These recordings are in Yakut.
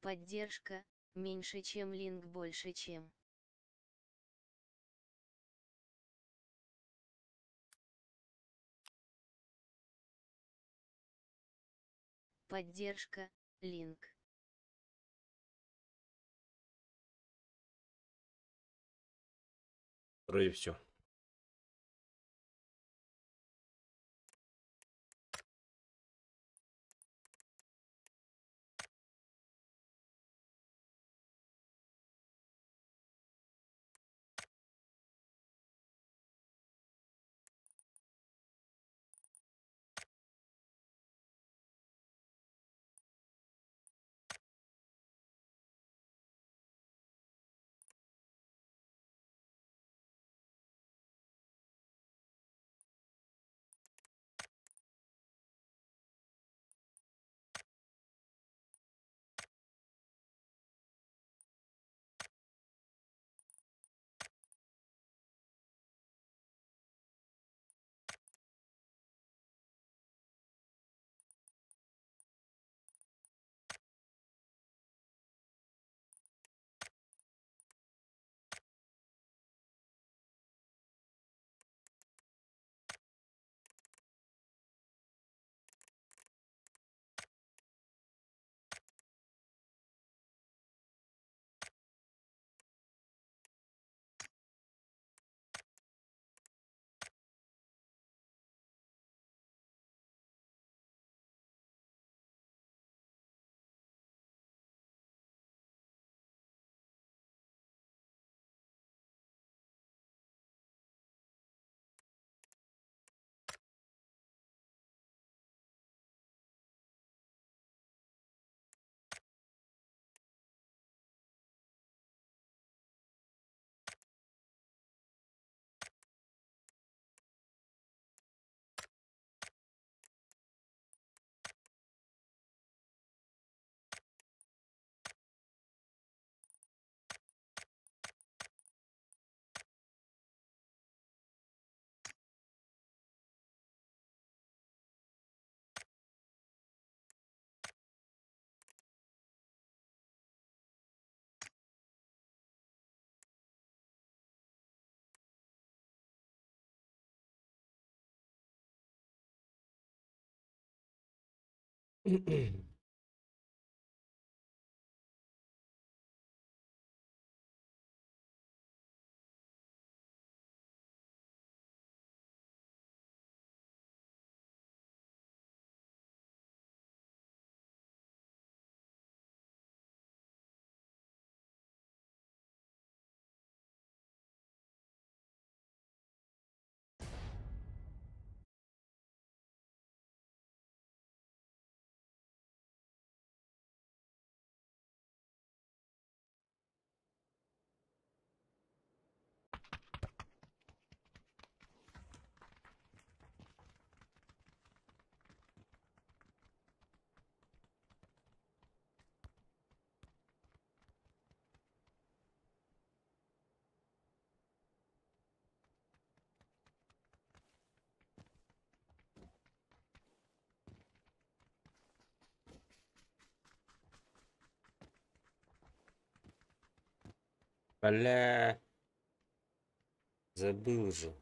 Поддержка, меньше чем link больше чем. Поддержка, link. Вроде все. Бля, забыл же.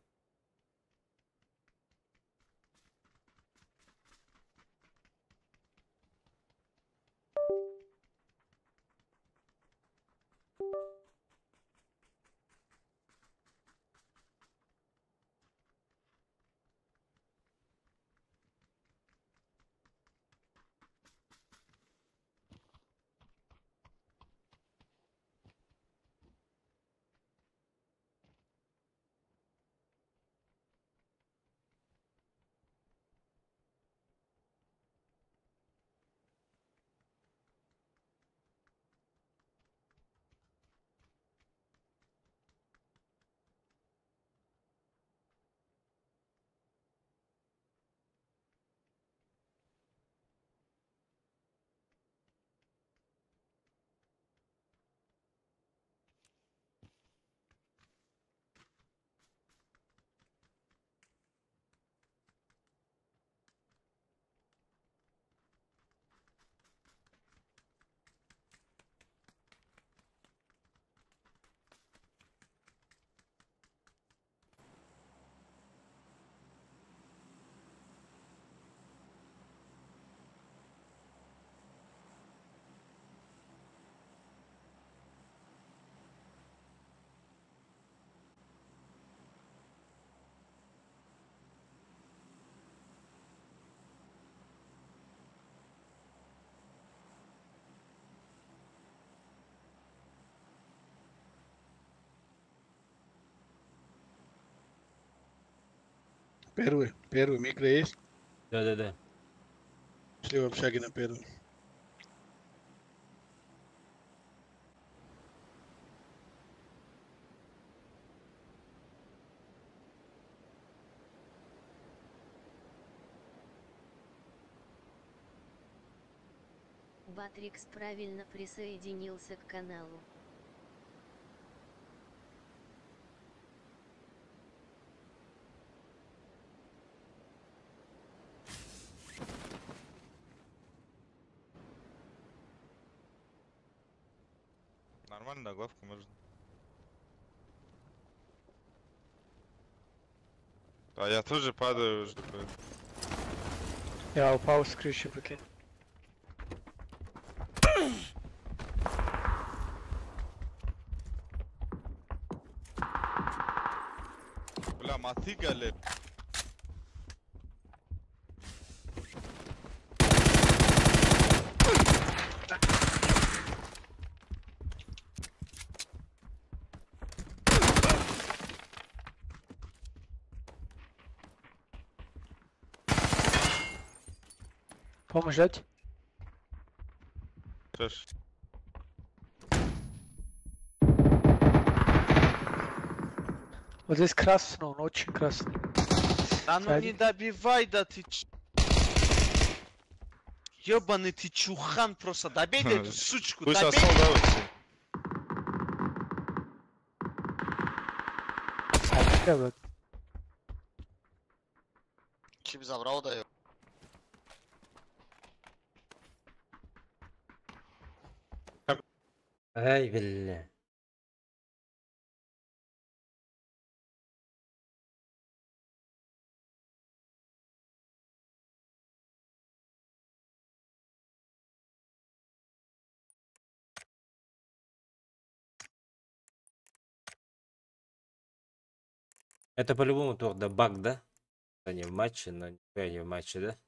Первый, первый, микро есть? Да-да-да. Шли в общаге на первый. Батрикс правильно присоединился к каналу. Нормально, да, главку можно. А я тоже падаю уже. Я упал с крыши, прикинь. Бля, мотыга, ле. Помощь дать? Сейчас. Вот здесь красный, он очень красный. Да ну не добивай, да ты ч... Ёбаный ты чухан просто, добей эту сучку, Пусть добей! Осел, Чип забрал, да? Ай, бля. Это по-любому торда баг, да? Да не в матче, но не в матче, да?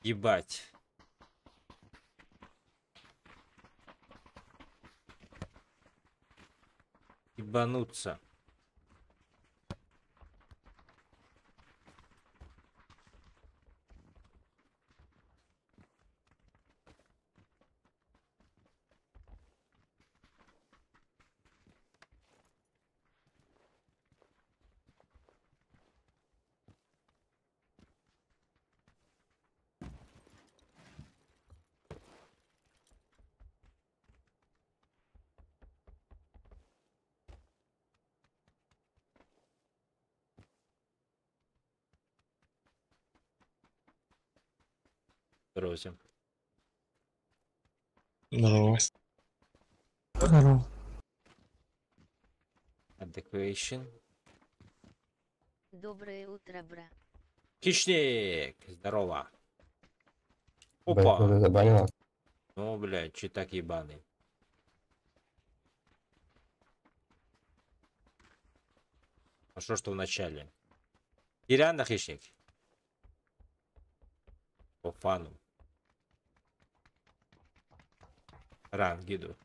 Ебать. Ебануться. Здорово всем. Здорово. Здорово. Adequation. Доброе утро, бра. Хищник! Здорово. Блядь, Опа! кто-то забанил. Ну, блядь, читак ебаный. А что что в начале? Ириана хищник. По фану. Рангиду.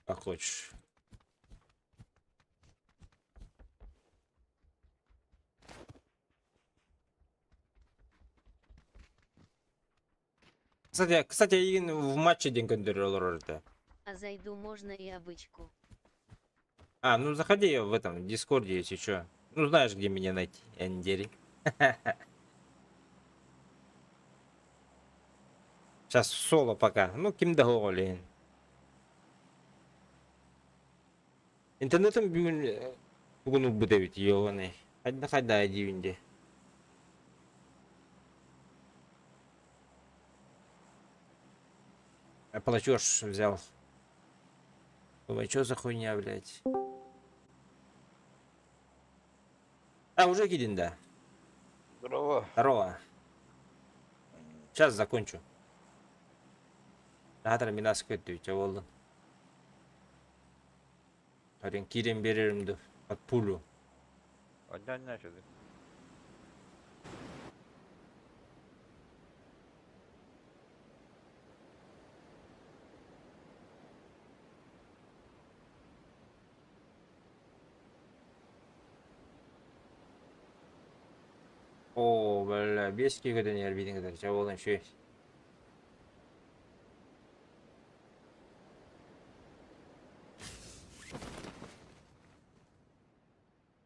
Как хочешь. Кстати, Игин в матче день контролер. А зайду можно и обычку. А, ну заходи в этом Дискорде, если чё. Ну знаешь, где меня найти, Эндери. Сейчас соло пока. Ну, ким договорили. Интернетом бүгүн бүгүн убыт ёбаный. Хайда хайда дивинде. Я платеж взял. Думаю, что за хуйня, блядь? А, уже кидин, да. Здорово. Здорово. Сейчас закончу. Завтра минас көттү, болду. Харин кирен береримди под пулю. Одна сюда. О, бля, бески көтөн эрбидин кытар, чаболдан шөй.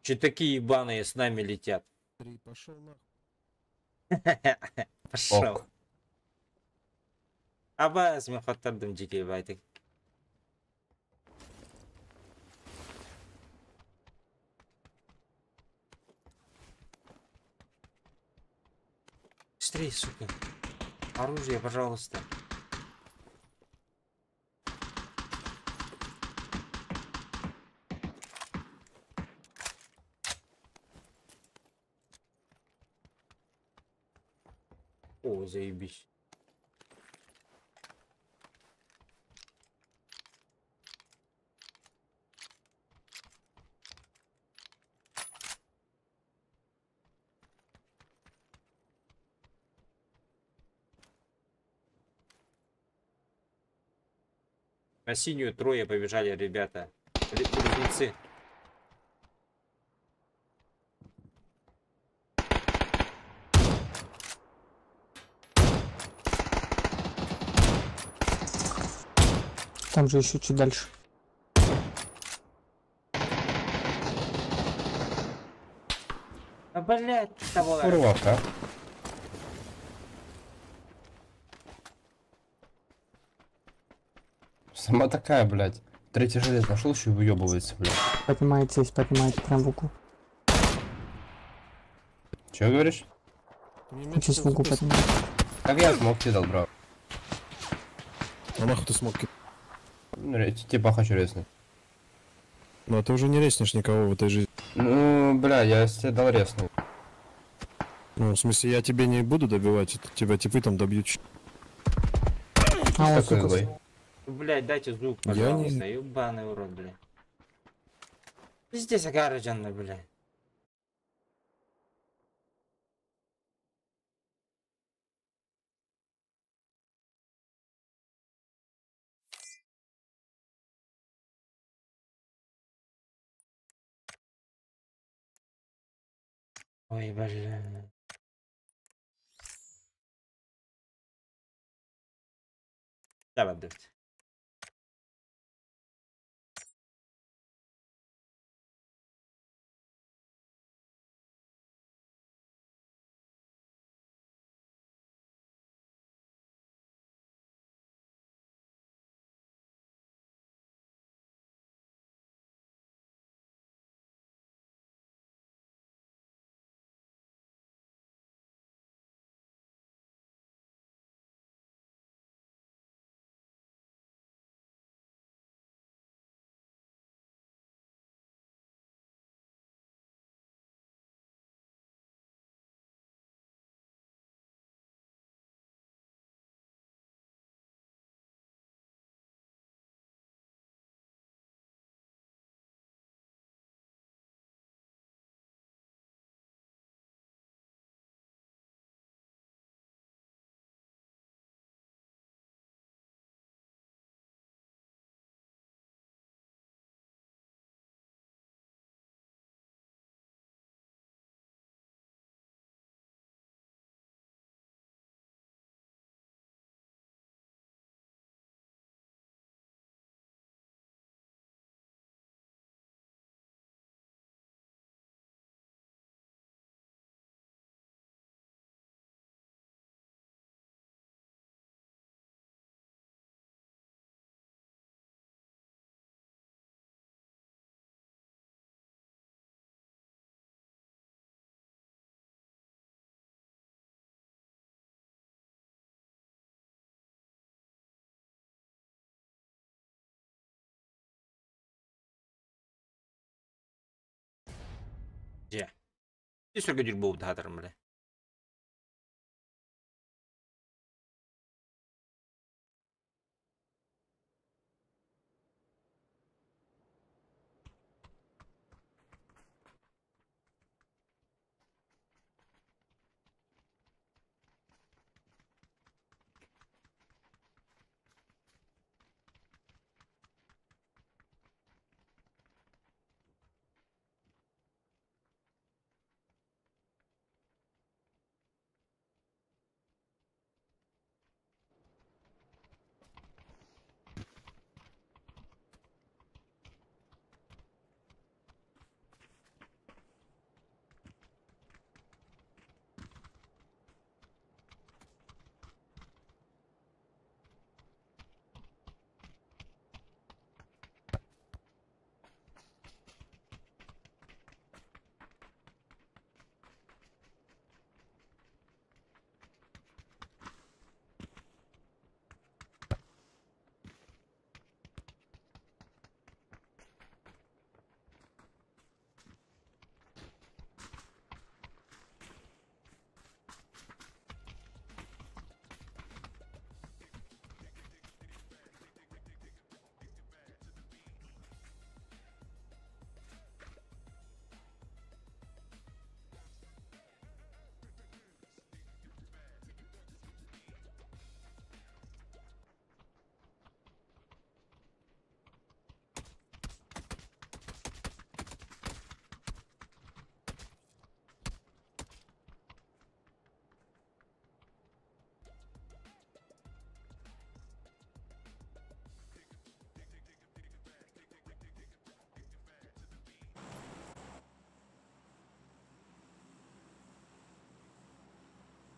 Че такие ебаные с нами летят? Три, пошел нахуй. Пошел. Ок. Абас, мен хаттардым жеке байтык. Быстрей, сука. Оружие, пожалуйста. О, заебись. На синюю трое побежали ребята. Близнецы. Там же еще чуть дальше. А, блядь, того. Курва, а? Сама такая, блядь. Третий жилет нашел, еще и выебывается, блядь. Поднимает здесь, поднимает прям в углу. Чего говоришь? Здесь в углу поднимает. Как я смог тебе дал, бро? А нахуй ты смог ки- Ну, типа хочу резнуть. Ну, а ты уже не резнешь никого в этой жизни. Ну, бля, я тебе дал резнуть. Ну, в смысле, я тебе не буду добивать, это тебя типы там добьют. А, он, Такой сука, злой. Блядь, дайте звук, Я не- пожалуйста, ебаный урод, блядь. Пиздец, Агараджанна, блядь. Ой, бля. Давай, блядь. Дьэ. Үс өргө буолбут хаатарым бile.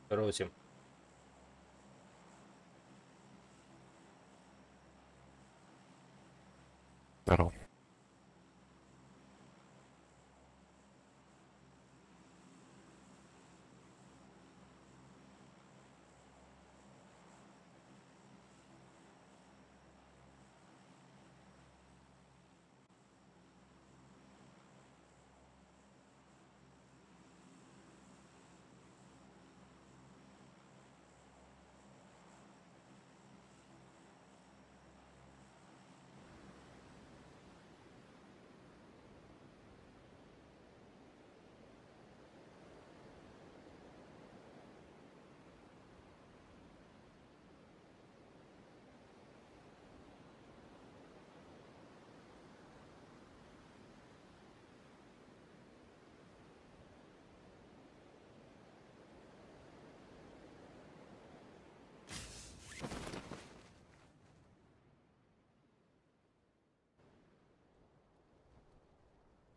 Здорово всем. Здорово.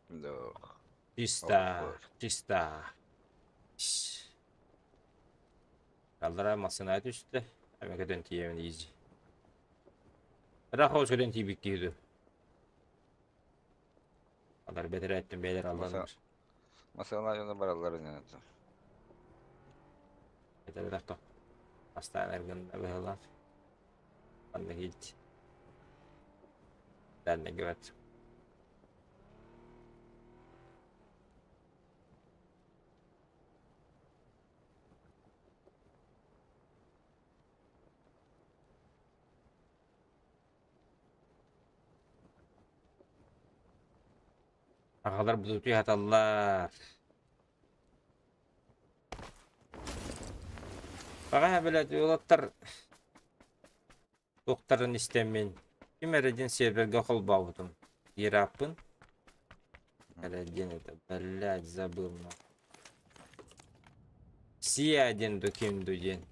Да. Чисто, чисто. Kaldıra masına üstü. Hemen kötü tiyemin iyice. Rahoz kötü tiyibik diyordu. Alar beter ettim beyler Allah'ın. Mesela жана баралар не это. Beter dakika. Hastane ergün behelar. Anne hiç. Ben de güvet. Ağalar budutu hatalar. Baga блядь, улаттар Доктарын истемин. Ким эрдин серверге холбаутум. Ирапын. Эрдин это, блядь, забыл на. Си один ду ким ду ден.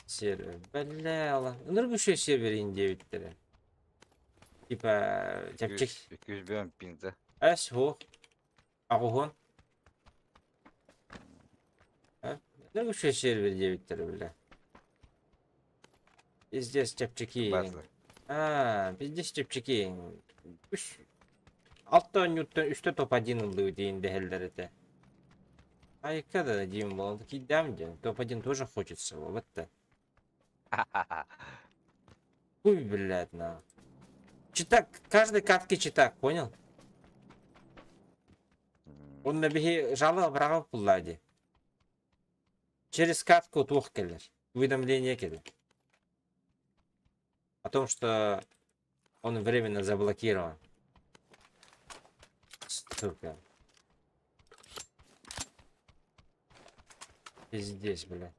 Сервер. Бля, ла. Ныргы еще сервер индевиттері. Типа, чапчик. 201 пинг, да? Эс, хо. Агухон. Ныргы еще сервер девиттері, бля. Пиздец, чапчики. А, пиздец, чапчики. Үш. Алты ньютон, үшті топ-1 ылды дейін дәхелдер это. А когда Дим был, он такие дам день. Топ-1 тоже хочется, вот это. Хуй, блядь, на. Читак, каждой катке читак, понял? Онно биһи жалоба быраҕа буллаа дии. Через катку туох кэлэр? Уведомление кэлэр. О том, что он временно заблокирован. Сука. Пиздец, бля.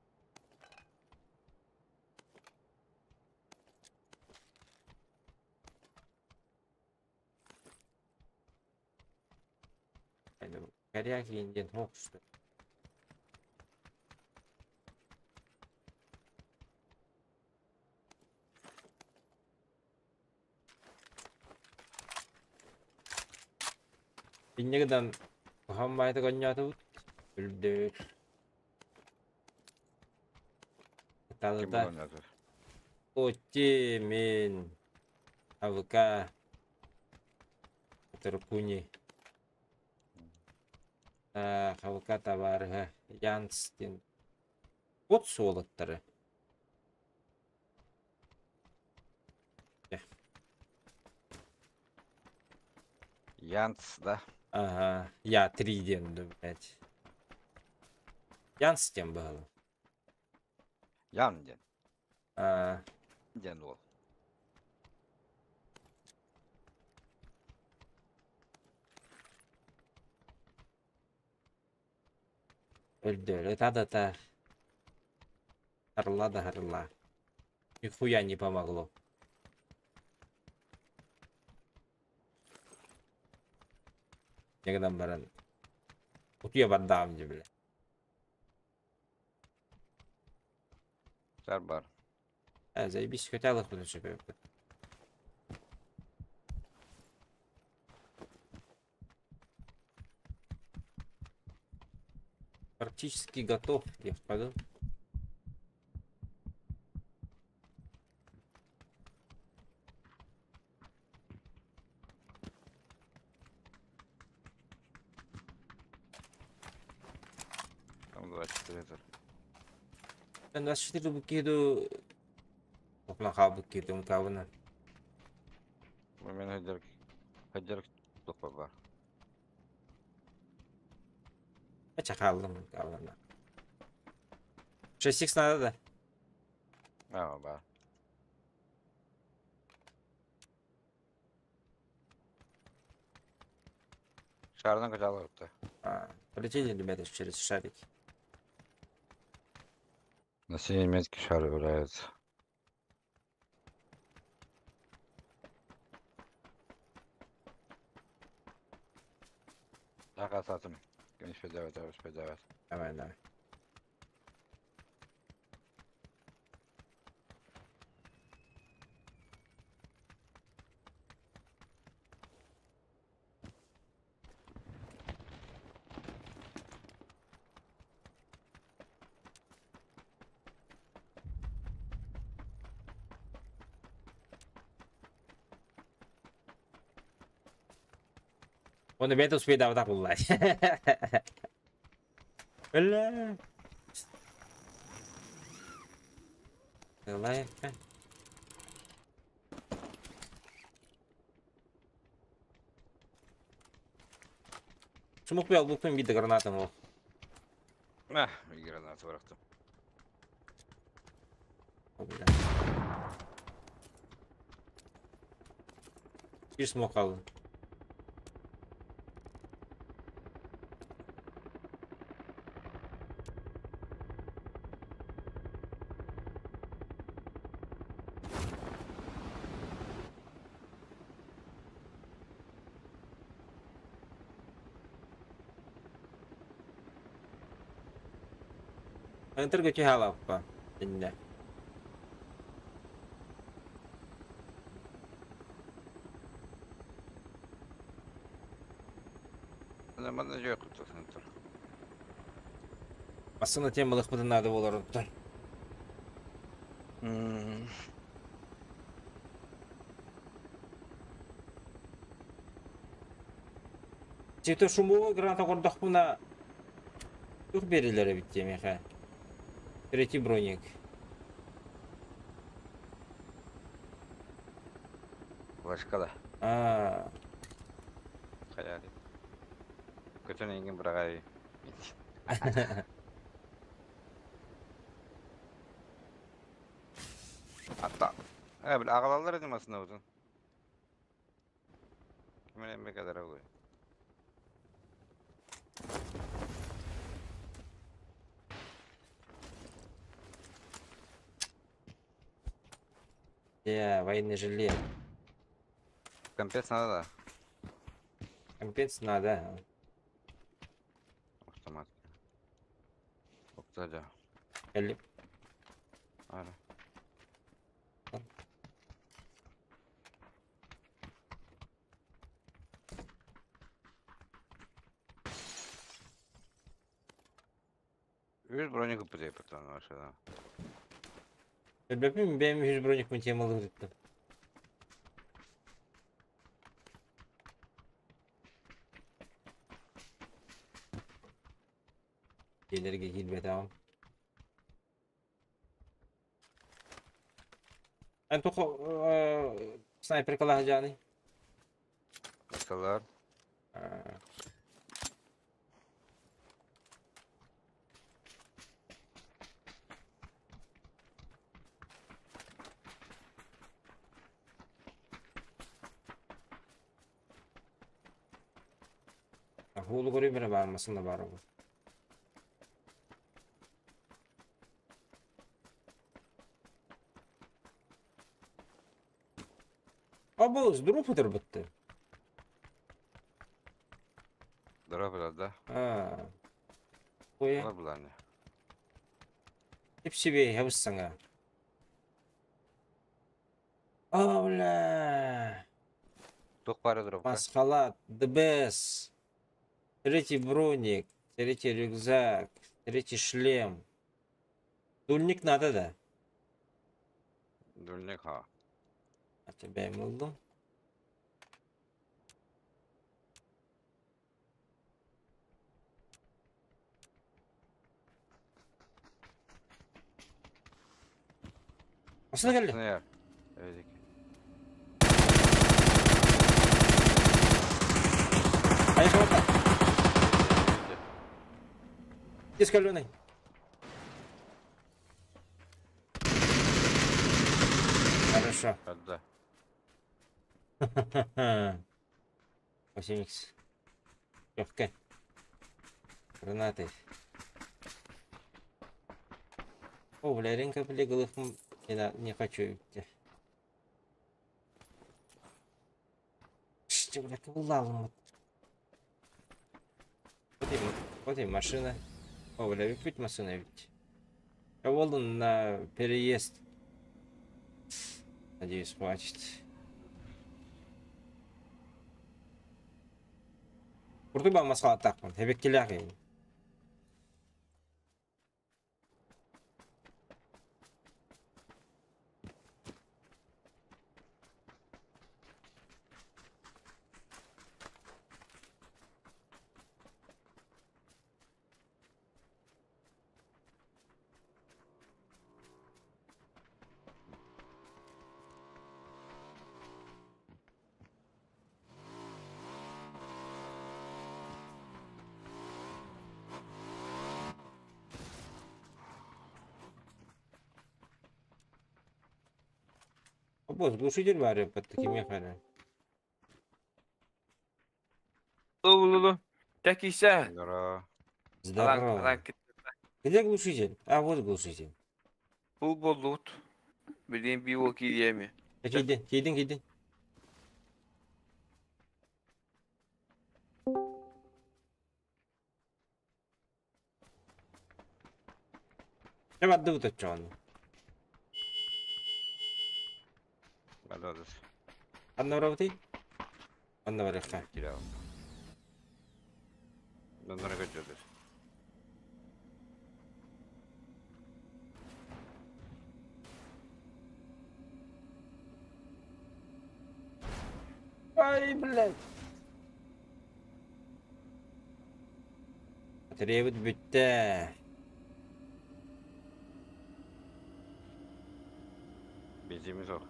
Коряги индиан ох, что ли. Инньэ гынан куһаҕан баайытык оонньоотубут, үрдүк. Ким Талыта оонньоотор? Отти мин АВК Туркуни АВК табаарыһа Янс диэн от суолаттары. Янц, да? Ага, я 3 диэн да, блядь. Янс диэн быһалар. Ян диэн. А, Диэн уол. Өлдөөрү та-да-та. Харла да харла. Нихуя не помогло. Негынан баран. Утуйа бардаҕым дии бile. Сар бар. Э, заебись, хотя лохпутун сөбөбүт. Практически готов, я впаду. Там 24 это. 24 букиду Окна хаалбыт киирдим кабына. Мен хадьар хадьар тупа бар. Ача хааллым кабына. 6х надо да? А, бар. Шарынан качалар А, полетели, ребята, через шарики. На синей метке шар является. Так, асатым. 59, 59. Давай, давай. Оны бэйэтэ успейдаабатах буолла. Бля. Давай. Смог бы албуппун биир да гранатам ол. На, граната бырахтым. О, бля. Биир смог хааллым. Ынтырга түһэ алаппа. Иннэ. Манна жок тур. Массыына темалыхпытын наада буолар оттон. Чето шумовой граната көрдөхпүнэ тух биэрэллэр эбит дии миэхэ. Третий броник. Флешка да. Аа. Хайа. Көтөн эйигин быраҕай. Атта. Э, бля, аҕалаллар ини массыынабытын. Ким эрэ эмиэ кэлэрэ буолуо. Я военный жилет. Компец надо, да? Компец надо. Автомат. Октадя. Кэллим. Ара. Үс броник ыппыт потом машина. Өлбөппүн бэйэм үһүс броникпын темалыырыттым. Дьиэлэргэ киирбэтэҕим. Эн туох снайперкалаах дьааный? Калар. Хуолу көрүм эрэ баар массыына баар ол. Абы здоров ытырбытты. Здоров, да? А. Ой. Буланы. Тип себе ябыссаңа. О, бля. Туох баар дропка? Масхалат, the best. Третий броник, третий рюкзак, третий шлем. Дульник надо, да? Дульник, ха. А тебя им ыллым. Массыына кэллэ. Сынайар. Эдик. Поехал это. Дискаленый. Хорошо. Да. 8 икс. Легкая. Гранаты. О, бля, рынка полегалых не, не хочу идти. Что, бля, кулалым. Вот и машина. О, бля, выпить машина ведь. Я волан на переезд. Надеюсь, хватит. Курдуба масхалаттаахпын, эбэккилээх Босс, глушитель баар под такими хара. Лу-лу-лу. Такися. Здорово. Здорово. Где глушитель? А, вот глушитель. Бул боллут. Билин био киеми. Кийдин, кийдин, кийдин. Я барды уточон. Баладыс. Анна работай? Анна барыха. Кирилл. Донора көтөдүс. Ай, блядь. Батареябыт бүттэ. Бензинimiz yok.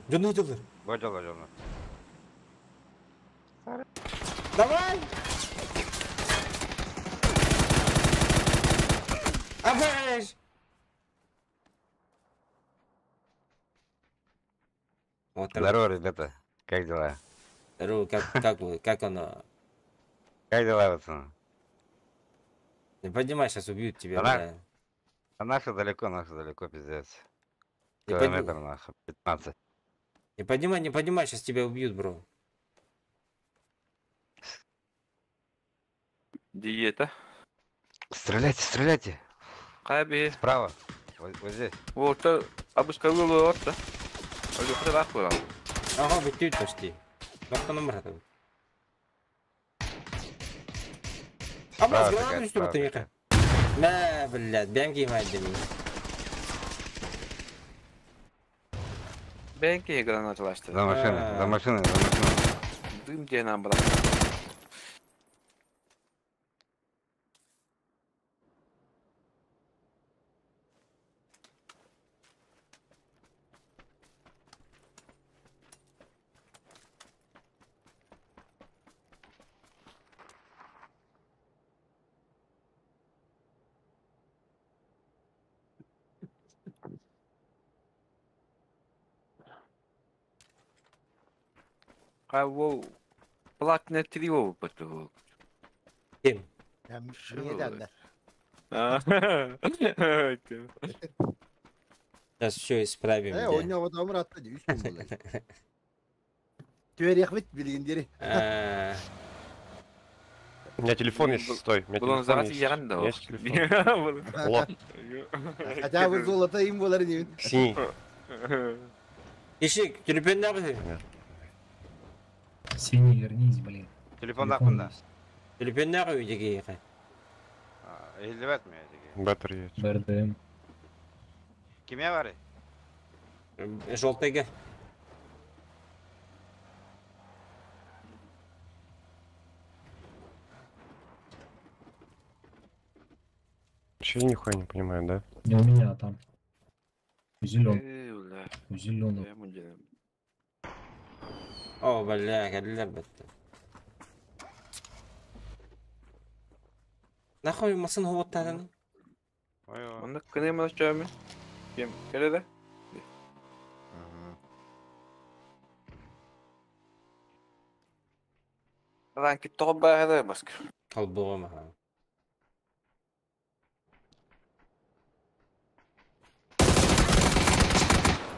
Дьону дьылыр. Бу дьоло дьоно. Давай! Абаш! Вот так. Здорово, ребята. Как дела? Здорово, как вы, как оно? Как дела, пацаны? Не поднимай, сейчас убьют тебя, Да бля. А наши далеко, пиздец. Не Километр, нахуй, 15. Не поднимай, не поднимай, сейчас тебя убьют, бро. Диета. Стреляйте, стреляйте. Каби. Справа. Вот, вот здесь. Вот, абыскалылы отта. Ага, бітті почти. Нокта номер это. Абас, Справа гранату такая, что справа ты такая. Мә, блядь, бәм кеймайды мин. Бенки гранаталашты. За машиной, за машиной, за машиной. Дым где нам, брат. А во платное трио потом. Ким? Сейчас все исправим. Э, да. ойнап адамыр атты үч күн болай. Түөрехбит билгиндери. А, У меня телефон есть, стой. У меня Булан телефон зарат есть. яран да. У меня есть телефон. Лох. Хотя бы золото им болар деймин. Синий. Ишик, телефон нахуй. Синий, вернись, блин. Телефон нахуй, да. Телефон нахуй, дикий. Эльдебет меня дикий. Баттер есть. БРДМ. Кимя бары? Желтыйга. Вообще нихуя не понимаю, да? Не у меня, а там. У зеленого. У зеленого. О, бля, кәлләр бетте. Нахуй масын хуоттарын? Онда кыны мына чөмү. Кем келеде? Ранки тоба баск. Колбома. ха.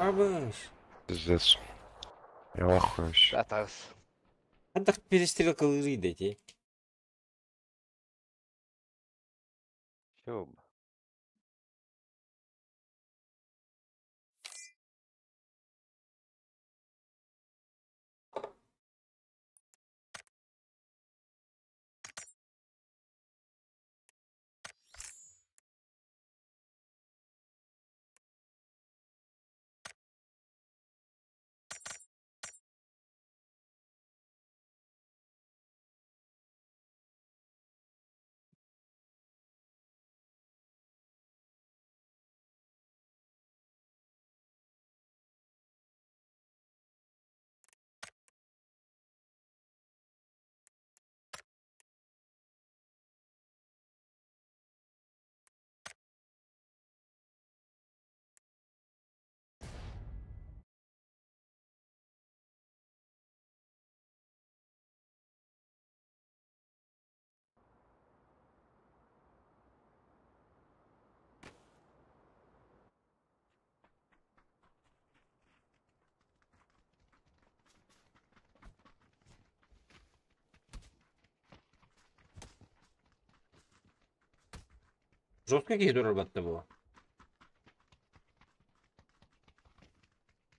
Абыш. Пиздец. Я в ахуе вообще. Атас. Андах перестрелка лыры дати. Чё? Жестко какие дурабатты было.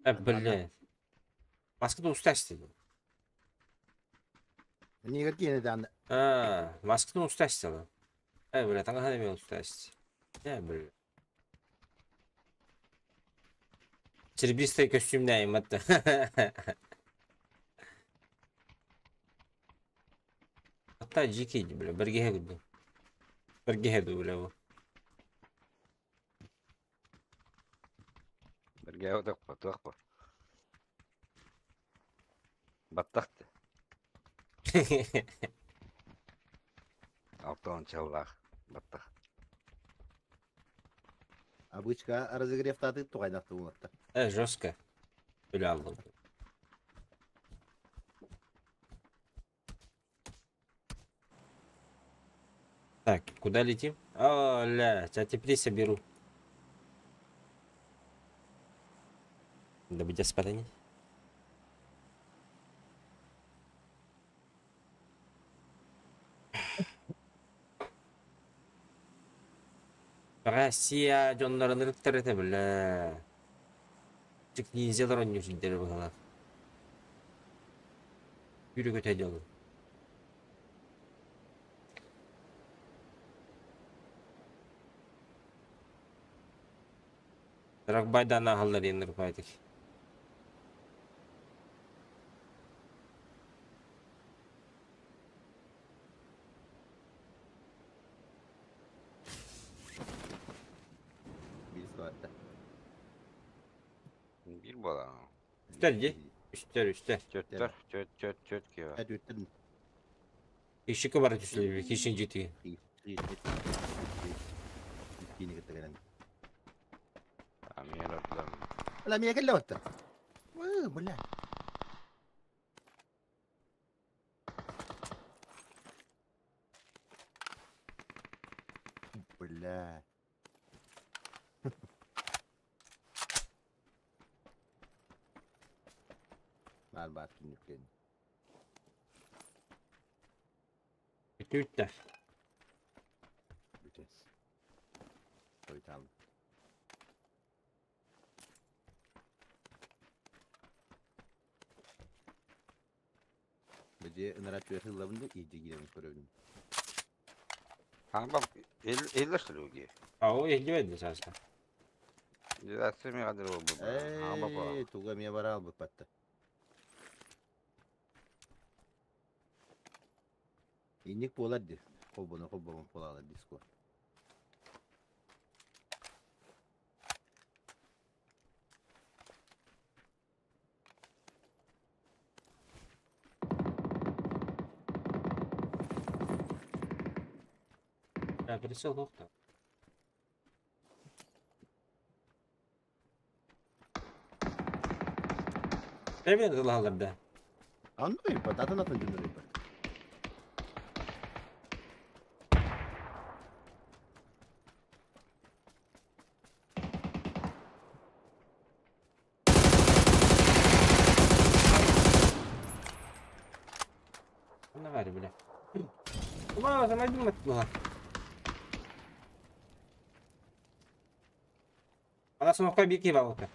Блядь. Маскада устасты. Нигер кийин дан. А, масканы устасты. Бля, там надо устасти. Бля. Серебристый костюм на им это. Hatta GK бля, бергеhe гуду. Бергеhe ду, бля. бу. Бергеhe отақпа, туақпа. Баттах Алтан чаллах. Баттах. Обычка разогревтаты тугайдахты улатта. Жестко. Өлө алдым. Так, куда летим? О, ля, сейчас теперь соберу. Да будет спадание. Россия дьоннорун ырыттар этэ бля. Чик ниндзялар онньуу сылдьар быһалаах. Үрү көтө дьолу. Ракбайдан аһаллар иэннэр пайтык. Биир саатта. Биир буолан. Үстэр дии. Үстэр, үстэр. Чөттөр, чөт, чөт, чөт киһи. Эт үттэн. Ищика бара түслүбү, кишин жити. Кини кытта кэлэн. Амир аблам. Ла мия кэллэ батта. Уу, бля. Бля. Бар бар түнүктен. Үттэ. Бүтес. Тойтал. Беже ынара түөрхыллабын да иди киирэн көрөбүн. Хан бак эл эллер А, о, ehli саска. Дидасы ми кадыр бу. Хан бак. Ээ, туга мия бара албыт батта. Инник буолар ди. Холбону холбону буолалар диско. Да, прицел хохта. Привет, да. Анны ыйпат, атын атын дьоннор ыйпат. Давай, бля. Ума, замайдым была. Она смогла бики валка.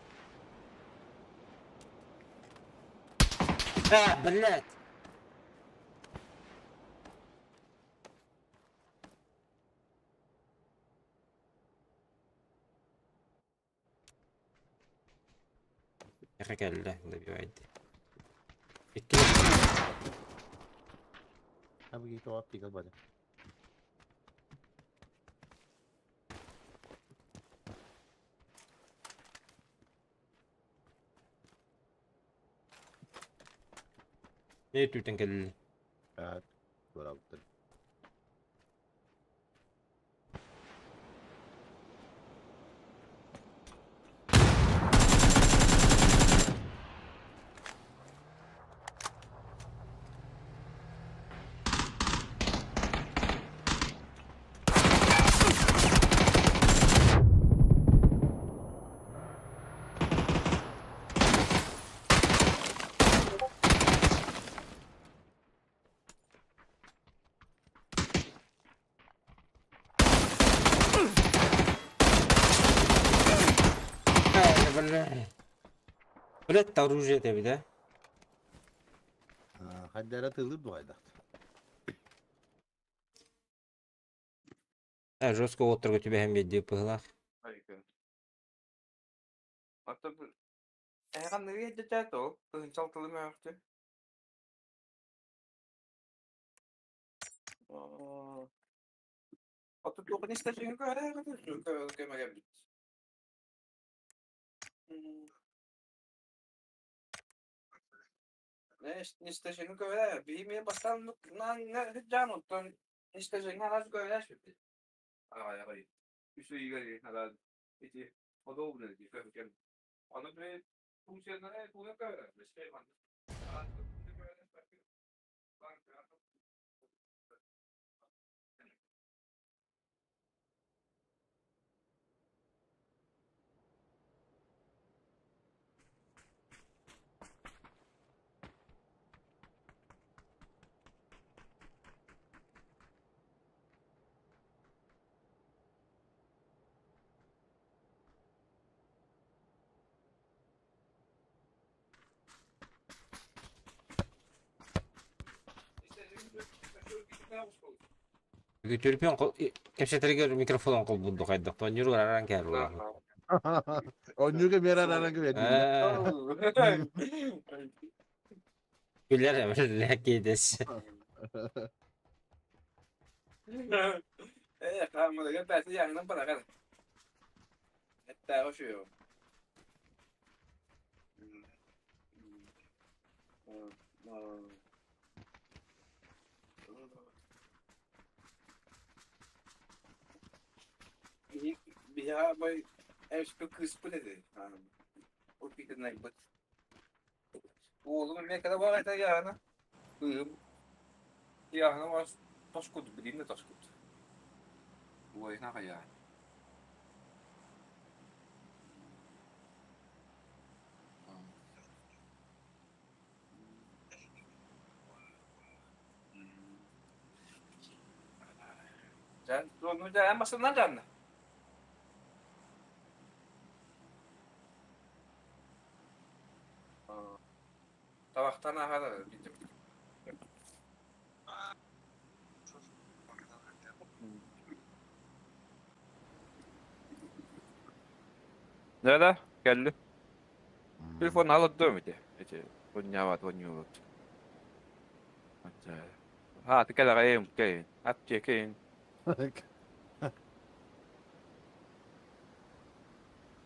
А, блядь! Келді, добивайте. Икки. Абы тоап тигал бады. Не түтен келді. Аа, барабыттар. Бля. Блядь, оружие тебе, да? Хаддара тылыр дуайдахт. А, жестко отрыгу тебе хэмбедди пыһылах. Айгын. Ата бу Эған нырия дечат ол, тыгынчал тылы мөктү. Ата тугын истәшен көрә, көмәгә бит. Төлөпүөн кэпсэтэригэр микрофон холбуурду хайдах тоонньуур араран кээр буолар. Онньууга биэр араран кэбиэр. Күлэр эмэллэ киэдэс. Да-да, кэллим. Телефон алыттым ити. Ити унньаабат унньуубут. Ааты кэлэҕэйим кэйин, аптекайын.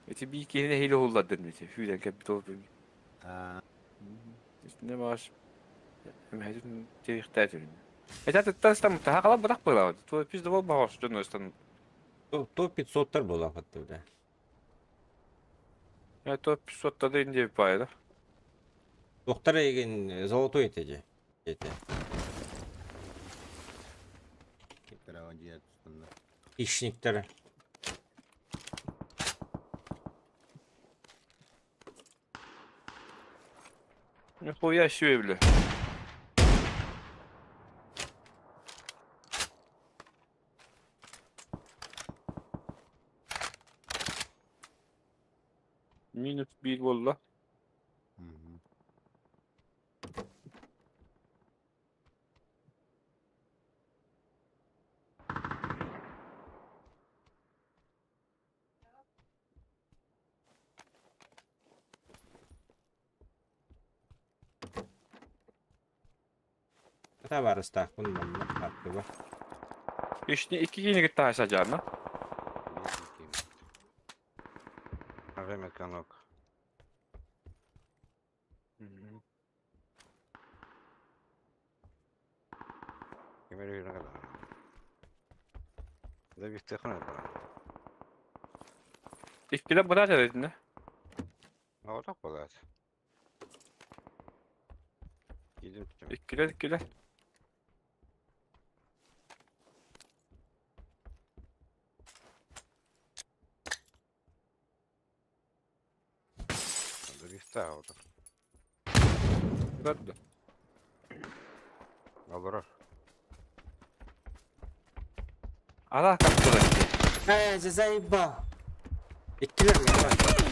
Ити бии киһини эһиил уһуллардым ити сүүрэн кэлбит олордум. Итиннэ баҕас эмэһэтин тириэхтээтим. Эти атыттан ыстан таһа халан бырах быылаабыт. То пизда болбаҕас дьону ыстан. То 500-тар буолаахатта бля. То 500-тады инде пайда. Доктор эгин золотой эти же. Эти. Хищниктер. Нихуя себе, бля. Минус биир буолла. Табаарыстаахпын манна аттыба. Үчни икки киһини кытта садьаана. Время конок. Иккилэр быраат эбитинэ. Оҕотох буолаат. Иккилэр иккилэр. Көрдө. Олорор. Ала каптыра. Э, заебал. Иккилэр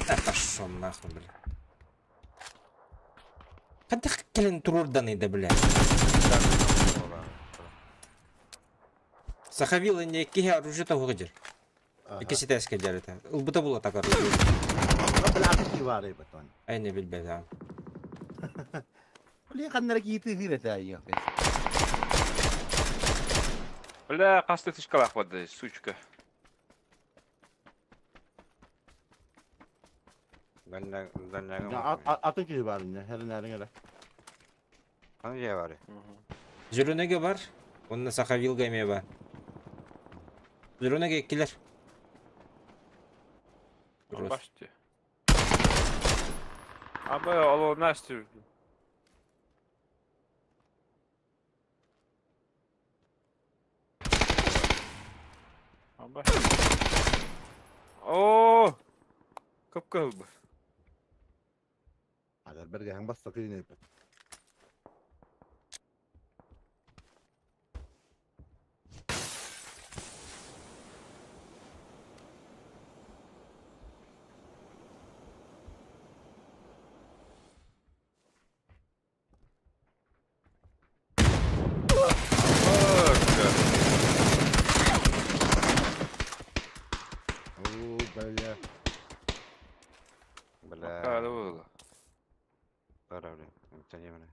да, пошел нахуй, бля. Хайдах кэлэн туруорданый да, бля. Сахавила не киһи оружие того дьэр. Икки ситээскэ дьэр этэ. Ылбыта була так оружие. Ай не билбэтам. Блин, ханнара киити хыр этэ Бля, хаста тышкалаах барды, сучка. Атын киһи бар инне, херин эрин эрэ. Аны дьиэ бары. Зеленыйга бар. Онно Сахавилга эмиэ бар. Зеленыйга иккилэр. Башти. Аба ол Настя. Аба. Оо! Кып-кыһыл бу. Агар бэргэһэҥ бастакы иҥэрбит. Оо, бля. Бля. Хара буолла. Бара, бля. Тяни меня.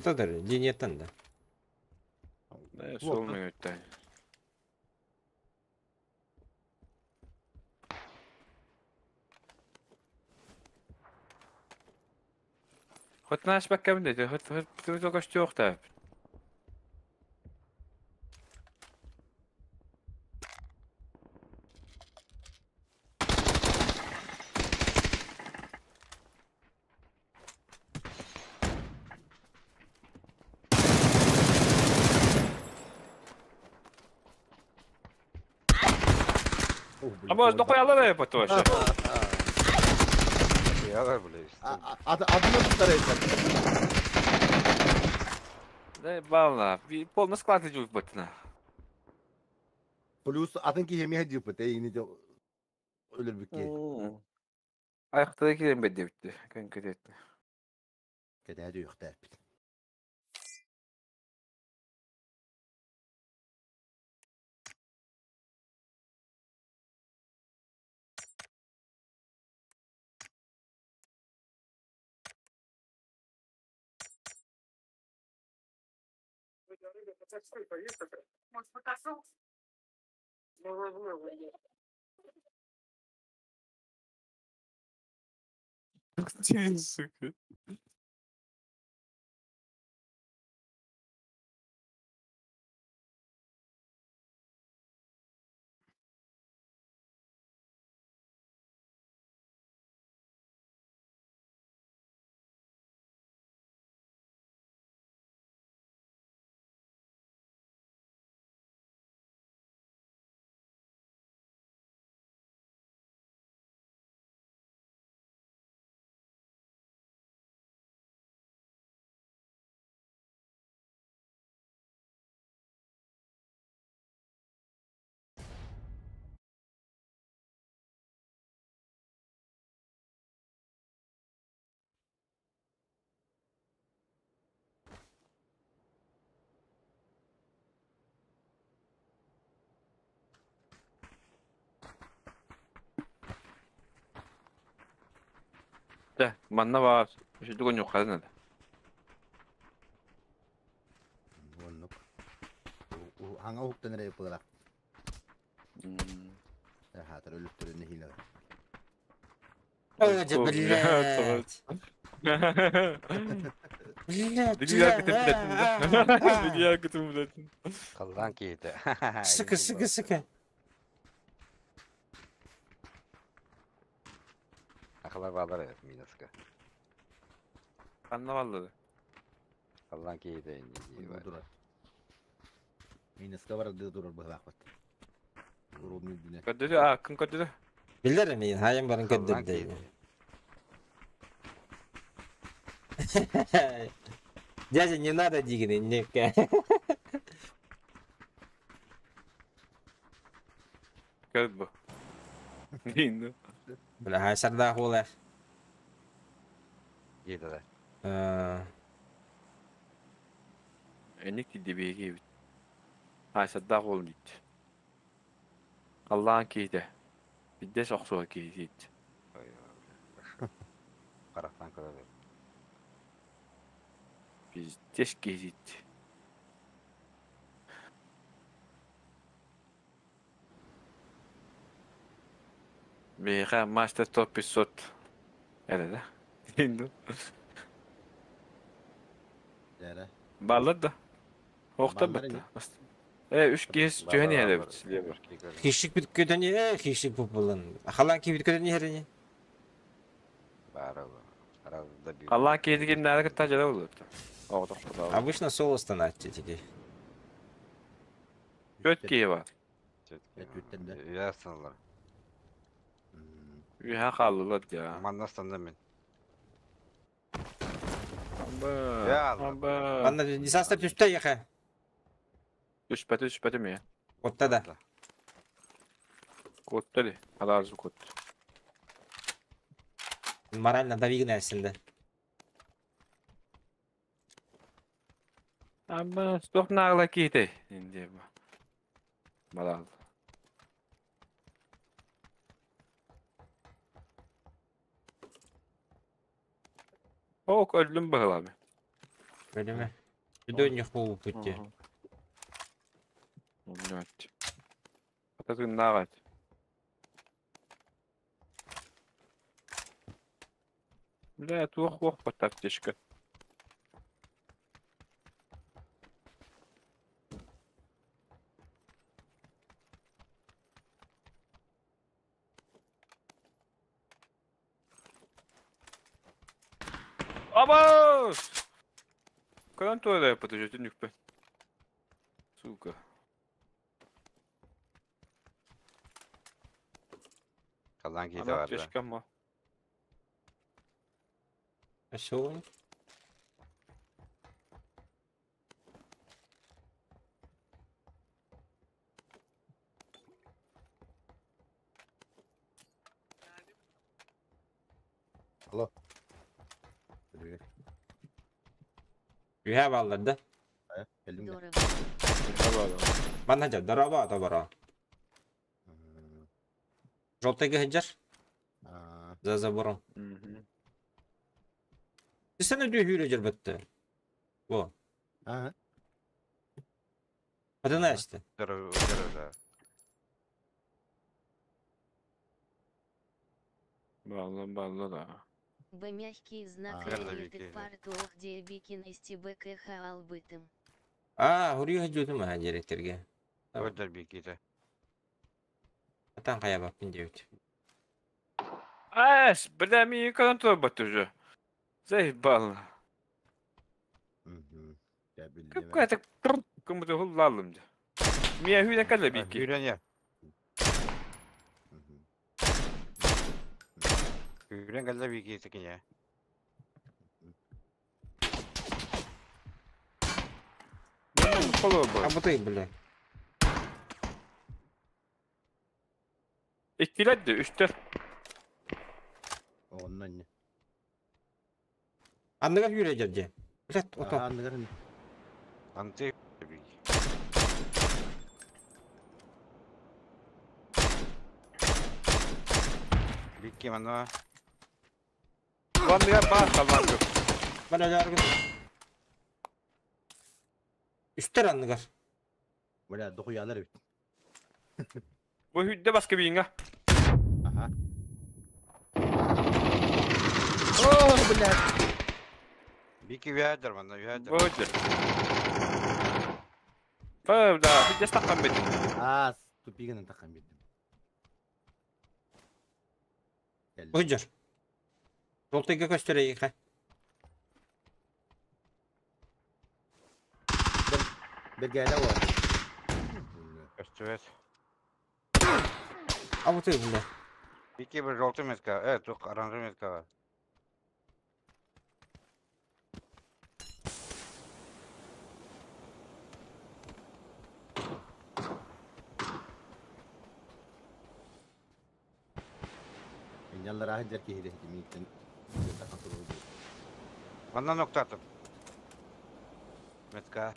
Тадыр, линияттан да. Да, сол мүнөттөн. Хоть наш баккам деді, хоть хоть только что А может, дохуя лове потоше? Ялар, бля. Адını tutar etler. Да, бална. Полный склад идет бытына. Плюс атын ki yemeğe diyor pete yine de ölür bir ki. Ayakta kiren bedde bitti. Kanka etti. Kete diyor der. Сука. Да, манна бар. Şu дуган yok kadın da. Оннук. Хаңа хуктан эрэ yapılır. Хатыр өлүп түрүнэ хиле. Блядь. Блядь. Dünya kötü блядь. Dünya kötü блядь. Kallan kiydi. Сука, сука, сука. Akılar bağlar evet minaska. Anla vallahi. Kallan kiydi indi. Durар. Минуска бар да durur bu vakit. Urul düne. Kötü а, кім kötü? Билер мин, хайым барын көддүр Дядя, не надо дигни, не. Как бы. Дин. Бля, хайсарда хула. Кийdi да. Эник диди беги. Хайсарда хол дит. Allah'ın kiydi. Бидде соксуа кийди. Карактан көрө. Пиздец кийди. Бега мастер топ 500. Эрэ да. Баллар да. Охтор бытта. Э, үс киһи түһэн иһэр эбит слева. Хищник бүт көтөн иһэр, хищник булан. Халаан киһи бүт көтөн иһэр ини. Халаан киһи кимнээри кытта дьара болуот. Обычно соло станааччы тики. Төрт киһи бар. Үһэ станалар. Үһэ хааллылар дьа. Манна станна мин. Манна дизастер түстэ яха. Түспэти түспэти ми. Отта да. Куотта ди. Аразы куотта. Морально давигна синде. Аба, туох наагла киһитэй? Инде Балал. Ок, өллүм быһылаабы. Өлүмэ. Үдөнньөх буолбуппут дии. Блять. Ата тыыннаах эт. Бля, туох уох тактичка. Абаас! Көрөн туора подожди, нүкпэ. Сука. Халаан киһи бар да. Аптечкам ма. Все. Алло. Привет. Үһэ баллар да. Кэллим да. Манна дьэ, дороба тоборо. Желтый гыһыдьар. За забором. Сен өдүү хүүрэ дьэрбэтте. Во. Ага. Хатына эсте. Балла, балла да. Б мягкий знак А. пар туох диэбикин истибэкэ хаалбытым. А, хурью хадьутум аха директорге. Өдөр биките. Атан кая баппын диэбит. Ас, бля, ми көрөн туора уже. Заебало. Какая-то кому-то хуллалым. Мия хүрен кэлэ бики. Хүрен я. Хүрен кэлэ бики тикине. Абытай, бля. Иккилерdi, үстер. Онно не. Анныга хүүрэ дьэрдэ. Блядь, ото. Анныгар не. Анты бики. Бики манна. Ванныга бар халланды. Бана жаргын. Үстер анныгар. Бля, дохуялар бит. Бу хүдде баска биинга. Ага. О, бля. Бики вядер манна вядер. Боже. Ба, да, хүдде стаккан бит. А, тупигынан таккан бит. Быжыр. Желтыйга көстөрөйхэ. Бергәле бар. Көстүбэт. Абытай, бля. Бики бир желтый метка. Тук оранжевый метка. Иняллар ахын жер киһиде мииттен. Манна ноктатым. Метка.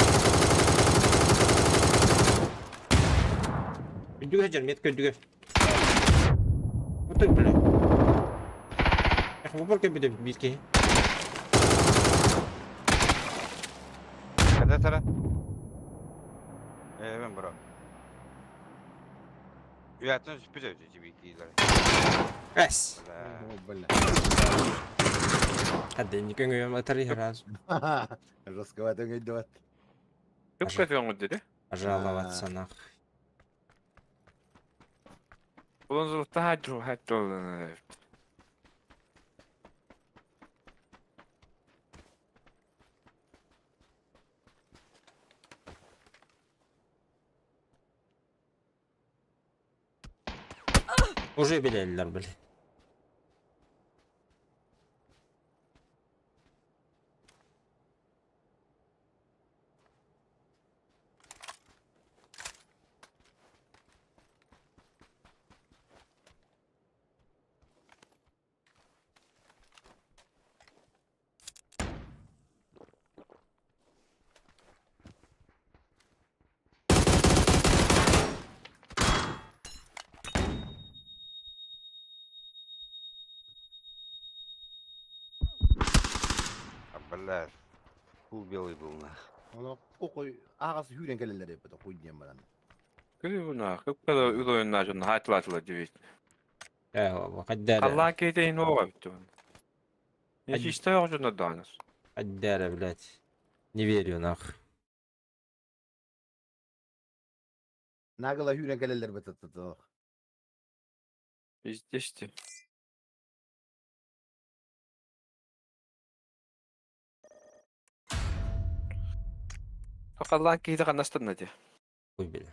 Үндүгө жер, метка үндүгө. Абытай, бля. Эх, бу кебиде бирки. Когда тара? Мен бро. Üyatın sürpriz öteci bir ikiler. Эс. Бля. Hadi көңөйөм атары раз. Жестковато идет. Көп көтөн dedi. Жаловаться нах. Bunun zılta hacı hacı. Уже билеллер били. Бля, фул белый был нах. Оны окой агасы хүрен келелер деп кой диэн баран. Күлү буна, көп када үл ойынна жон хатла дебит. Э, каддара. Allah кейтейин оға битти. Не чисто yok жонда даныс. Каддара, блядь. Не верю нах. Нагыла хүрен келелер бит. Издешти. Тоқаллан кейті қанастырна де. Ой, бля.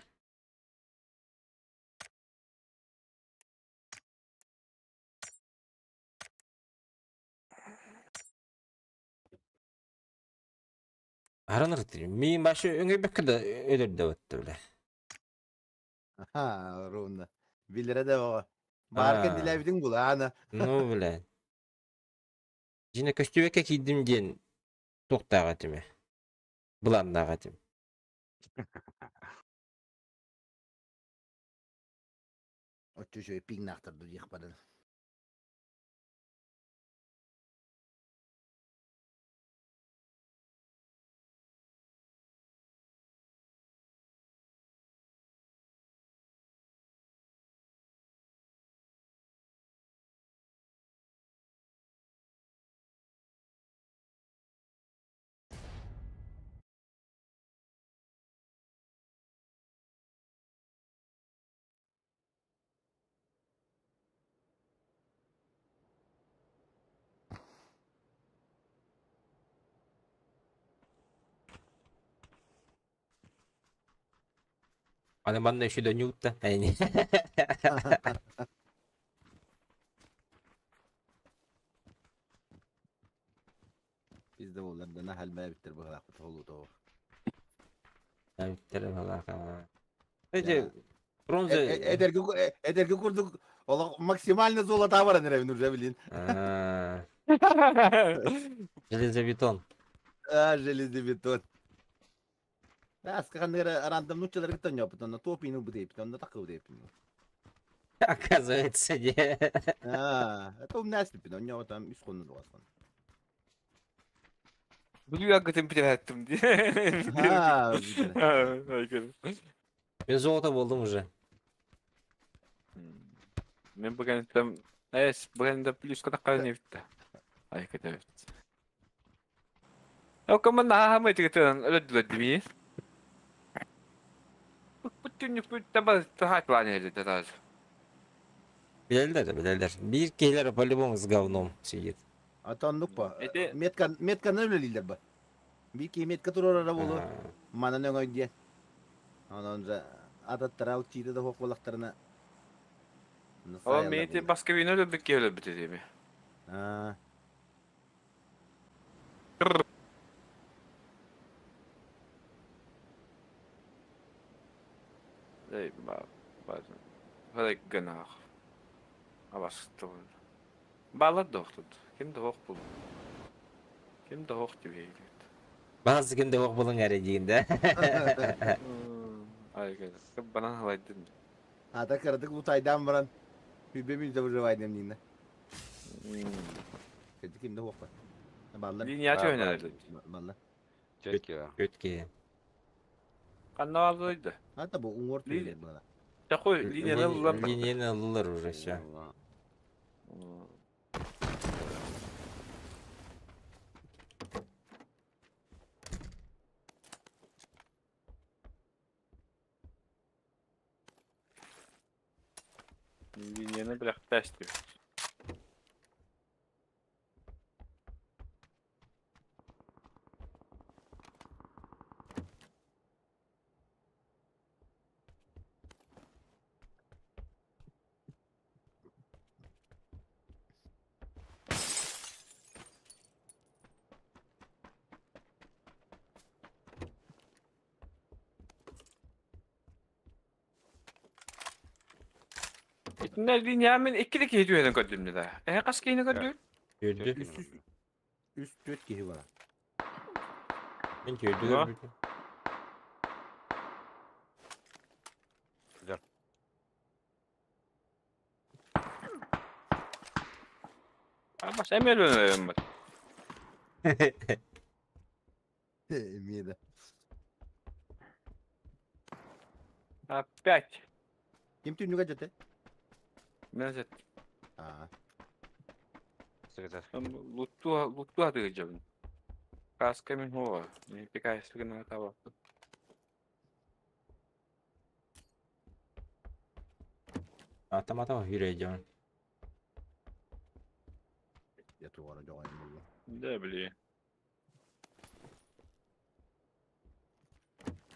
Араныр Мин башы өңө бекке өлөр деп атты, бля. Аха, ровно. Билере де бага. Баркен дилебидин була ана. Ну, бля. Жина көстүбекке кийдим диэн токтага тиме. Буланнага тим. Очу шөй пиң нахтырды диэх баран. Аны манна еще да нютта. Әйни. Bizde olar da nahal mäbittir bu halak толу то. Биттер халака. Эже бронза Эдерги эдерги курдук ол максимально золото бар неребин уже билин. Железобетон. А, железобетон. Асканера рандом нучалар гитон ёптон, топину бдепит, он такой бдепит. Оказывается, не. А, это у меня слепит, у него там исходно дуасон. Билүү агытын битер ди. А, Мен золото болдум уже. Мен бүгін там эс бүгін да плюс ката не битти. Ай кете бит. Окаман ахамы тигетен өлөдүлө дими. Бүтүн бүт таба тахатлан edi даже. Билелер, билелер. Бир кейлер по-любому с говном сидит. А то нукпа. Метка метка нөлелилер ба. Бики метка турора болу. Мана нөңөй дие. Онон же ататтар чиде да хок болактарына. О, мети баска вино да бики өлө бит деме. А. Эй, ба, ба. Хай гынах. Абастыл. Бала доктуд. Ким да хок бул. Ким да хок деп эйлет. Базы кимде ок булың әре дегенде. Ай, бана халайдын. Ата кырдык лутайдан баран. Хүбемин де выживайдым нинне. Кеди кимде хок бар. Баллар. Линия чөйнелер. Баллар. Четке. Четке. Канна алды. Ата бу уңор түгел була. Такой линияны ыллар. Линияны ыллар уже все. Линияны бэлэхтээстибит. Итиннэ линия мин иккили киһи түһэн көрдүм да. Эһэ хас киһини көрдү? Түрдү. Үс түөрт киһи бар. Мин түрдү көрбүтүм. Абас эмиэ өлөн Эмиэ да. Опять. Ким түннүгэ дьэтэ? Мен зет. Аа. Сыгытар. Лутту лутту атыгы Каска мин хуа. Не пикай сыгына таба. Атам хүрэ дьон. Я тугара жоҕойум булла. Да, бли.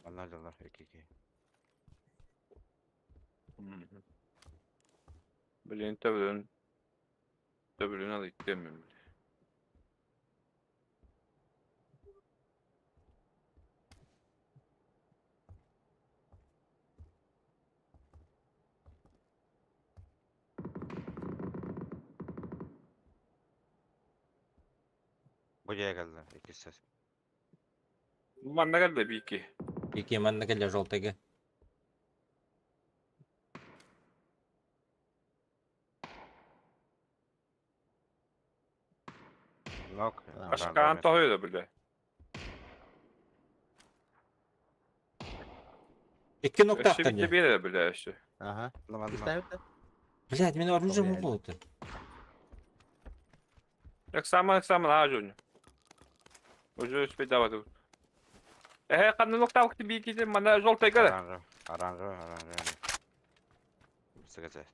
Onlar da iki iki. Блин, төбөлөн. Төбөлөн ал иттемем. Buraya geldi ikisi. Манна келді бики. Ики манна кэллэ жолтайга. Нок. Башкаан тоһуйда биле. Икки нокта Өссө битте аттан. бере биле өссө. Ага. Ламан. Киставит Блядь, мен оружие Блядь. болду. Эксамен эксамен аа жон. Уже успеть давать. Э, канны нокта вакыты бики мана жолтайга. Оранжевый. Оранжевый, оранжевый. Сыгытар.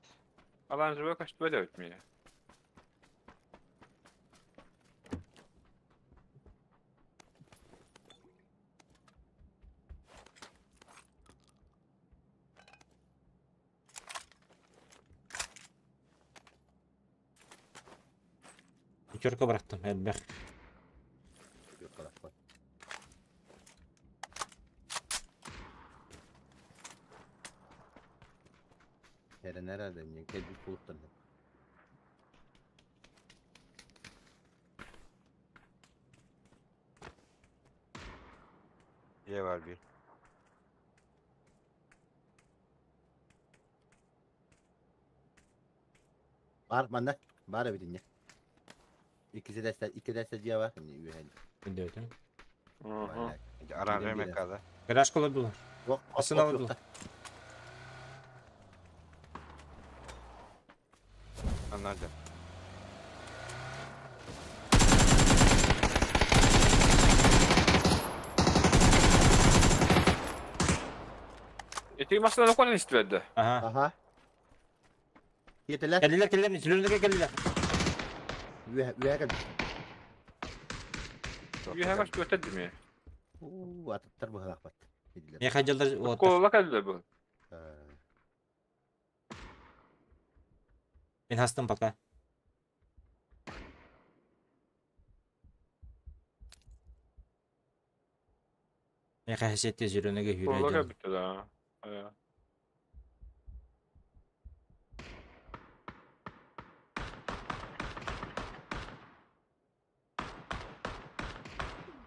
Оранжевый кашты өтө меня. Пятерка бырахтым, элбэх. Eren herhalde ne kelbik buluttan. Ye var bir. Бар manda. Бар эбит инне. Иккиси дәстә, икки дәстә дия бар. Инне үһән. Үндөөтүм. Оранжевый мекада. Гараж колодулар. Yok, Асын алды. Onlar da. Эти машина нокон истибедdi. Ага. Аха. Yeterler. Келлилер, келлилер, сүлөрүнө келлилер. Үһә, үһә кел. Үйе кашты өтөдү ми. Уу, атыттар бу халакпат. Диделер. Мен хаҗалдар вот. Кола келди бу. Мен хастым пока. Мен хасетте сүрөнөгө Кола хүрэ. келди да. Э.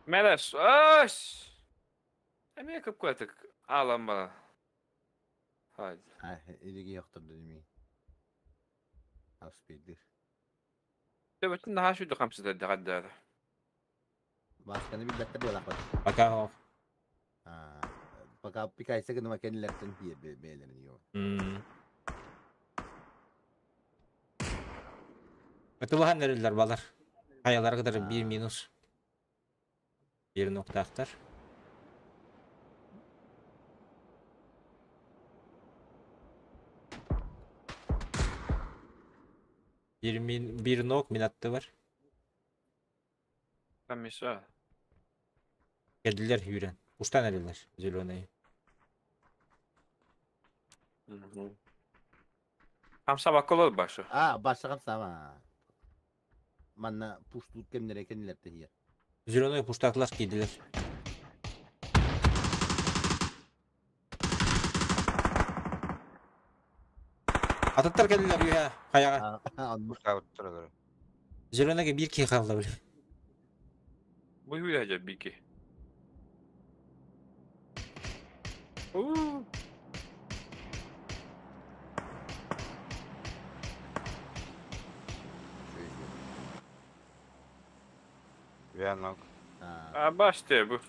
Мерес, аш! Эмне кып куятык? Алам бана. Hadi. Ha, ilgi yoktur dedim. Aspirdir. Төбөтүн наһаа шүйдү камсыда дагаддары. Басканы билбеттер бу халакпат. Пока. А, Пока пикайса гыныма кэннилэртэн тиийэ бэйэлэрин йоо. Ытылаһан эрэллэр балар. Хайалара кытары биир минус. Биир ноктаахтар. Биир, мин, биир ног мин аттыбар. Комиссар. Кэлдилэр үүрэн. Устан эрэллэр зеленый. Хамсабакка олор башы. А, башы хамсаба. Манна пуштуут кэмнэрэ кэннилэртэн иһэр. Зеленый пуштаатылар киирдилэр. Атыттар кэллилэр үөһэ хайаҕа. Пуштаабыттар. Зеленыйга биир киһи хаалла били. Бу үөһэ бики. Вянок. А баште бу.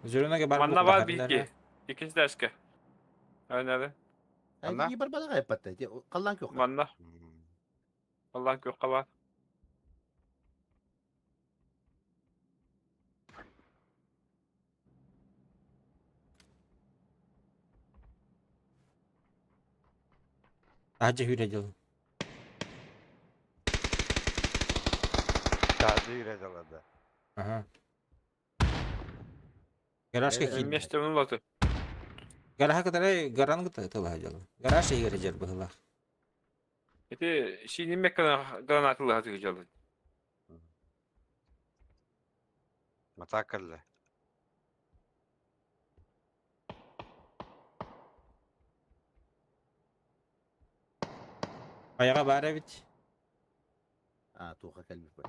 Зеленыйга бар Манна бар бики. Иккинчи дашка. Айнады. Манна? Бар балаға еппатта. Қаллан көк. Манна. Қаллан көк бар. Таһырдьа сүүрэ дьыл. Таһырдьа сүүрэ дьыла да. Ага. Гаражка киирдэ. Месте улаты. Гаража кытары гаран кытары тылаһа дьыл. Гараж иһигэр дьэр быһылаах. Ити синимек гранатылыһа тыгыжалын. Матакалла. Айаҕа баар эбит. А, туха кэлбит бу.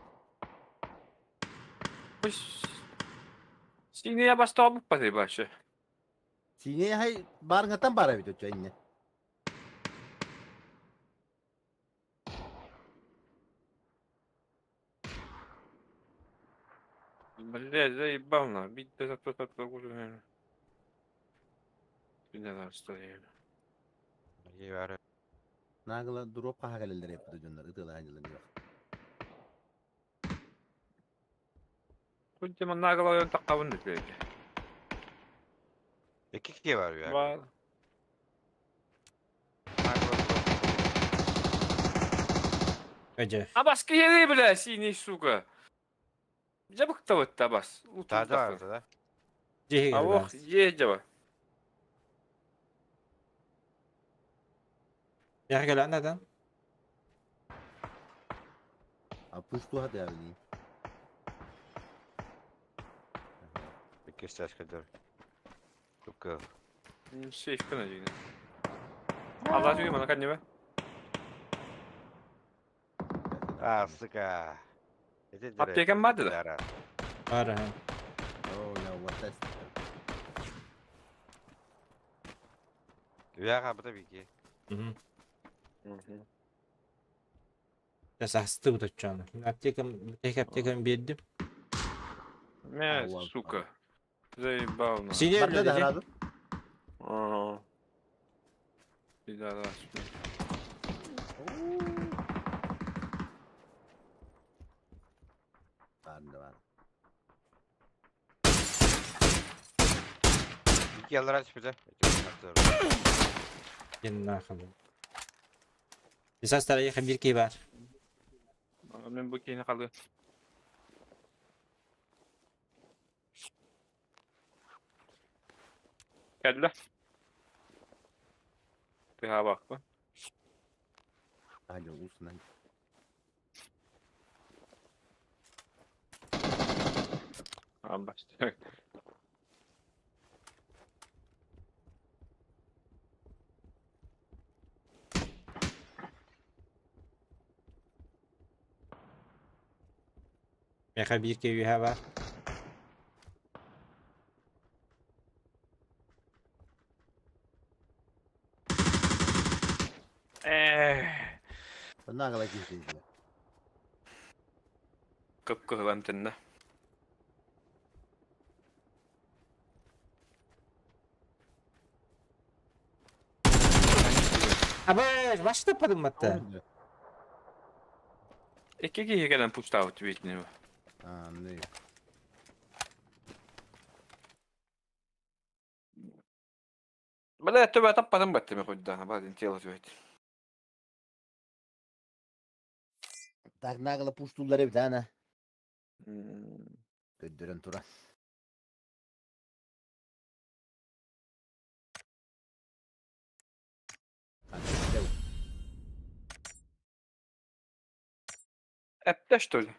Сине бастаабыт баты башы. Сине хай барыңаттан бар эбит өчө инне. Бля, заебал на. Бить да зато зато уже. Нагла дроп хаха кэлэллэр эппит дьоннор ытыалаһан дьылын yok. Кунте маннагала ойон таққабын деді. Iki kişi var ya. Бар. Эже. Абас киһи бля, синий сука. Жабык табас. Да, да, да. Дьиһигэр А ох, е жаба. Яха кэлэн адам. А пуштуха да явни. İki saç kadar. Тука. Сейф кына жигин. Алла жиги мана каднеме. А, сука. Аптекам барды да? Бар, ага. О, я вот это. Яга бата бики. Састы бутаччаны. Аптекам, tek аптекам бердим. Мә, сука. Заебал на. Сине Барда да хараду. А. Пидорас. Барда бар. İki yalar aç bize. Yenna хабы. Бисастара яха бир кей бар. Мен бу кейini қалды. Geldiler. Bir bak bu. Alo, usnan. Tamam başladık. Яха бир кей юха бар. Нагла киһи. Кып-кыһыл эмтенне. Абы, башта падымматта. Икки киһи кэлэн пустаабыт битини. А, ну. Бля, төбө таппатым баттым хуйда, бадин тело түһэт. Так нагло пуштулар эбит ана. Көддөрөн тура. Эпте что ли?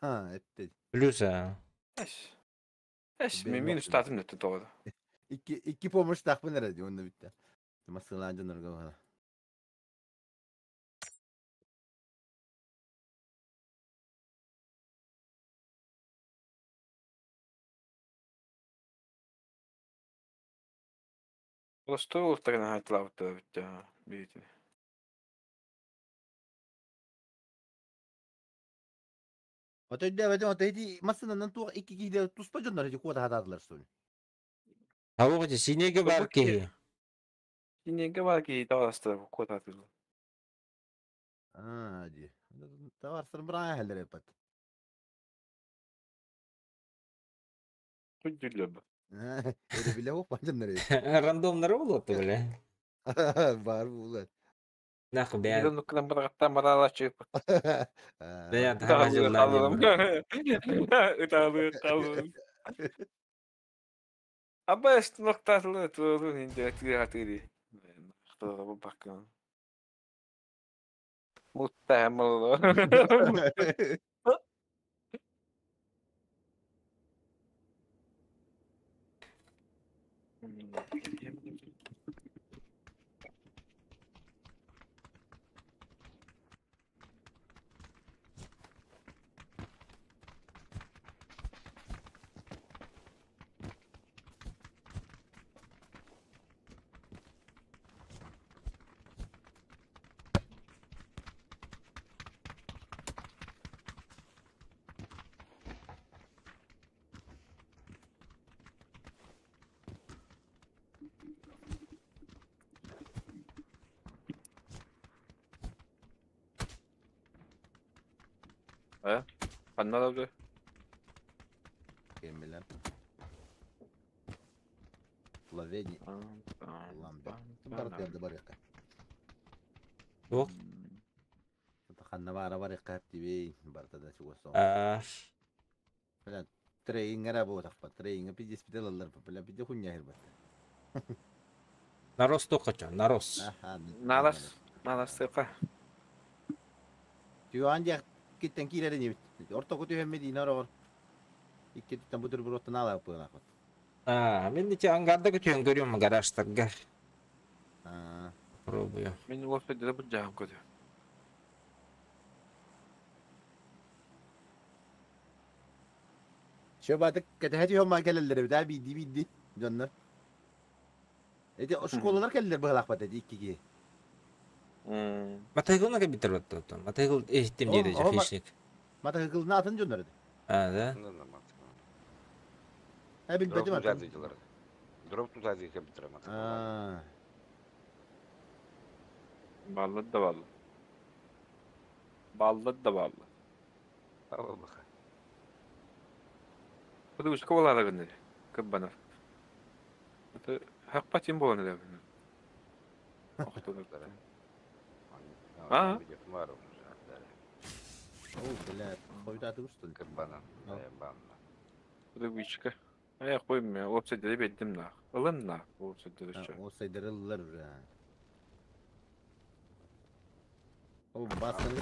Ха, эпте. Плюс, а. Эш. Эш, мен минус татым нетті тоғыды. Икки икки помощь тахпын эрэ ди онно бүтте. Масылаан дьоннорго баҕана. Просто ултарына хайтылабыттара бүтте биитин. Ото өйдөөбөтүм, ото ити массыынанан туох икки киһи туспа дьоннор ити куота хатаатылар что ли? Хавуга синеге бар киһи. Синеге бар киһи таҕастар куотаатылар. Аа, ди. Таварсыр быраа хеллер эппат. Күддүллэр бу. Эре биле хоп бандыннар. Рандомнары болуотtu бile. Бар булар. Нах бәя. Билен нукканан барагаттан бараала чыып. Бәя тахана жыллар. Ытаалыы калым. Аба эст ноктаатылы туолун инде тыга тыри. Нахтаа баккан. Mutta mulla. Э? Ханна да Кем билер. Словения. Ламбе. Барат ярды бар якка. Туох? Ханна бара бар якка тибей барта да чугасы. Аа. Бля, трейнгера бу тахпа. Трейнга пиздец питалалар. Бля, пиздец хуйня хер бат. Нарос тоқача, нарос. Нарас, нарас тыка. Тюан дия киттен киирэрин эбит. Ортоку түһэммит иинэр оҕор. Икки түттэн бу буруоттан аалаабыт быһыылаахпыт. Аа, мен ити ангарда күтүөн көрүөм гаражтарга. Пробую. Мен велосипедде бу жаам көтө. Чөбатык кэтэһэ түһэн маан кэлэллэр эбит аа биирдии биирдии дьоннор. Эти школалар кэллэр быһыылаахпат эти икки киһи. Матайгылна кабитер баттаттан. Матайгыл эһиттим диэри же хищник. Матайгылна атын дьоннор эти. А, да? Э билбэтим атын. Дроп тутази кабитер Аа. Баллы да баллы. Баллы да баллы. Баллы. Буду школа гыныр. Кыббанар. Это хакпатин болан эле. А? О, блядь, хойдаты устун. Кыббанан. Банна. Буду вичка. Ая койм мен, опсайдеры беддим на. Ылын на, опсайдеры чө. Опсайдеры ыллар уже. О, басын.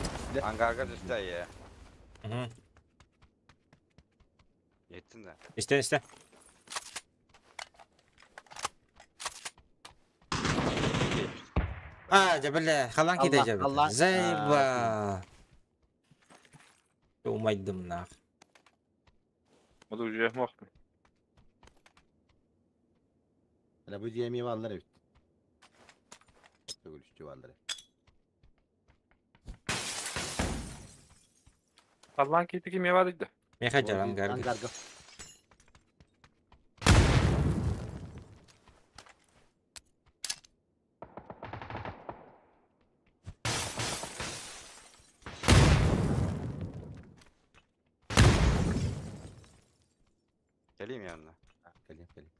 Ангарга түстә я. Yettin de. İste iste. А, жабыле, халан киде жабыле. Зайба. Умайдым нах. Буду уже мохтум. Бля, бу дьиэми бааллар эбит. Төгүлүччү бааллар. Аллан кити ким бар иди. Меха жар ангарга. Ангарга. Кэлиим янна. Кэлиэм, кэлиэм.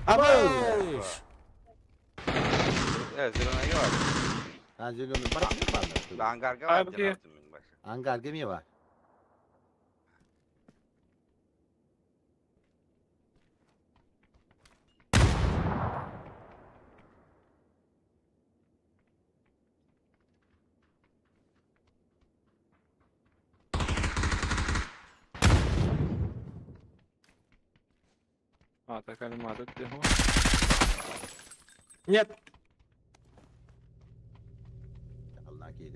Абыш! Э, зеленый бар. А, зеленый бар бар. Ангарга бар. Ангарга ми бар. А, так аниматор бегу. Нет. Allah киһи.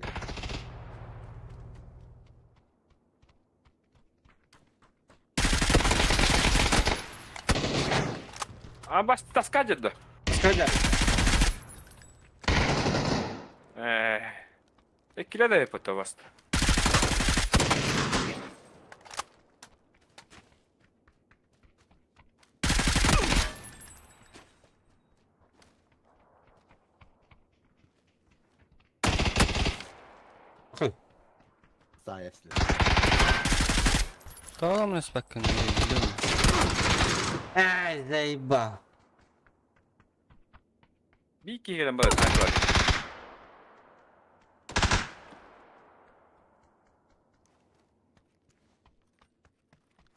А бас таска деді. Таска Эккиле да епота басты. Sayesinde. Tamam respekten зеленый. Ай, заебал. Бики келен бар так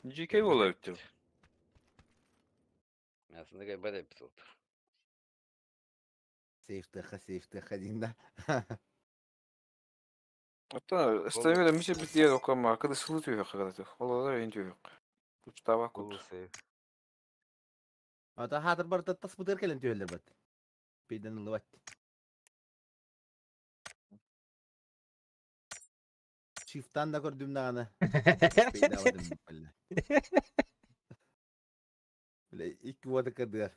GK болар өттү. Aslında galiba da episod. Сейфтеха, сейфтеха дейін да. Оттон ыстамыда мисе битиер окама кыды сылы түйөк кыды. Олар эң түйөк. Кучтаба кут. Ата хатыр бар тас бутыр келен түйелер бат. Пейден ылы бат. Шифтан да көрдүм даганы. Пейда бадым бля. Бля, икки вода кырдыгар.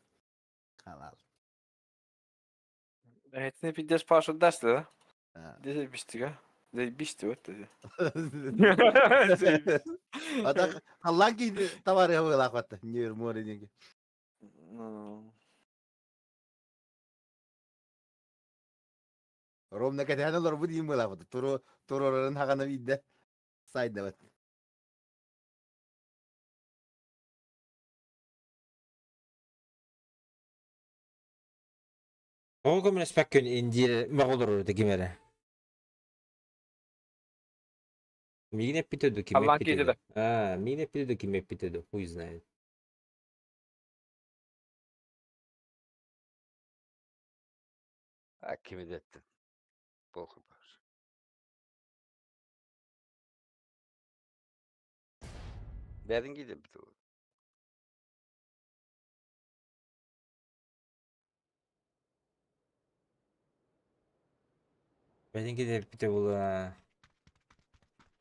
Халал. Этне пидес паша дасты да? Десе бистига. Заебись вот это. Ата халлан ки товары хавыла хватта. Не море деньги. Ромна кәтәһән олар бу дейм була хватта. Туру турорын хагана бидде. Сайда бат. Оғы респект индир мағолор да кимере. Мигин эппитеду ким Аллах кейде эппитеду. А, мигин эппитеду ким эппитеду, хуй знает. А kimi dettin? Похуй баш. Бәрін кейде біту. Бәдинки де эппите было.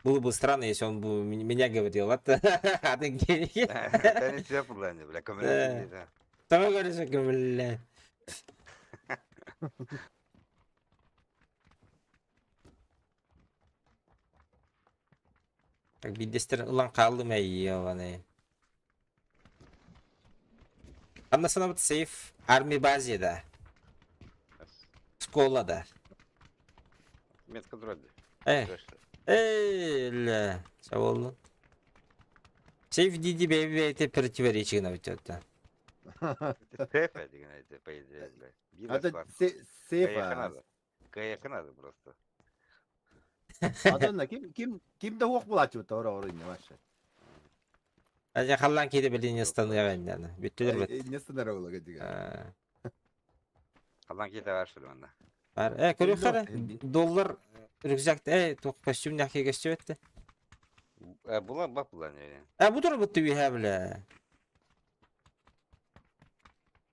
Было бы странно, если он бы меня говорил, а ты Тәне сөйіп бұлар бля, көмірі да. Что говоришь, бля? Так бидестер ылан қалды ма ебаный. Аннасына вот сейф армия базе да. Школа да. Метка дроди. Э. Эй, ля. Сау Сейф диди бэби это противоречие на это. Сейф деген это, по идее, бля. Бир Это бар. сейф. Каяқы надо. Каяқы надо просто. Адонна ким ким ким да хуак булачы тора орын вообще. Ажа халлан кейде билин станыга инде. Бүттүлөр бит. Не станар ола гедиге. Қалан кейде бар шүл онда. Бар. Э, көрө хара. Доллар рюкзак э, тоқ костюм нәхе костюм этте. Э, була бап була не. Э, бу тур бутты бия бля.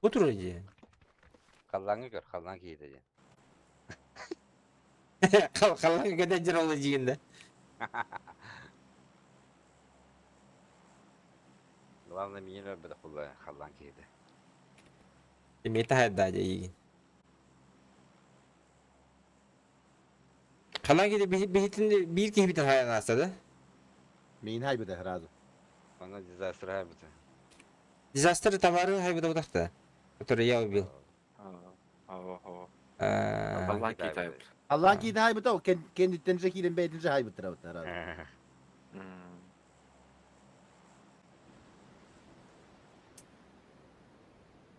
Бу тур иди. Қаллаңы көр, қаллан кейде. Халлан көдә жер олы дигенде. Главное, мені бір құла қаллан кейде. Мета хайда дигин. Халлан кейде бихитин бир ки битен хайан астады. Мин хай бите сразу. Она дизастер хай бите. Дизастер товары хай бите утакта, который я убил. Аллах кейде. Аллаан киитэ хайбыта, ол кэнниттэн же киирэн бэйэтин же хайбыттара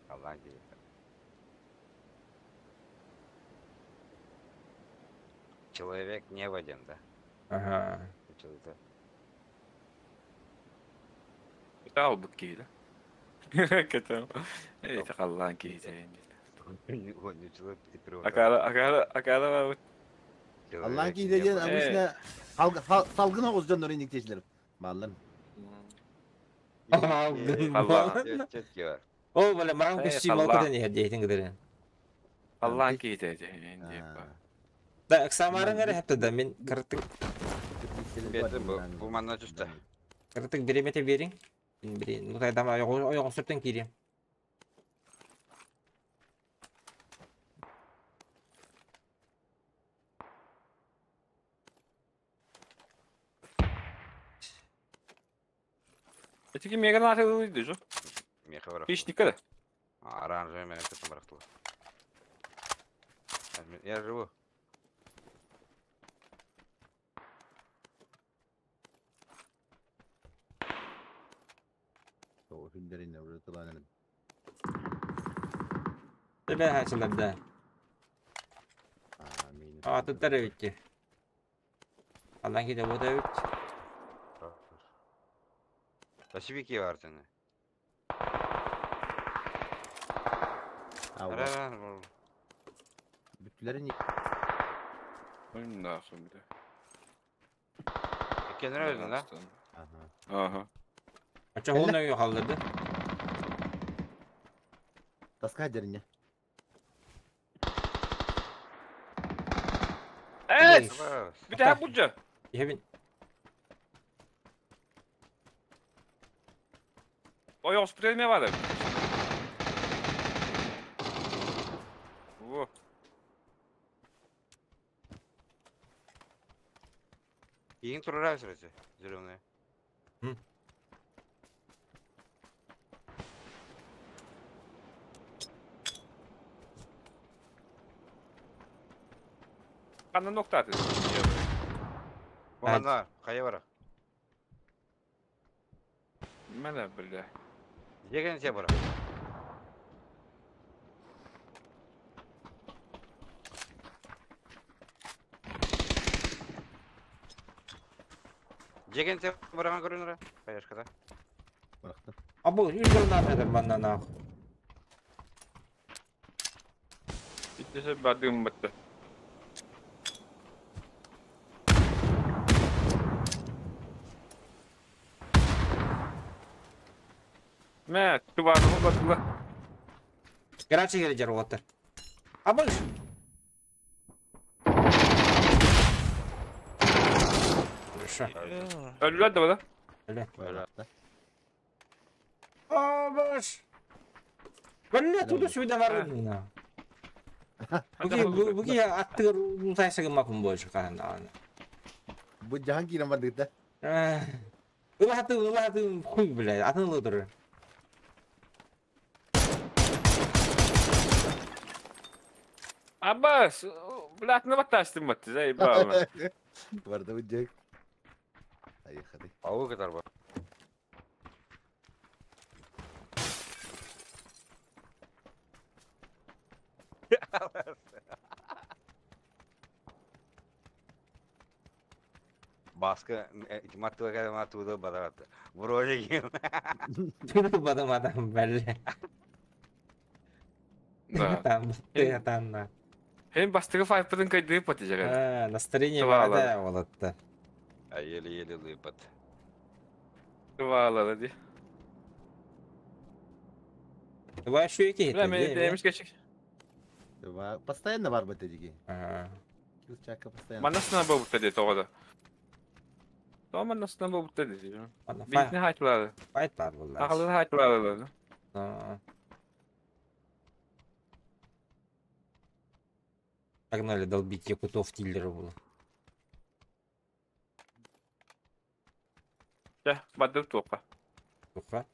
Аллаан киитэ. Человек небо диэн да? Ага. Училыта. Это албыт киһи да. Кэтэ. Эти халлаан киһи Акара акара акара Аллаан киитэ диэн обычно салгын оҕус дьоннор иниктиэчилэр бааллар. Алгын. О, бля, маҥан костюм ол кытан иһэр диэтин кытары. Халлаан киһитэ диэн. Да, Самарың эрэ хепте да мин кыртык. Бу манна түстэ. Кыртык биремете бериң. Мин бирин. Ну тайдам ойоҕун сөптөн киириэм. Эти мега наахылы жо. Меха бар. Пишника да. Оранжевый меня кто-то барахтыл. Я живу. Тебе хачылар да. Атыттар эбитти. Алан ките бу да эбит. Спасибо, бар сені. Бүттүлэр Oyun şimdi. Kendine öldün lan. Aha. Ача холна үй халдырды. Таска дерне. Evet. Bir daha bulca. Yemin. Ой, премия var. Во. Ең турара сразу, зеленые. Qanday nokta atıyor? Мана, қая бара? Mana бля. Деген сен бара. Деген сен барған көрінір, қаяшқада. А бұл үш гранат эдер манна нах. Bittese бардым бітті. Мә, тубаны батыла. Гранат келе жар оттар. А бұл Хорошо. Өлүлөр да бала. Өлө. Абаш. Бля, туда сюда варына. Буги буги аттыгар мутайсагы макун больше кахан аны. Бу жахан киирэн бардыгыта. Улахаты улахаты хуй бля, атын лыдыр. Аббас, бля, атына баттастым батты, зай баама. Барды бу жек. Айхады. Ауы катар бар. Баска, матуга матуда бадарат. Вроде кем. Туду бадам адам бәлле. Да. Там, там на. Hem бастыгы файпыдын кайдыы паты жаган. А, настроение Тываалады. бада болатты. А еле-еле лыпат. Тываалады ди. Давай şu iki Бля, мен демиш кечик. Постоянно бар бит диги. Ага. Чака постоянно. Манасына бабытта ди тоғада. То манасына бабытта ди. Битни хайтлады. Файт бар булар. Акылы хайтлады. Погнали долбить якутов киллера было. Да, бадыр тоққа. Тоққа?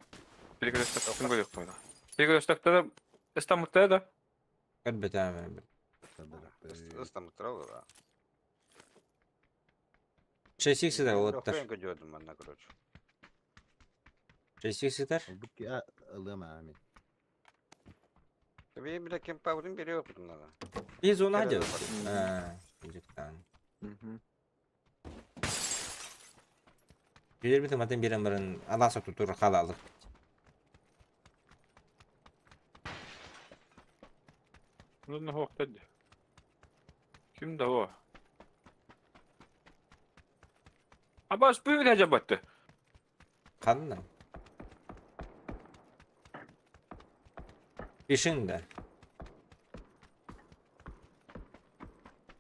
Перекресток көрөк қойды. Перекрестокта да Истамбулда да. Көрбөтәм. Ыстамыттара олора. 6 сытар уолаттар. Охуен көдьүөтүм манна, короче. 6 сытар. Бу ылыам аа мен. Тебе бile кем паудын бериyor надо. И зона делать. А, жыктан. Билер бит матын берен барын аласа тутур халалык. Ну, хоқтады. Ким да о? Абас бүйін әжабатты. Ханна. Пишин да.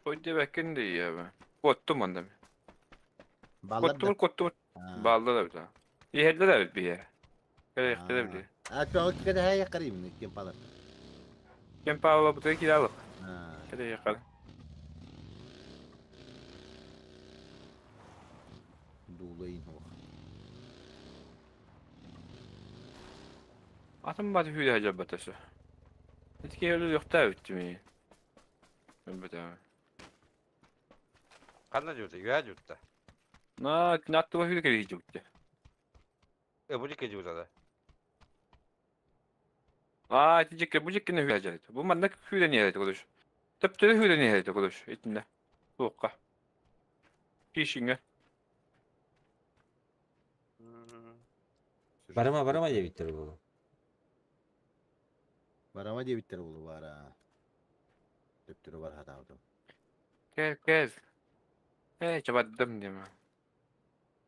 Ой деп әккен де я. Коттум анда. Баллар Коттум, коттум. Баллар да бит. Иһэллэр эбит биһэ. Кэлэхтэрэ били. А то кede хая карим кем палар. Кем Павла буты кидалык. Кэлэ якар. Дуулайын хох. Атым баты хүйде хажабатасы. Этке өлі yoxda bitdi mi? Бөтә. Канна журта, юя журта. На, наттыва хүйде керек журта. Э, бу жеке журта да. А, ти жеке, бу жеке не хүйде хажабат. Бу манна хүйде не хажабат кодуш. Төптөрү хүйде не хажабат кодуш. Итинде. Туукка. Кишиңе. Барыма барыма дебиттер бу. Барама дебиттер болу бара. Төптөрү бар хатаабытым. Кел, кел. Э, чабаддым деме.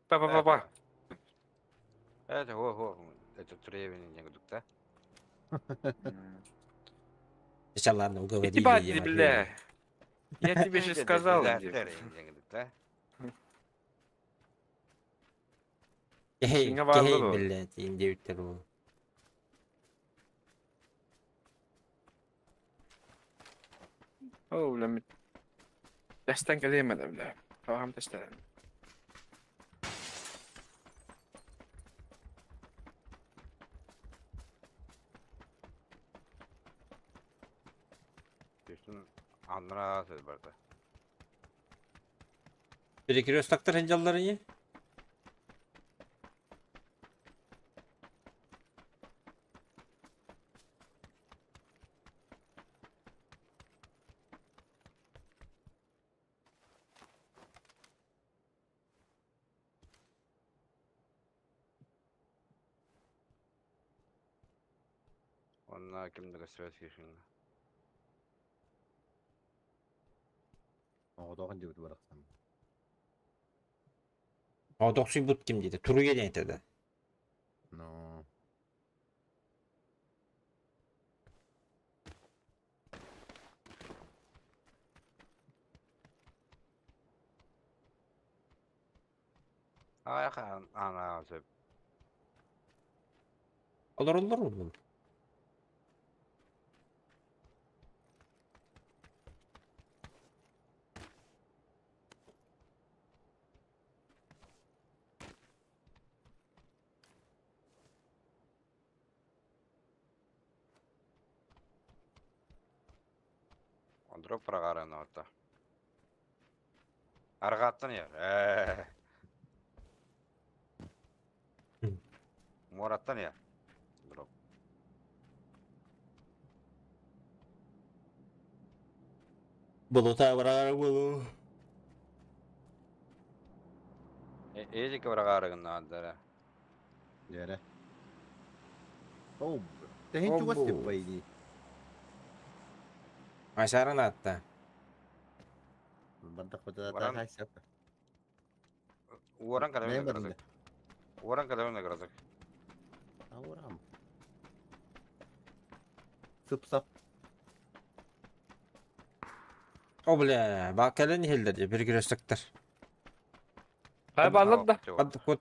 Па па па па. Это хо хо, это требование не гудук, да? Сейчас ладно, уговорили. Иди бля. Я тебе же сказал. Да? Эй, Сиңа барды эй, бу. блядь, индебиттер бу. О, бля, Дастан келемedi бля. Тагам тестен. Түстүн аннара сөз барды. Перекрестактар хенжаллары не? Онна кимдиге связь кишин. Оҕотоҕун дебит барахсан. О, доксуй бут ким дейді. Туруге не айтады. Но. Ай хан ана сөп. Олар олар олар. Ондро прогара нота. Аргаттан яр. Э. Мораттан яр. Дроп. Болута барар болу. Эжике прогара гына. Дьэрэ. Оу. Тэһин чугас деп байди. Айсарын атта. Бардак бата Баран. хайсап. Уоран Мен калабын бардым. гразык. Уоран калабын гразык. Аурам. Сып-сап. О, бля, бакален хелдер, перекрестактар. Хай баллар да.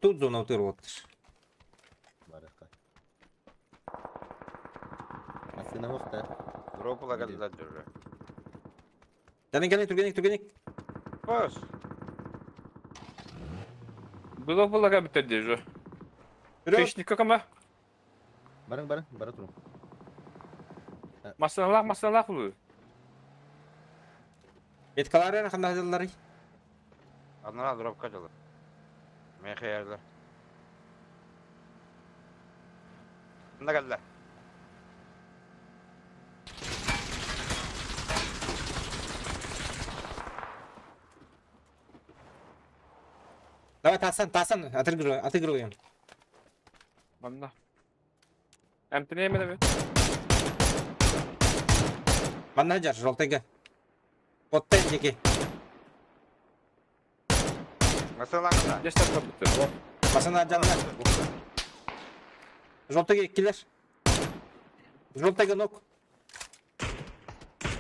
Тут зона утыр оттыр. Баракка. Асына хохта. Дропула калда жүррө. Кәлен, кәлен, түргенек, түргенек. Бос. Было было как битер же. Пешник кама. Барың барың, бара турун. Масалах, масалах бу. Меткалары ханна Анара дропка дылы. Мехе yerler. Мында келді. Давай тасан, тасан, отыгрываем, отыгрываем. Манна. Эмтине бе. Манна жар, желтыйга. Оттен деки. Масалаңда. Дестер табыты. Масана жанна. Желтыйга килер. Желтыйга нок.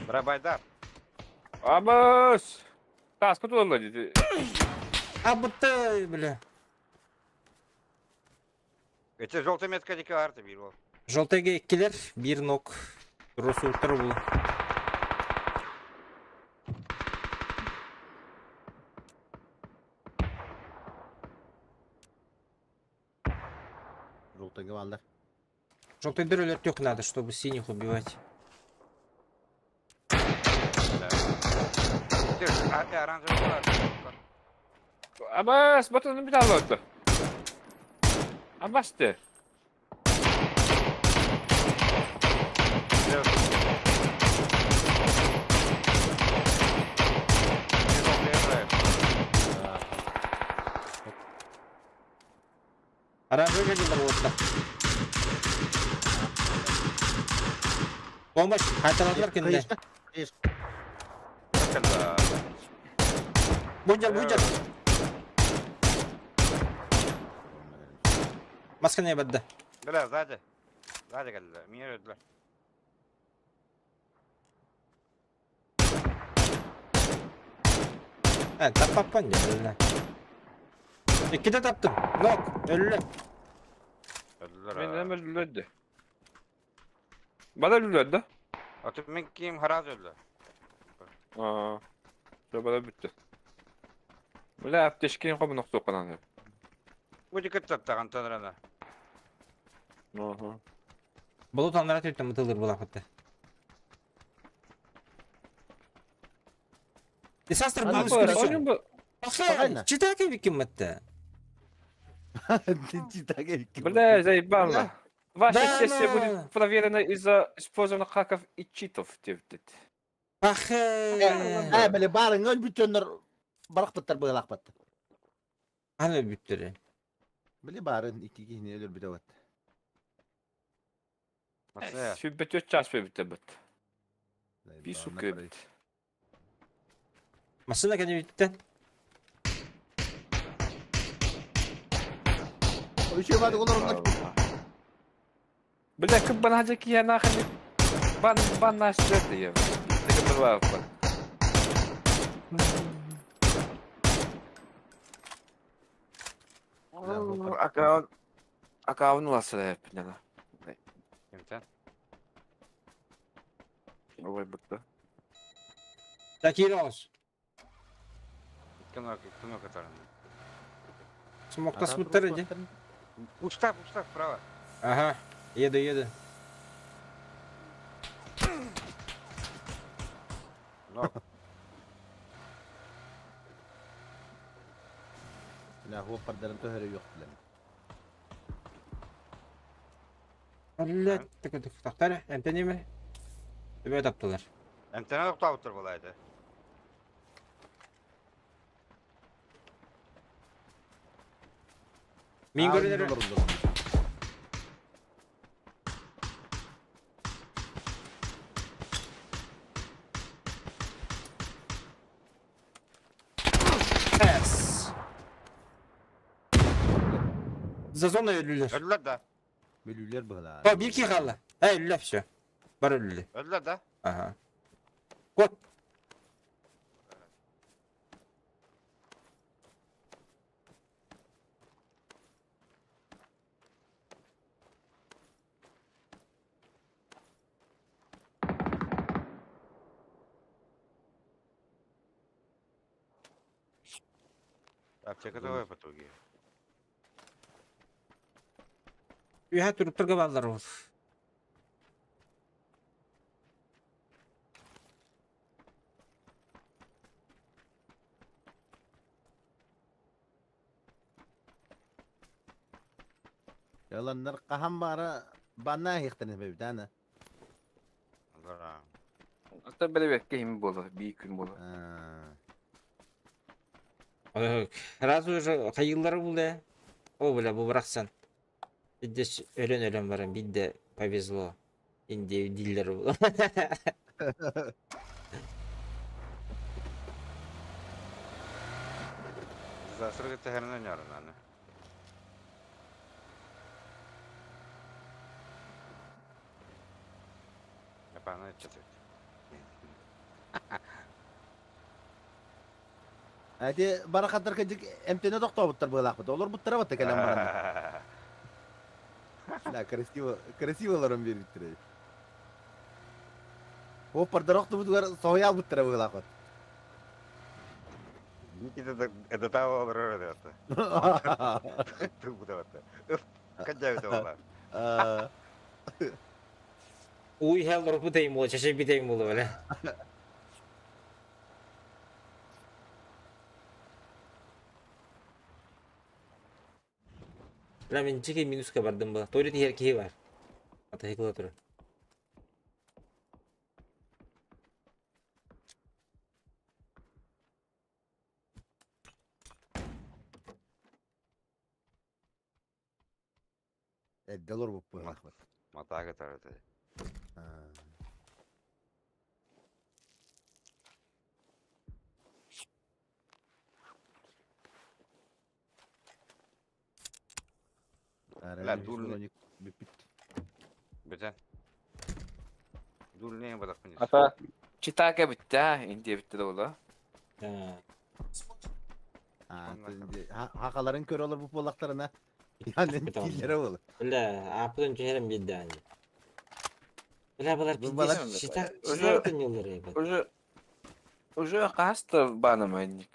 Брабайдар. Абас! Тас кутулла диди. А будто, бля. Эти желтый метка деки арты бир бол. Желтыйга килер, бир нок. Росу был. Желтый балдар. Желтый дыры надо, чтобы синих убивать. Абас, батын бит алды. Абас те. Оранжевый вот. Помощь, қайталадылар кенде. Бунжар, бунжар. Маска не бадды. Бля, сзади. Сзади келді. Мені öldüler. Ә, таппаппан бля. Иккиде таптым. Нок, өллө. Öldüler. Мен эме үллөдү. Бала үллөдү. Атып мен кийим хараз öldü. Аа. Бала бүттү. Бля, аптечкин кобу нокто кананы. Бу дикет таптаган танрана. Ага. Болот аннара түрттен мытылыр була хатта. Десастр Ана, был бара, исключен. Бу Пахай, читаки виким мытты. Читаки виким. Бля, заебало. Ваша Да, сессия на. будет проверена из-за использования хаков и читов, деп. Пахай. Ә, бile барын өл бүтөннөр барак баттар быгалак батты. Аны бүттүрі. Бile барын ики кихини өлөр бүтө бат. Сүббет өт час бе бит. Би сука бит. Машина кәне бүттен. Үшө бады олар. Бля, кып бана жеки я нахрен. Бан бан наш это я. Так была. Аккаунт аккаунт ласыр пняна. Кимтен? Ой, бытты. Такирос. Кино, кино который. Смоктас буттар иди. Пуста, пуста, справа. Ага, еду, еду. Но. Бля, хоп пардарын төһөрө yok билем. Бля, так так тактар, эмтене ме? Төбө таптылар. Эмтене токтап тур булайды. Мин көрүнөр. С. За зоной өлүлөр. Öldüler да. Өлүлөр быгала. О, бир ки калды. Эй, өлүлөр все. Бар өлүлөр. Öldüler да. Ага. Вот. Аптека давай потуги. Үйә туруп балдар ол. Яланнар хаһан баара банна иһиэхтэрин эбит ана. Ата бэрбэккэ иһим буолар, биир күн буолар. Сразу уже хайыыллара буле. О, бля, бу бырахсан. Здесь өлөн-өлөн баран бидде повезло. Инди диллер бу. Засыргы тэһэринэн ярынан. Япаны чөтөт. Эти барахаттар кыдьык эмтэнэ тохтообуттар быалаахпыт. Олор буттара батта кэлэн баран. Да, красиво, красиво олорон биэрбиттэр. О, пардар охтубутугар соһуйа албыттара быалаахпыт. Никита это того олорор это. Тубута Кадяви ола. Уй хел рупутейм була, чашай битейм була, бля. Бля, мен чеке минуска бардым ба. Туалет иһэр киһи бар. Атайкыла турар. Эрдэ олорбут быһыылаахпыт. Матаага тараты. Бля, дурный. Бүппүт. Бүтэн. Дурный бадақпын. Ата читака битте, инди битте да ола. Хақаларын көрө олор бу буоллахтарына. Yani киллere бол. Бля, апын түһэрэн биэрдэ ани. Бля, балар Бу балар- пиздец, читак, Уже- читак ньыллар ебать. Уже уже хаста банамайник.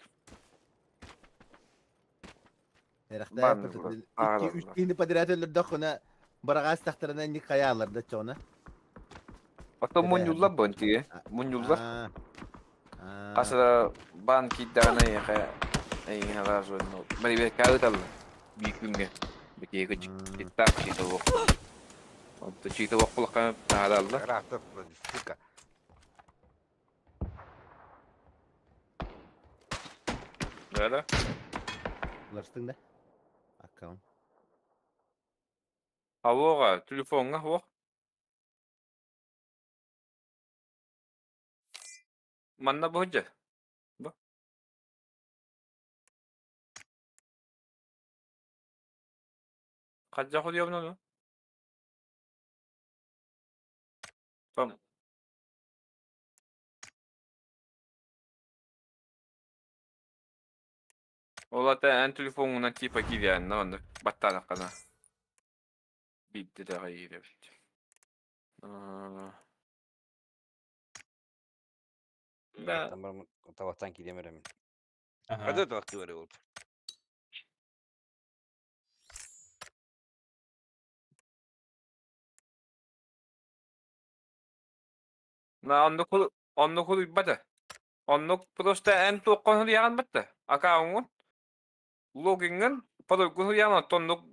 Эрахта икки үч киһини подряд өлөрдөххүнэ бараҕаас тахтарына инник хайаалар да чоҕуна. Потом муньулла бонтиге. Муньулла. Касара бан киддагана яха эйин разу но. Мари бе каутал би күнгө. Бики күч киттап чито бок. Онто чито бок кулакка таадалла. Ратып, сука. Да да. Уларстың да? Аккаунт. Аллоға, телефонга хо. Манна божа. Бу. Каджа худьявна ну? Там. Ол ата эн телефоңунан типа кириэн, онно батталаккана. Бидде да кииребит. Да. Таваттан киремерем. Ага. Када тавакты бар болду. На онно кул онно кул бата. Онно просто эн туоккон яган батта. Аккаунтун логингын паролгун яган тонну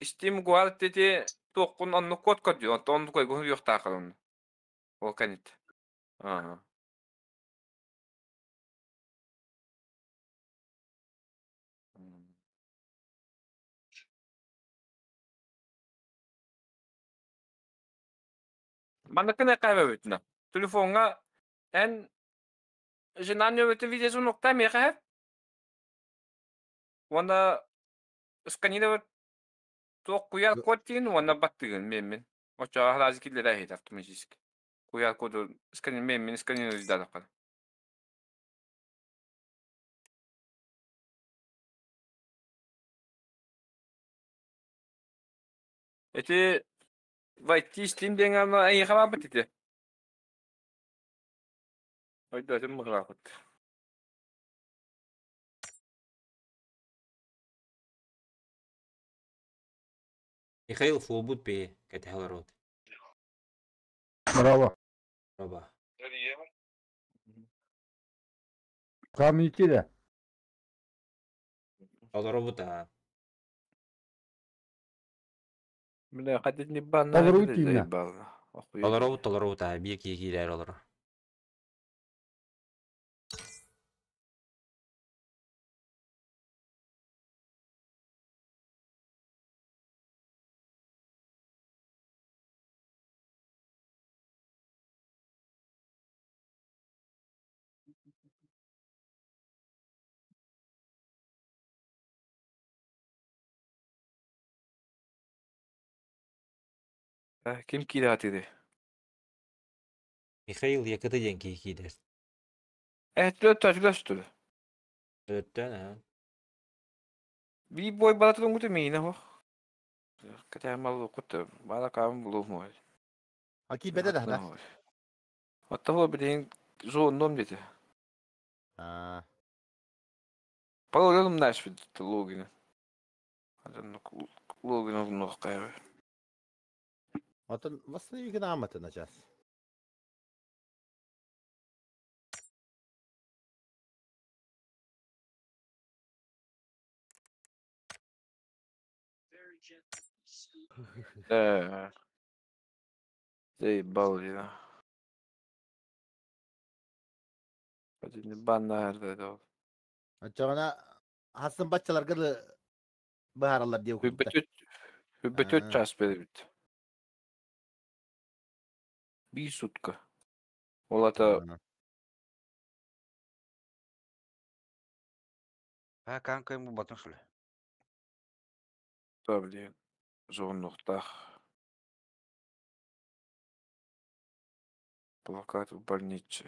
Steam гуар тети туоккун онно код код онно кой гун юктаакын. Ол канит. Ага. Манныкын кайба бүтүнө. Телефонга эн женанё өтө видео нокта меха. Уонна сканировать туох QR код тиин уонна баттыгын мен. Очо харазы киллere хит автоматически. QR коду сканер мен сканировать дадаккан. Эти войти Steam деген ана ай хабар бит Ойда тем мыграхыт. Михаил Фулбут пи кэтэ Браво. Роба. Комментире. Олоробута. Бля, хотя не банна, Толору тииннэ. заебал. Охуеть. Толоробут толоробут аа биир киһи киирээр олоро. Ким киирэ Михаил Якыты диэн киһи киирэр. Э, что ли? Өттөн аа. Би бой балатын гуты миина хох. Хотя мало кут бала кам булу мой. А киирбэтэ да да. Оттого блин зон ном дете. Аа. Палолом наш логин. Логин нох кайры. Отон восстанови грамоты на час. Да. Заебал я. Один банна да. Очоҕуна хасын баччаларга быһаараллар диэ курдук. Хүббөтөт час беребит. Би сутка. Ол ата А, кан кым бу батын шуле. Да, блин. Зорнуктах. Плакат в больнице.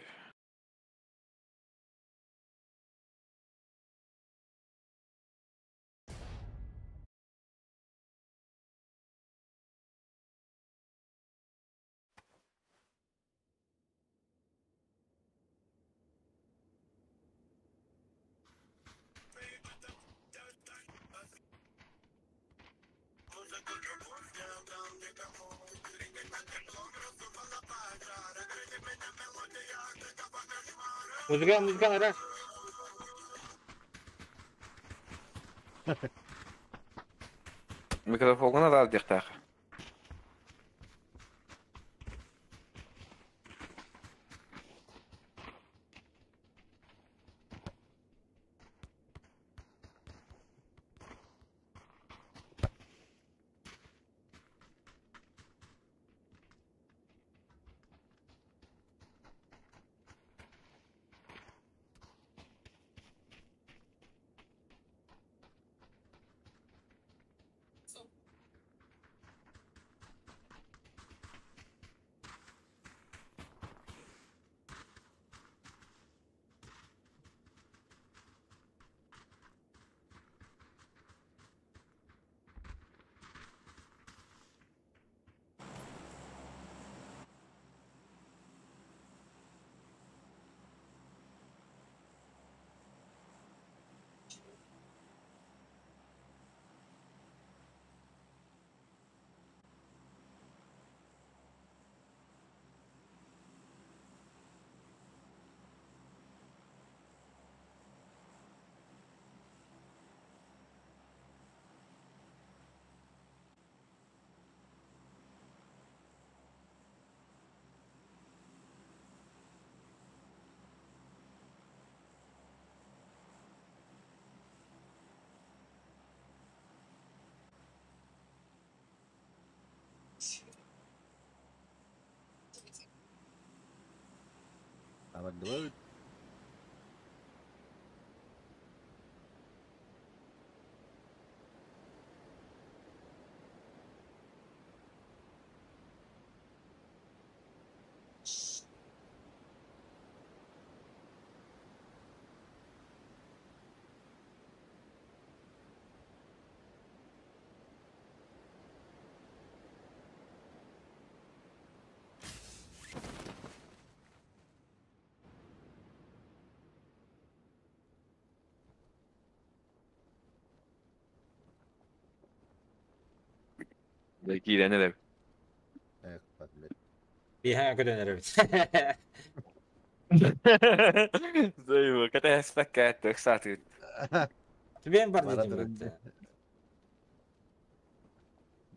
Музыка, музыка, раз. Микрофоҥҥун араар диэхтээх. Абардыбыт. Киирэн эрэ. Э, бат. Биһа көтөн эрэбит. Зайбы, кэтэспэккэыксаатыыт. Түбэн бар Бара дедим турар. бытты.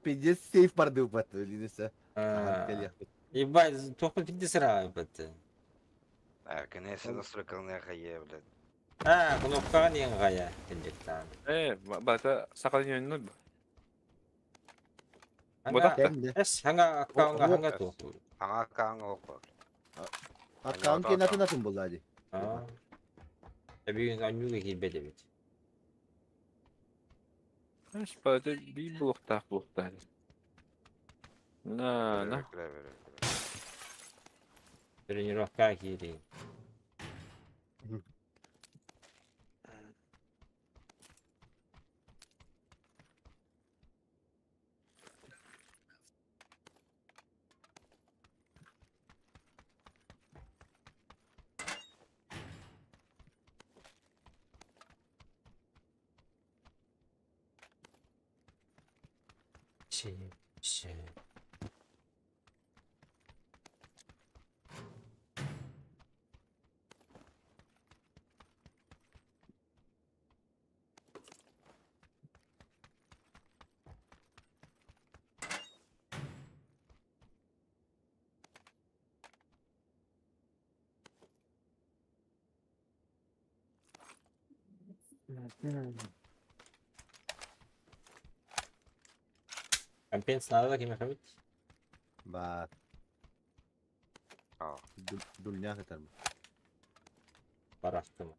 Пиздец сейф барды упат Линесе. Ебать, туохпун пиздец ыраабыт. А, конечно, настройкалны хае, блядь. А, кнопкаҕа диэн хайа кэлликтаан. Бата сахалин ойнур бу. Эс, ханга аккаунга ханга туох. Ханга аккаунга оппа. Аккаунт кенатын атын булла ди. Эбигин анньууга киирбэт эбит. Эс, бата биир булуктаах булуктаах. На, на. Тренировка киирии. Компенс надо ким эхэбит? Баар. Дульня сытар. Барастым.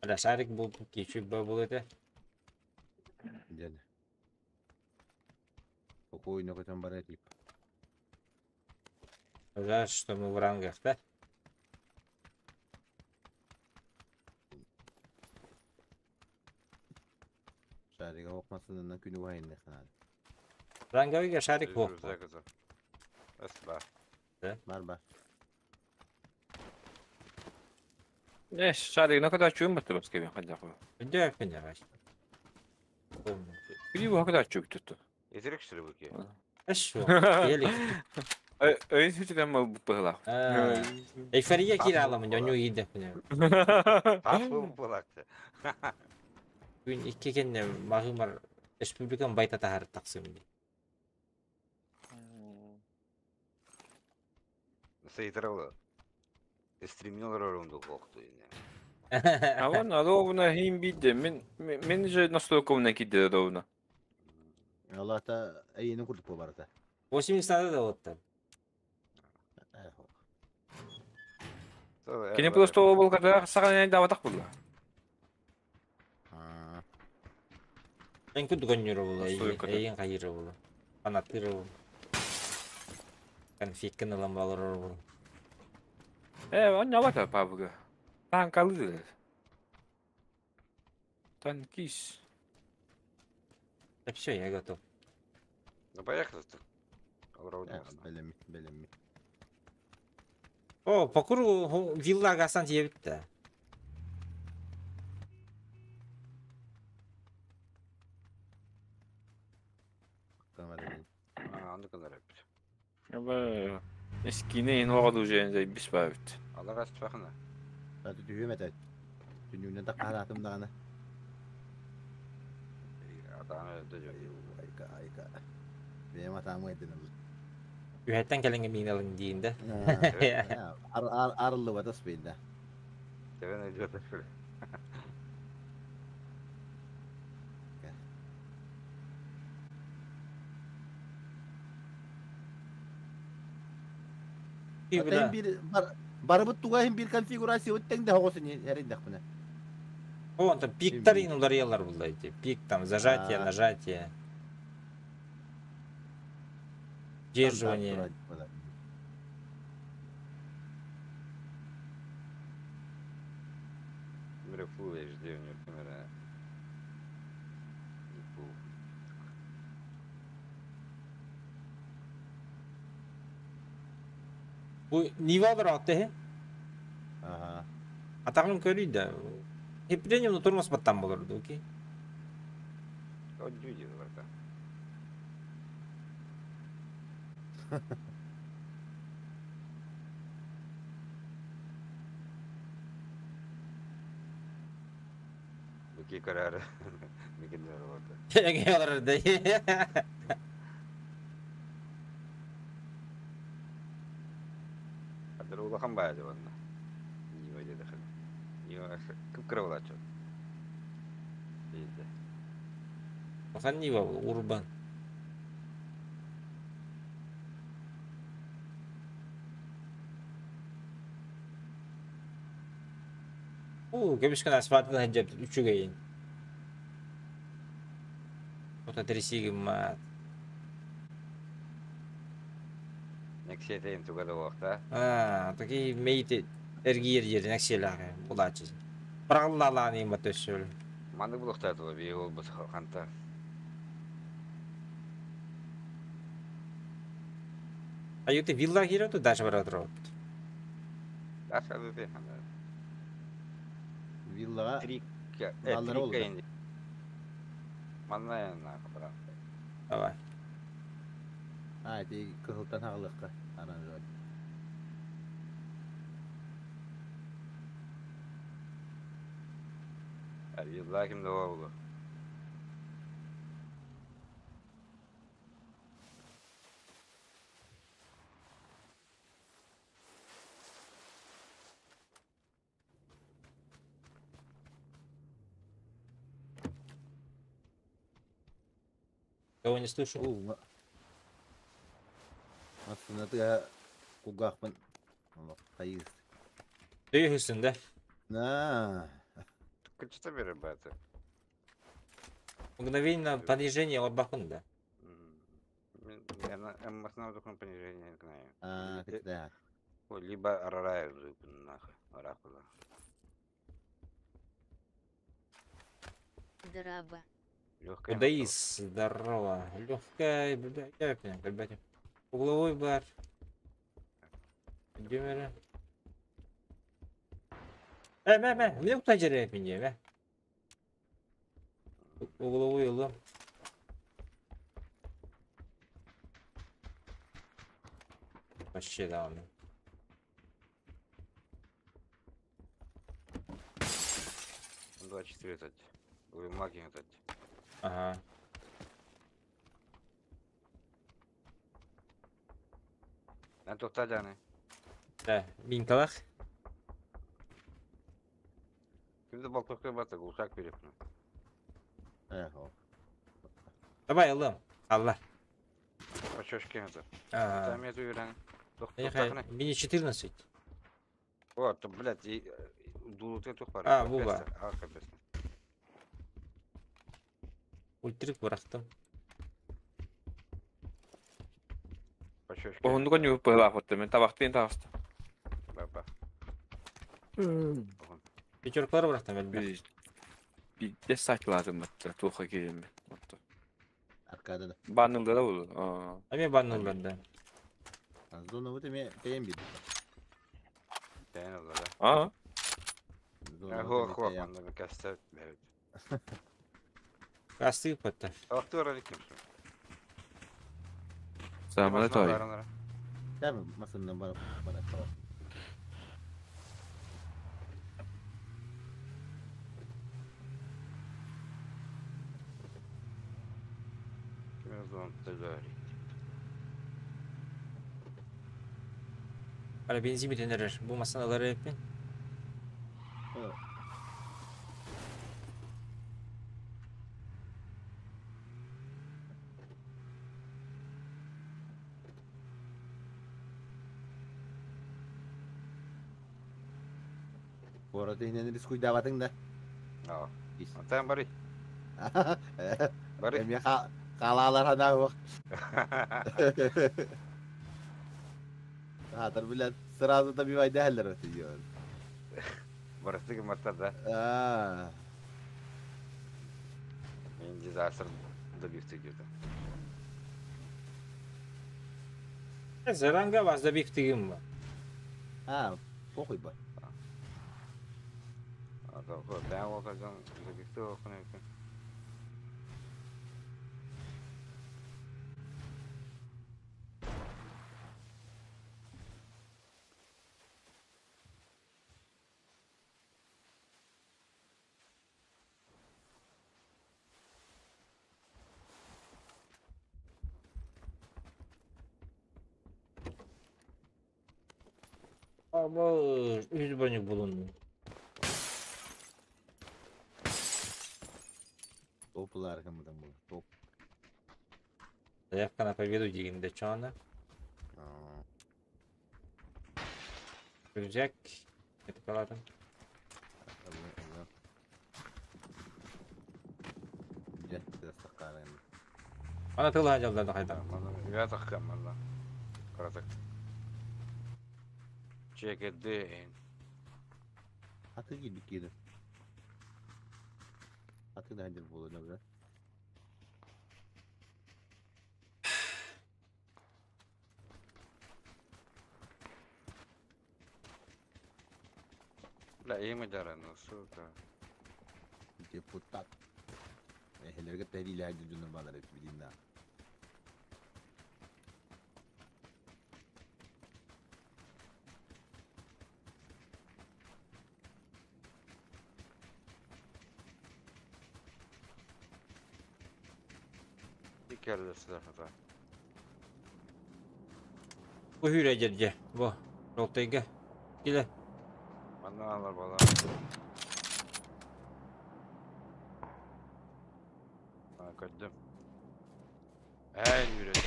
Бля, шарик был кичү был это. Дьэн. Спокойно көтөн барар тип. Жаль, что мы в рангах, да? Шарига окмасынынан күнү уһайынныхнаады. Ранговыйга шарик буох. Да? Бар бар. Эш, шаригына када чуйм батты баска мен ханжак. Өндө пенер. Били бу хакада чуй тутту. Этерек что ли буки? Эш, елик. Өйүн сүтүдөн бу быһыла. Эйфория кире аламын, оню иде пенер. Тас бу булакты. Күн икки кенне магымар республикан байта тахар таксым ди. Сейтаралы. Стримнер орунду кокту. А вон ровно хим бидде. Мен мен же настолько на киде ровно. Аллата эйини курдук бу барата. 80 надо да вот там. Кини просто обол когда саган даватак булла. Мен күн дүгөннөр була, эйин кайыры була. Анаттыры була. Конфеткен алан балар була. Он явата пабыга. Танкалы. Танкис. Да все, я готов. Ну поехали ты. Белеми, белеми. О, по кругу вилла гасан тиебитте. Аба эскине инваду же бис бабит. Алар аспахына. Аты түйөм этет. Түнүнөн да каратым даганы. Атаны дөжө. Айка, айка. Бем атам эдин. Үһәттен кәләңге мин алың дейін да. Ар ар арлы батас бейді. Тебен өйдөт. Атайын бир бар барыбыт тугайын бир конфигурация өттең де хогосын эрин дакпына. О, там пиктар ударялар булды эти. Пик там зажатие, нажатие. Удерживание. Камера Full HD у него камера. Не full. Бу Нивалар атты хе? Ага. Атағын көрейді. Хепрениум тормоз баттан болырды, окей? О, люди, братан. Ки көрөр. Микин работа. Эге олорор да. Адыр улахан баайы онно. Нива деді хыл. Нива кып-кыра булааччы. Дейді. Улахан Нива бұл, Урбан. Уу, көбүскэн асфальтын ханжап үчүгэйин. Ота тресигим маат. Нексиэтейин туга да уохта. Аа, такие мейти эргиер жерин акселяғы булачы. Бараллалааны има төссөл. Маннык булуктаатыла бии ол бу ханта. Аюты вилла кире дальше баратыр. Аса ты ханда. Виллаға Трикка, баллары трикка oldu. инди. Манна на брат. Давай. А, эти кыһылтан хаҕылыкка аранжой. Вилла ким да болду. Кого не слышу? Aslında da кугахпын. Хайыз. Түйүсүн да. На. Кычта бере баты. Мгновенно понижение лабахун да. Мен эммасына духун понижение знаю. А, да. Либо арарай нахуй. Арахула. Драба. Легкая. Удаис, здорово. Легкая, бля, я понял, ребята. Угловой бар. Дюмера. Мэ, мэ, мне куда жереп меня, мэ. Угловой улым. Вообще да он. 24 этот. Ой, этот. Ага. На тоқтаданы. Да, минкалах. Кимді балтыққа баты, глушак беріп. Эхо. Давай, алым. Алла. Почешки это. Ага. Там я уверен. Мини 14. Вот, блядь, и дулу ты тухпар. А, буба. А, капец. Ультрик бырахтым. Почешки. Оһуннуга ньюп быһылаах мен табахтыын таҕыста. Баба. Пятеркалар бырахтым элбэх. Биде саклаатым батта туха киирим. Аркада да. Баннылдара болу. Ами баннылдар да. Зона вот эме тем бит. Тәйін олар, да? А? Зона Хо, хо, анда bir касты берет. Касты патта. Актор алейкум. Самана той. Там масындан бар бар. Ким зон тажари. Ара бензин битенер. Бу масаналары эппин. Пораты инен рискуй даватың да. А. Антан бары. Бары. Эме қалалар хана бак. Хатыр билет сразу да бивай дәлләр өтү. Барысы ким да. А. Мен дизастр добивты где-то. Заранга вас добив тигим ба. А, похуй ба. А то хо, да, вот один добивты окна. Абы, үс броник булунду. Топ ылаар кыммытым бу. Топ. Заявка на победу дигинде чона. Рюкзак. Это палата. Дьэ, тастаккаарайым. Ана тылы жалдарды хайда. Я тахкам манна. Каратык. Чекеди. Аты киирбит киирдим. Аты да хадыр буолуо да. Бля, им ну, сука. Депутат. Эхелерге тәриле хадыр дьоннор баалар эбит билин да. Икерлесилер хата. Бу хүрэ жерже. Бу. Ролтайга. Киле. Манна алар бала. А, көрдүм. Эй, үрөт,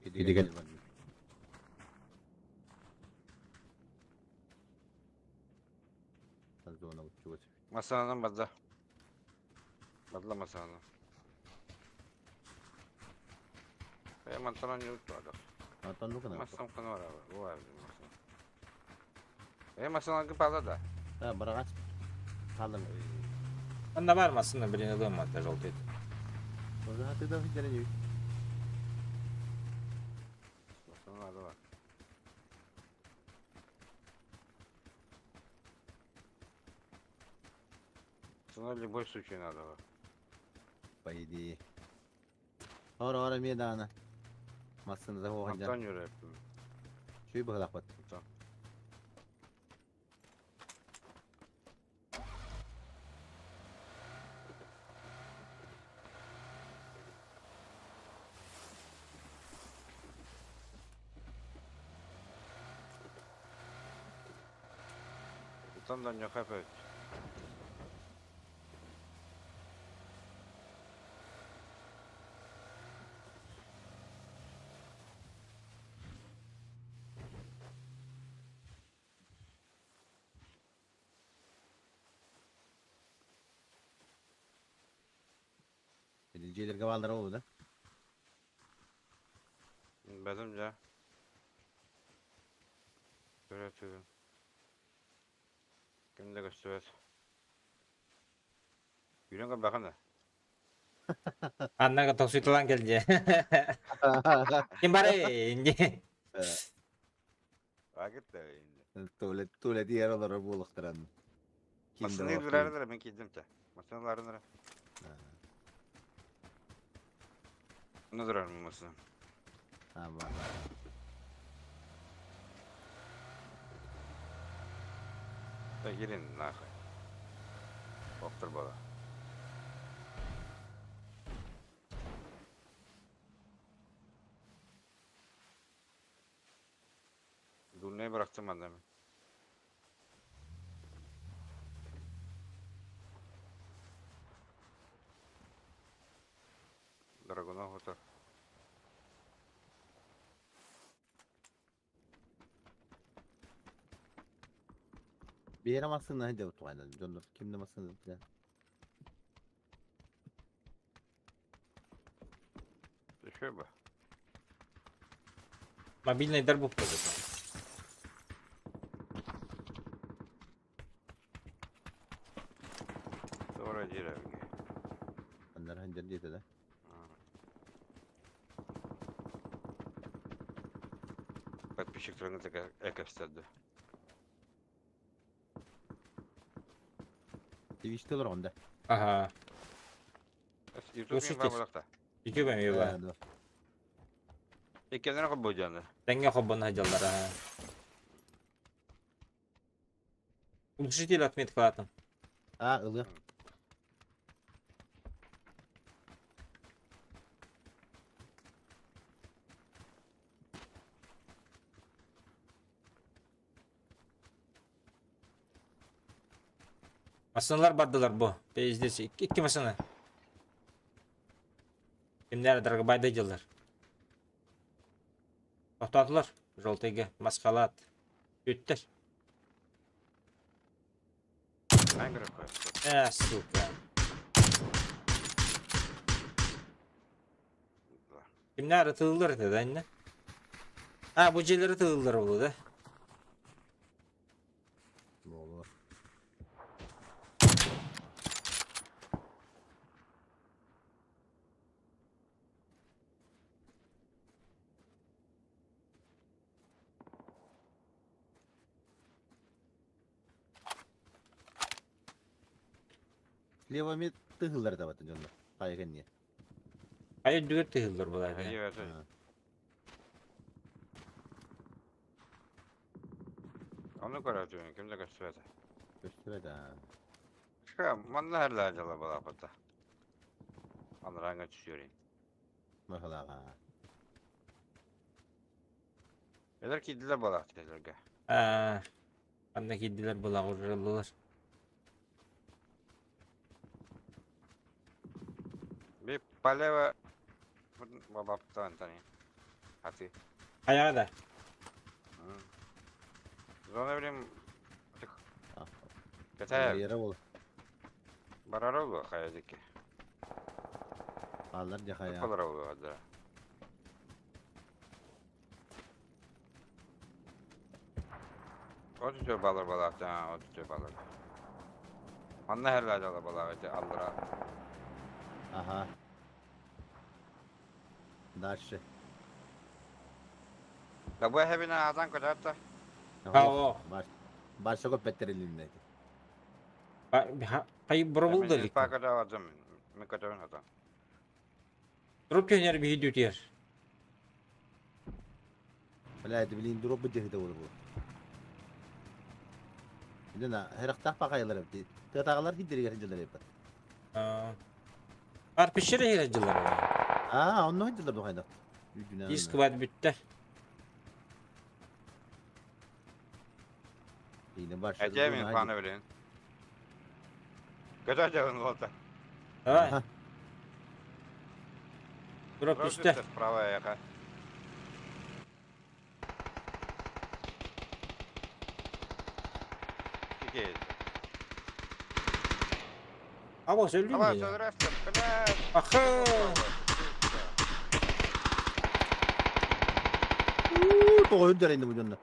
Идигел. Зона учугас. Масанан бадда. Бадла масанан. Э, мантанан юрту ада. Антон ну кана. Масам кана бар, бу бар масан. Э, масанан кы да. А, барагач. Қалым. Анда бар масына блин ылым ата желтый. Оза аты да фитере Масанан ады бар. Цена любой случай надо. По идее. Ора ора мне дана. Массаны да хохан Антон юреп. Чүй быһылахпат. Там да не хапает. Жээлерге баалар болду да. Бәдім жа. Көрөтүгүн. Кимде көстүбөт. Үйрөнгөн бакын да. Аннага тосуйталан келди. Ким бар инди? Агит да инди. Туалет туалет yer олар булыктыран. Масыны бирәрдер мен кийдим те. Масыналарыныр. Ne durar mı masını? Ha var. Да girin нахуй. Оптыр бала. Dulneyi bıraktım ben de mi? Dragon'a hotar. Bir masını hadi otuğaydan. Döndür. Kimde masını bilen. Düşüyor bu. Мобильный дар буп тоже. Doğru değil abi. Onlar hancer deydi да. Подписчиктерine de ekastedi. Twitch'te olur onda. Ага. YouTube Слушайте, var bırakta. YouTube эми бар. Иккенлere кобу жаны. Теңге хоббон хаҗаллар. Ага. Глушитель отметка А, ылы. Массыыналар бардылар бу. Пиздец. Икки массыына. Кимнэр дорогобайда дьыллар. Тохтоотулар. Желтыйга. Маскалаат. Үттэр. Э, сука. Кимнэр ытыллар этэ да инне? А, бу дьиэлэр ытыллар болу да? Болу. Слева мид тыһыллар да батын дьоннор. Хайа кэнниэ. Хайа үрдүгэр тыһыллар буолар. Ону көрөтүн, ким да көстүбэтэ. Көстүбэтэ. Ша, манна херлаа дьала балаапата. Анарааҥҥа түсүөрин. Бахалааҕа. Эдэр киирдилэр балаахтар эдэргэ. Аа, ханна киирдилэр балаҕырыллылар. Би полево бабаптан тани. А ты? Хайаҕа да? Зона билим Кэтэһэ. Яра бол. Барара болу хайа дики. Аллар дьэ хайа. Балара болу да. Оту балар балаахтан, оту балар. Манна херлаа дьала балаах ити аллара. Ага. Дальше. Да бу эһэбинэ аатан көтөөттө. Ао. Барса көп беттерилинне. Хай бробул да лик. Пака да вадым. Мен көтөбүн хатан. Дроп түһүнэр биһи дүтиэр. Бля, это блин дроп быдьыһыта болу бу. Дена, хэрахтах пакайлар эбит. Тыатагалар хиддеригер хиддер эбит. Ар пещере хире дьыллар. Аа, онно хиддер бу хайда. Диск бар бүттэ. Yine başladı. Эдьээ мин паана билин. Көтөө дьабын болта. Давай. Дроп түстэ. Справа яка. Кике. Аба сөйлейм Давай, де. сөйлөрөстө, блядь. Аха. Тоҕо үрдэр инде бу дьонно.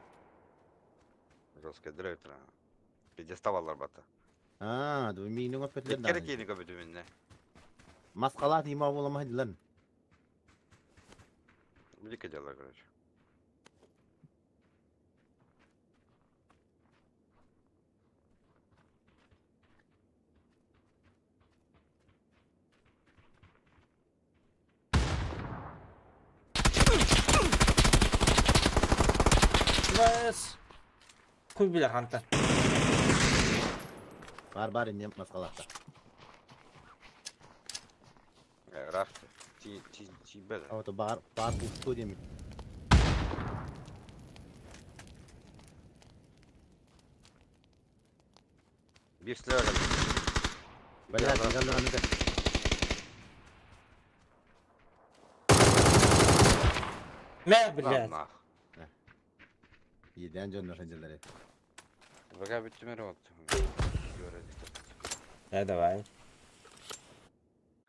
Жестко драйв. Пьедестал бата. Аа, ду миинин өппөтүлэр Иккere даҕаны. киини көбүтүмүнне. Маскалаат има болама хадилар. Биликке дела, короче. Бас. Куй билер ханта. Бар бар инде маскалаатта. Рафт. Ти ти ти беда. Ото бар бар пусто деми. Бир слева. Бля, тигаллар аны. Мә, блядь. Еден дьоннор хадилар. Бага бүттүмөр болду. Да, давай.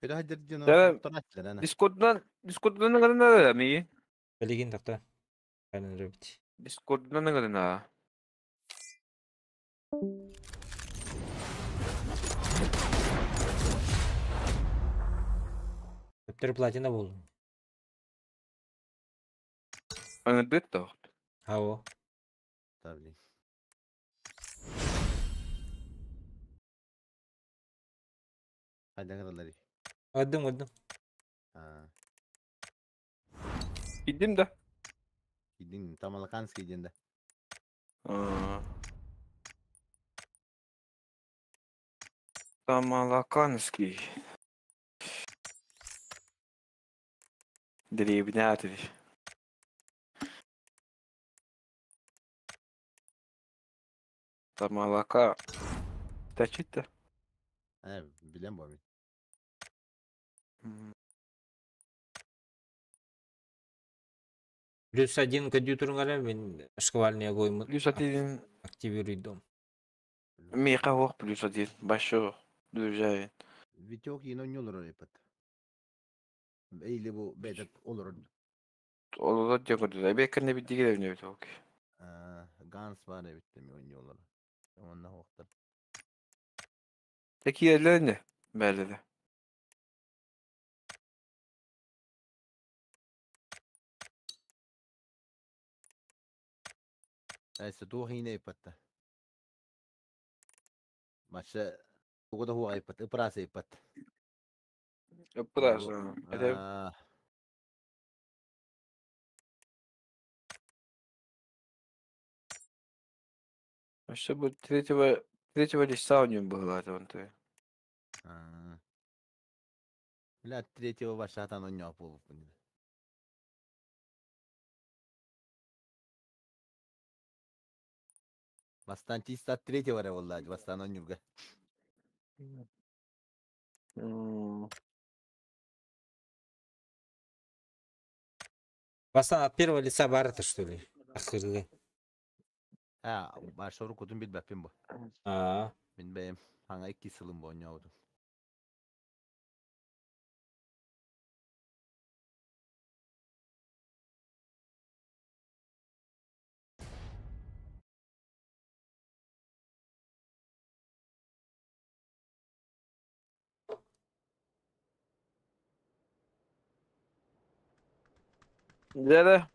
Көдө хадир дьоно Да, тонаттар ана. Дискорддан Дискорддан ыңырына ми? Билигин тохто. Кайнан рөбит. Дискорддан ыңырына. Өптөр платина болду. Ыңырдыт да. Хао. Табли. Хайдан кыралар. Öldüm öldüm. Аа, Идим да. идин Тамалаканский ден да. Тамалаканский. Дребнятый. Тамалака. Тачит-то. Билем бу. +1 компьютеруҥ эрэ мин шквальный огонь +1. Активируй дом. Миэхэ суох +1. Большой. Друзья. Витек иин онньолорор эппит. Или бу бэйдет олорор. Олорор диэн көрдүлэр. Эбиэккэннэ биддиги эбит окей. Ганс бар эбит эми онньолор. Онна хуохтар. Такиелер не? Бээлere. Эссе туох иинэ эппатта. Маша тугу да хуох эппат, ыпыраас эппат. Ыпыраас. Это А чтобы третьего листа у него было, это он ты. Бля, третьего вашатан он буолбуппун. Бастан чисто от третьего эрэ буолла, бастан онньуурга. Бастан от первого лица баар что ли? Ахыргы. А, башору кутун билбэппин бу. Аа. Мин бэйэм хаҥа икки сылым бу оонньообутум. Дьэ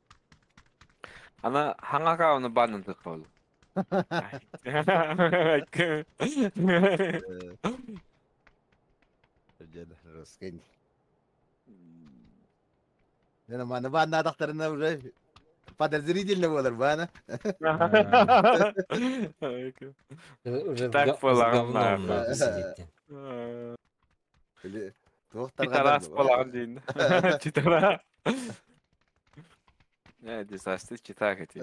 Ана хаҥа аккаунну баанын тыккабыл. Дьэ, русский. Дьэ, маны бааннаатахтарына уже подозрительно буолар баана. Уже Так с буолаҕын говном нахуй. нахуй сидите. Или туох Читарас тарҕатар буолаҕын диин. Читара. Не, дизастер читак эти.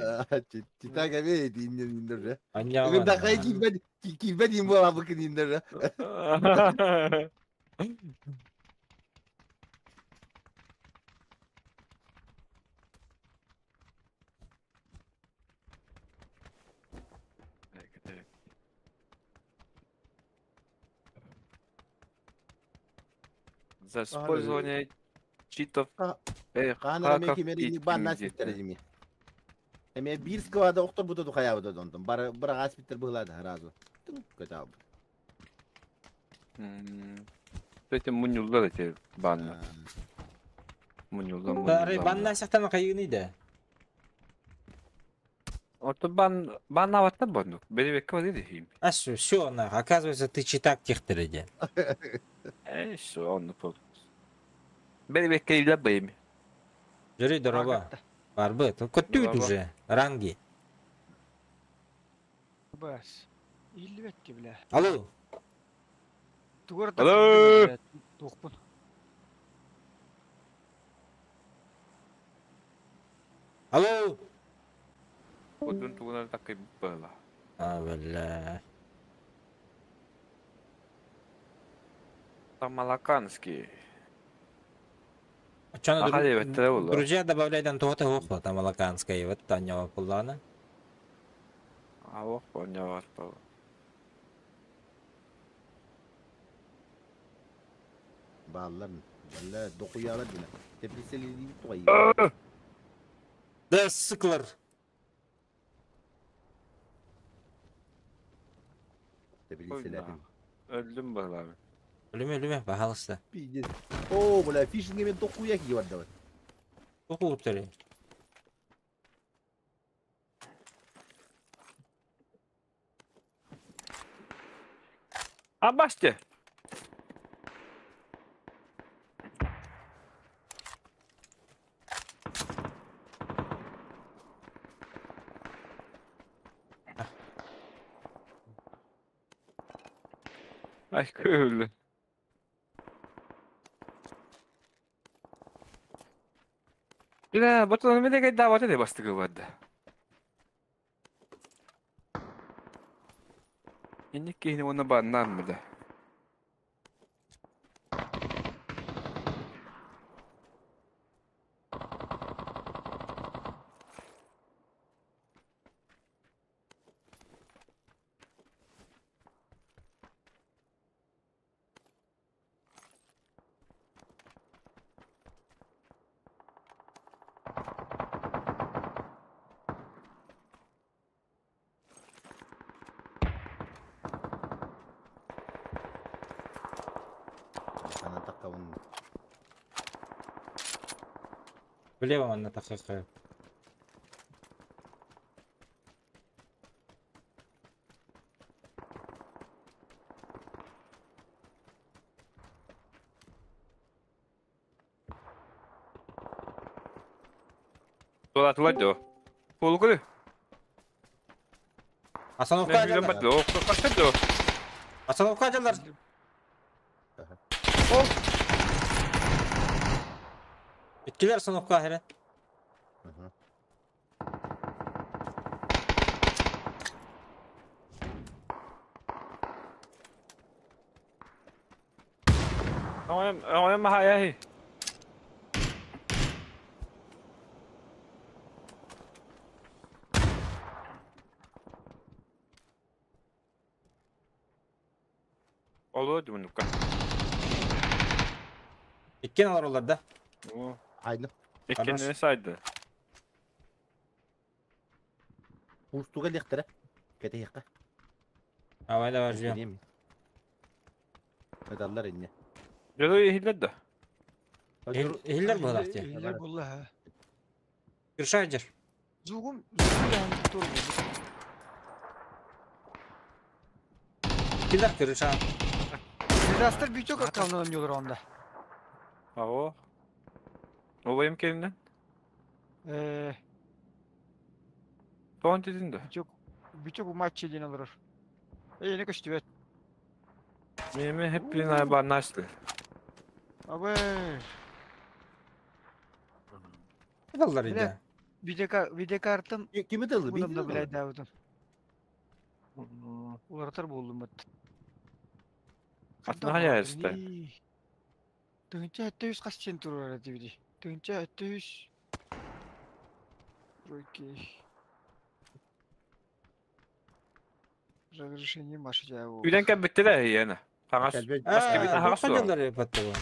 Читак эбээ диин диндер. Анньаҕа. Ыгырдахай киирбэт киирбэт диин буолаабыккын диндер. За использование читов Хаан эмиэ хаков кимэрини и бааннаас кредитов. биттэр эми. Эмиэ биир сквада охтор бута тухайаабыта донтон. Бары быраҕаас биттер быһылаада сразу. Көтаабыт. Эти мунньуллар эти банна. Мунньуллар, Бары мунньуллар. банна сахтан хайыгыный да. Ото бан баннаваттан bonнук. Беребекке бар иди. А все, все, нах, оказывается, ты читак техтереде. Э, все, онну пол. Беребекке иле байым. Жюри дорога. Барбы, только тут Дороба. уже, ранги. Бас. Илбекке бля. Алло. Тугар Алло. Туохпун. Алло. Отун тугунар такы была. А, бля. Там Малаканский. А чё Аха, эбеттер буолла. Друзья добавляй там туота хохла, там малаканская, вот Таня пуллана. А ох, понял, по. Бааллар. Балла докуялар дина. Теплиселили тугай. Да, сыклар. Теплиселерин. Өлдүм была. Үлүмэ, үлүмэ, пожалуйста. Пиздец. О, бля, фишинг мен докуя ки барда. Уху, А басте. Ай, көл. Бля, батон мен деге дават эде бастыгы барды. Инник кихини оны баннан бля. Аккаунт. Влево манна тахсар. Тула до. Полукуры. Остановка аджалар. Остановка аджалар. Иккилер остановка хере. Оҥойон маһая. Олуо дьумунукка. Иккен алар олар да. Айны. Иккенini сайды. Устуга лехтере. Кетейхка. Давай, давай, ждем. Медаллар инне. Жолу ихиллер да. Ихиллер буолар ти. Ихиллер буолла ха. Крыша жер. Зугум, зугум яһан тур буолбут. Киллер крыша. Дизастер биток аккаунтынан ойнуулар онда. Ао. Олайым келинен. Тоон дедин да. Биток, биток матч диэн олорор. Эй, не көстүбэт. Меме хеп билин айба насты. Абы. Кыдаллар иде. Видеокартым. Кими тылды? Bundan da bilay davudum. Уларатар болдум бат. Атын хая эсте. Тыгынча 700 кас чен турар дибиди. Тыгынча 700. Окей. Разрешение маша жабы. Үйден кәп бітті да яна. Қағас. Басқа бит ағас туған. Қадаллар батты.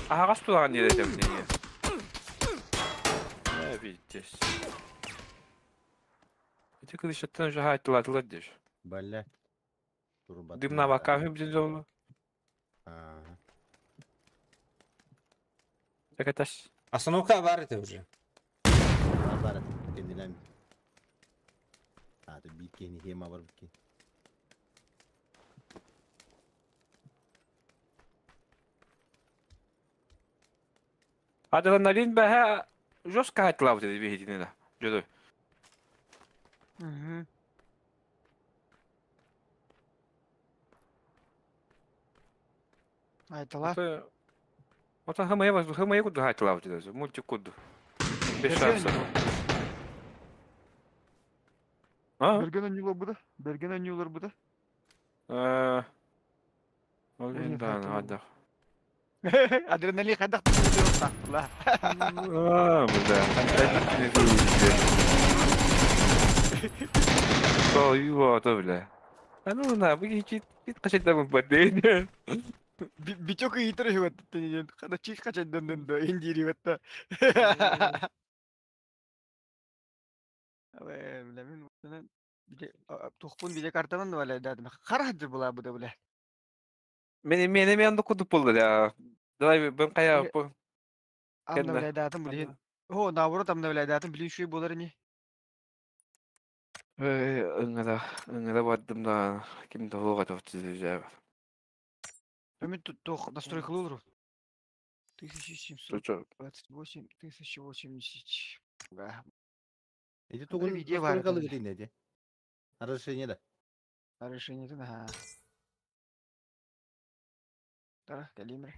Ағас туған не десем не. Не видишь. Эти кылышаттан уже хайтылатылар деш. Балля. Дымна бакафы бізін жолу. Такаташ. Остановка бар это уже. Бар кендилен. Аты биткени хема бар биткен. Адреналин бәһә жестко хайтылау dedi бихитинена. Жөдө. Угу. Айтала. Ота хымая вас, хымая куду хайтылау dedi. Мультик куду. Без шанса. А? Берген ойнуулар буда. Берген ойнуулар буда. Ол енді ана Адреналин кайдак тактыла. А, бля. Ой, то, бля. А ну на, вы чит качайдан бадын. Биток ыйтыр хыбат. Када чит качайдан да индири батта. Абы, бля, мен тухпун видео картаман да бля, дадым. Караджы була буда бля. Мен мен кудуп болду я. Давай бен кая по. Амна бля датым блин. О, наоборот, амна бля датым блин шуй болар не. Ыңыда, ыңыда бардым да, ким да һуга топчу жа. Мен тут тох настройка лулру. 1728, 1080. Да. Эти тугун видео бар. настройкалы гидин эти. Разрешение да. Разрешение да. Да, калимер.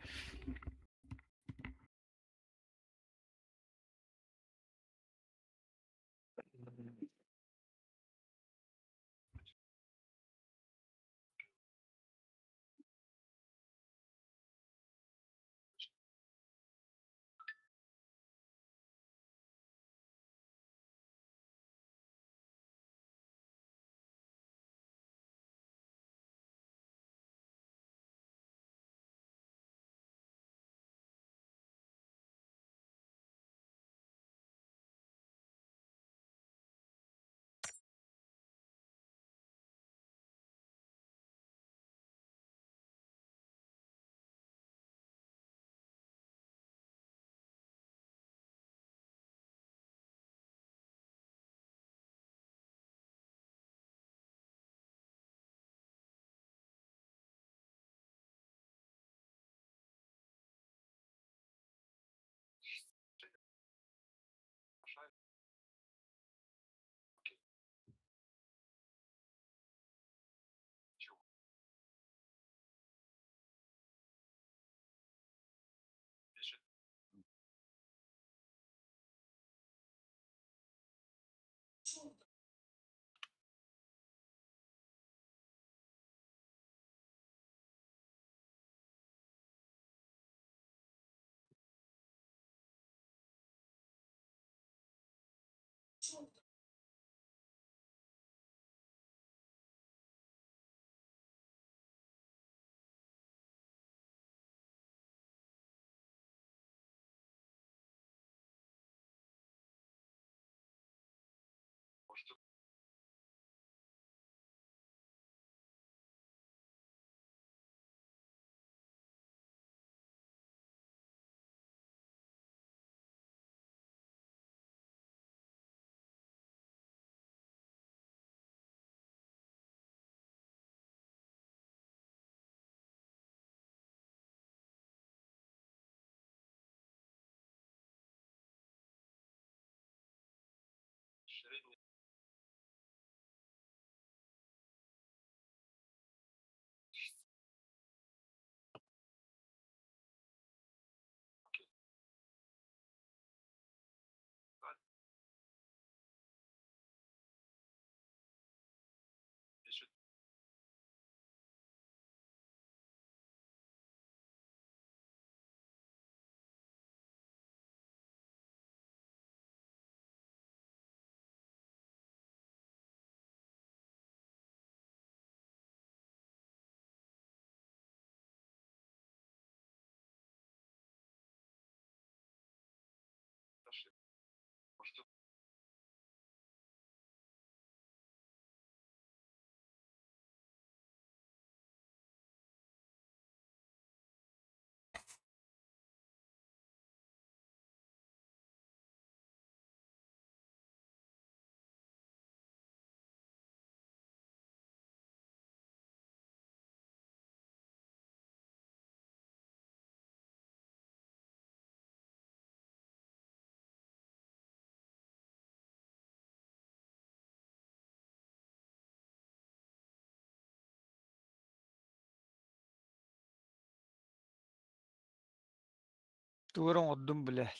Тугу оҥордум бля.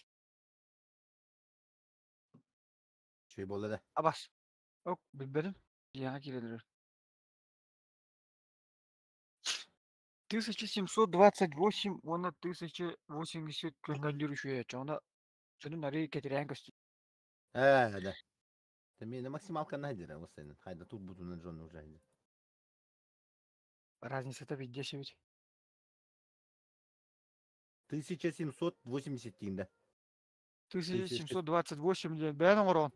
Şey буолла да. Абас. Ок, билбэтим. Дьиэҕэ киирэллэр. 1728 уонна 1080 көҥөннүүр үчүгэй оччоҕуна дьонун арыый кэтирээн көстүү. Ээ, да. Ты максималка найдера, вот Хайда тут буду на Джона уже. Разница-то везде ведь. 1780 тиында. 1728 диэн бэйэн оҥорон.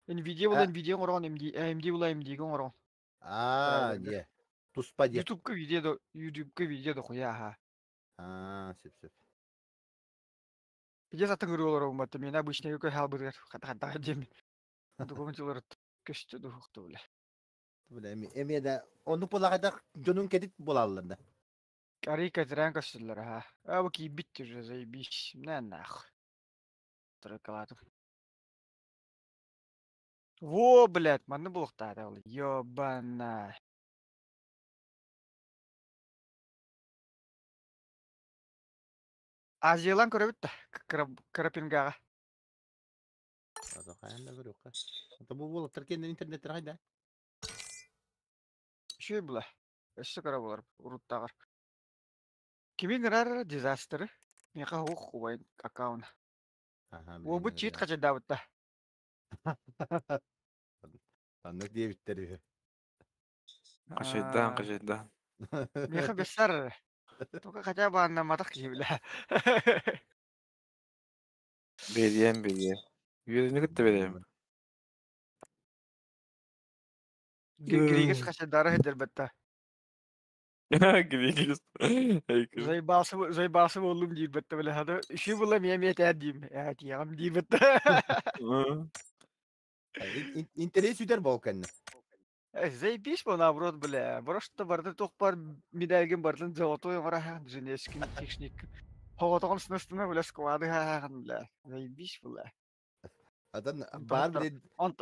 Nvidia була Nvidia оҥорон, AMD AMD була AMD оҥорон. А, де. Туспа де. YouTube-ка видео до YouTube-ка видео дохуя аха. А, сөп сөп. Пиздец атын ырыалар олматты. Мен обычный көй халбыргар хата дем. Документ көстө духукту бля. Бля, эми да ону булагада дьонун кедит булаллар да. Арый кэтирээн көстүллэр аха. А бу киирбит уже заебись. На нахуй. Трекалатым. Во, блядь, манны булуктаата ол. Ёбана. Азиялан көрөбүт да Крапингаға. Ата хайан да көрөккө. Ата бу болуптар кенден интернеттер хайда. Үчүгэй була. Өссө кыра болар уруттагар. Кимин ырар дизастеры. Миэхэ ух убайын аккаунт. Аха, Уобут чиит хачайдаабытта. Аннык диэбиттер үһү. Качайдаан, качайдаан. Миэхэ бессар. Только хотя бы аннаматах киһи билэ. Бериэн бериэн. Үөрүнү кытта бериэм. Григис хачайдары хедербетта. Григис. Заебался, заебался боллум диирбетте билэ. Хада үшү була миэ миэ тээр диим. Ээ тиэҕим диирбетте. Интерес үтер бол кэннэ. Заебись бо наоборот бля. Просто барды туох бар медальгин бардын золотой оҥоро женескин техник. Хоҕотоҕун сынастына бля склады хаахан бля. Заебись бля. Атан бар бля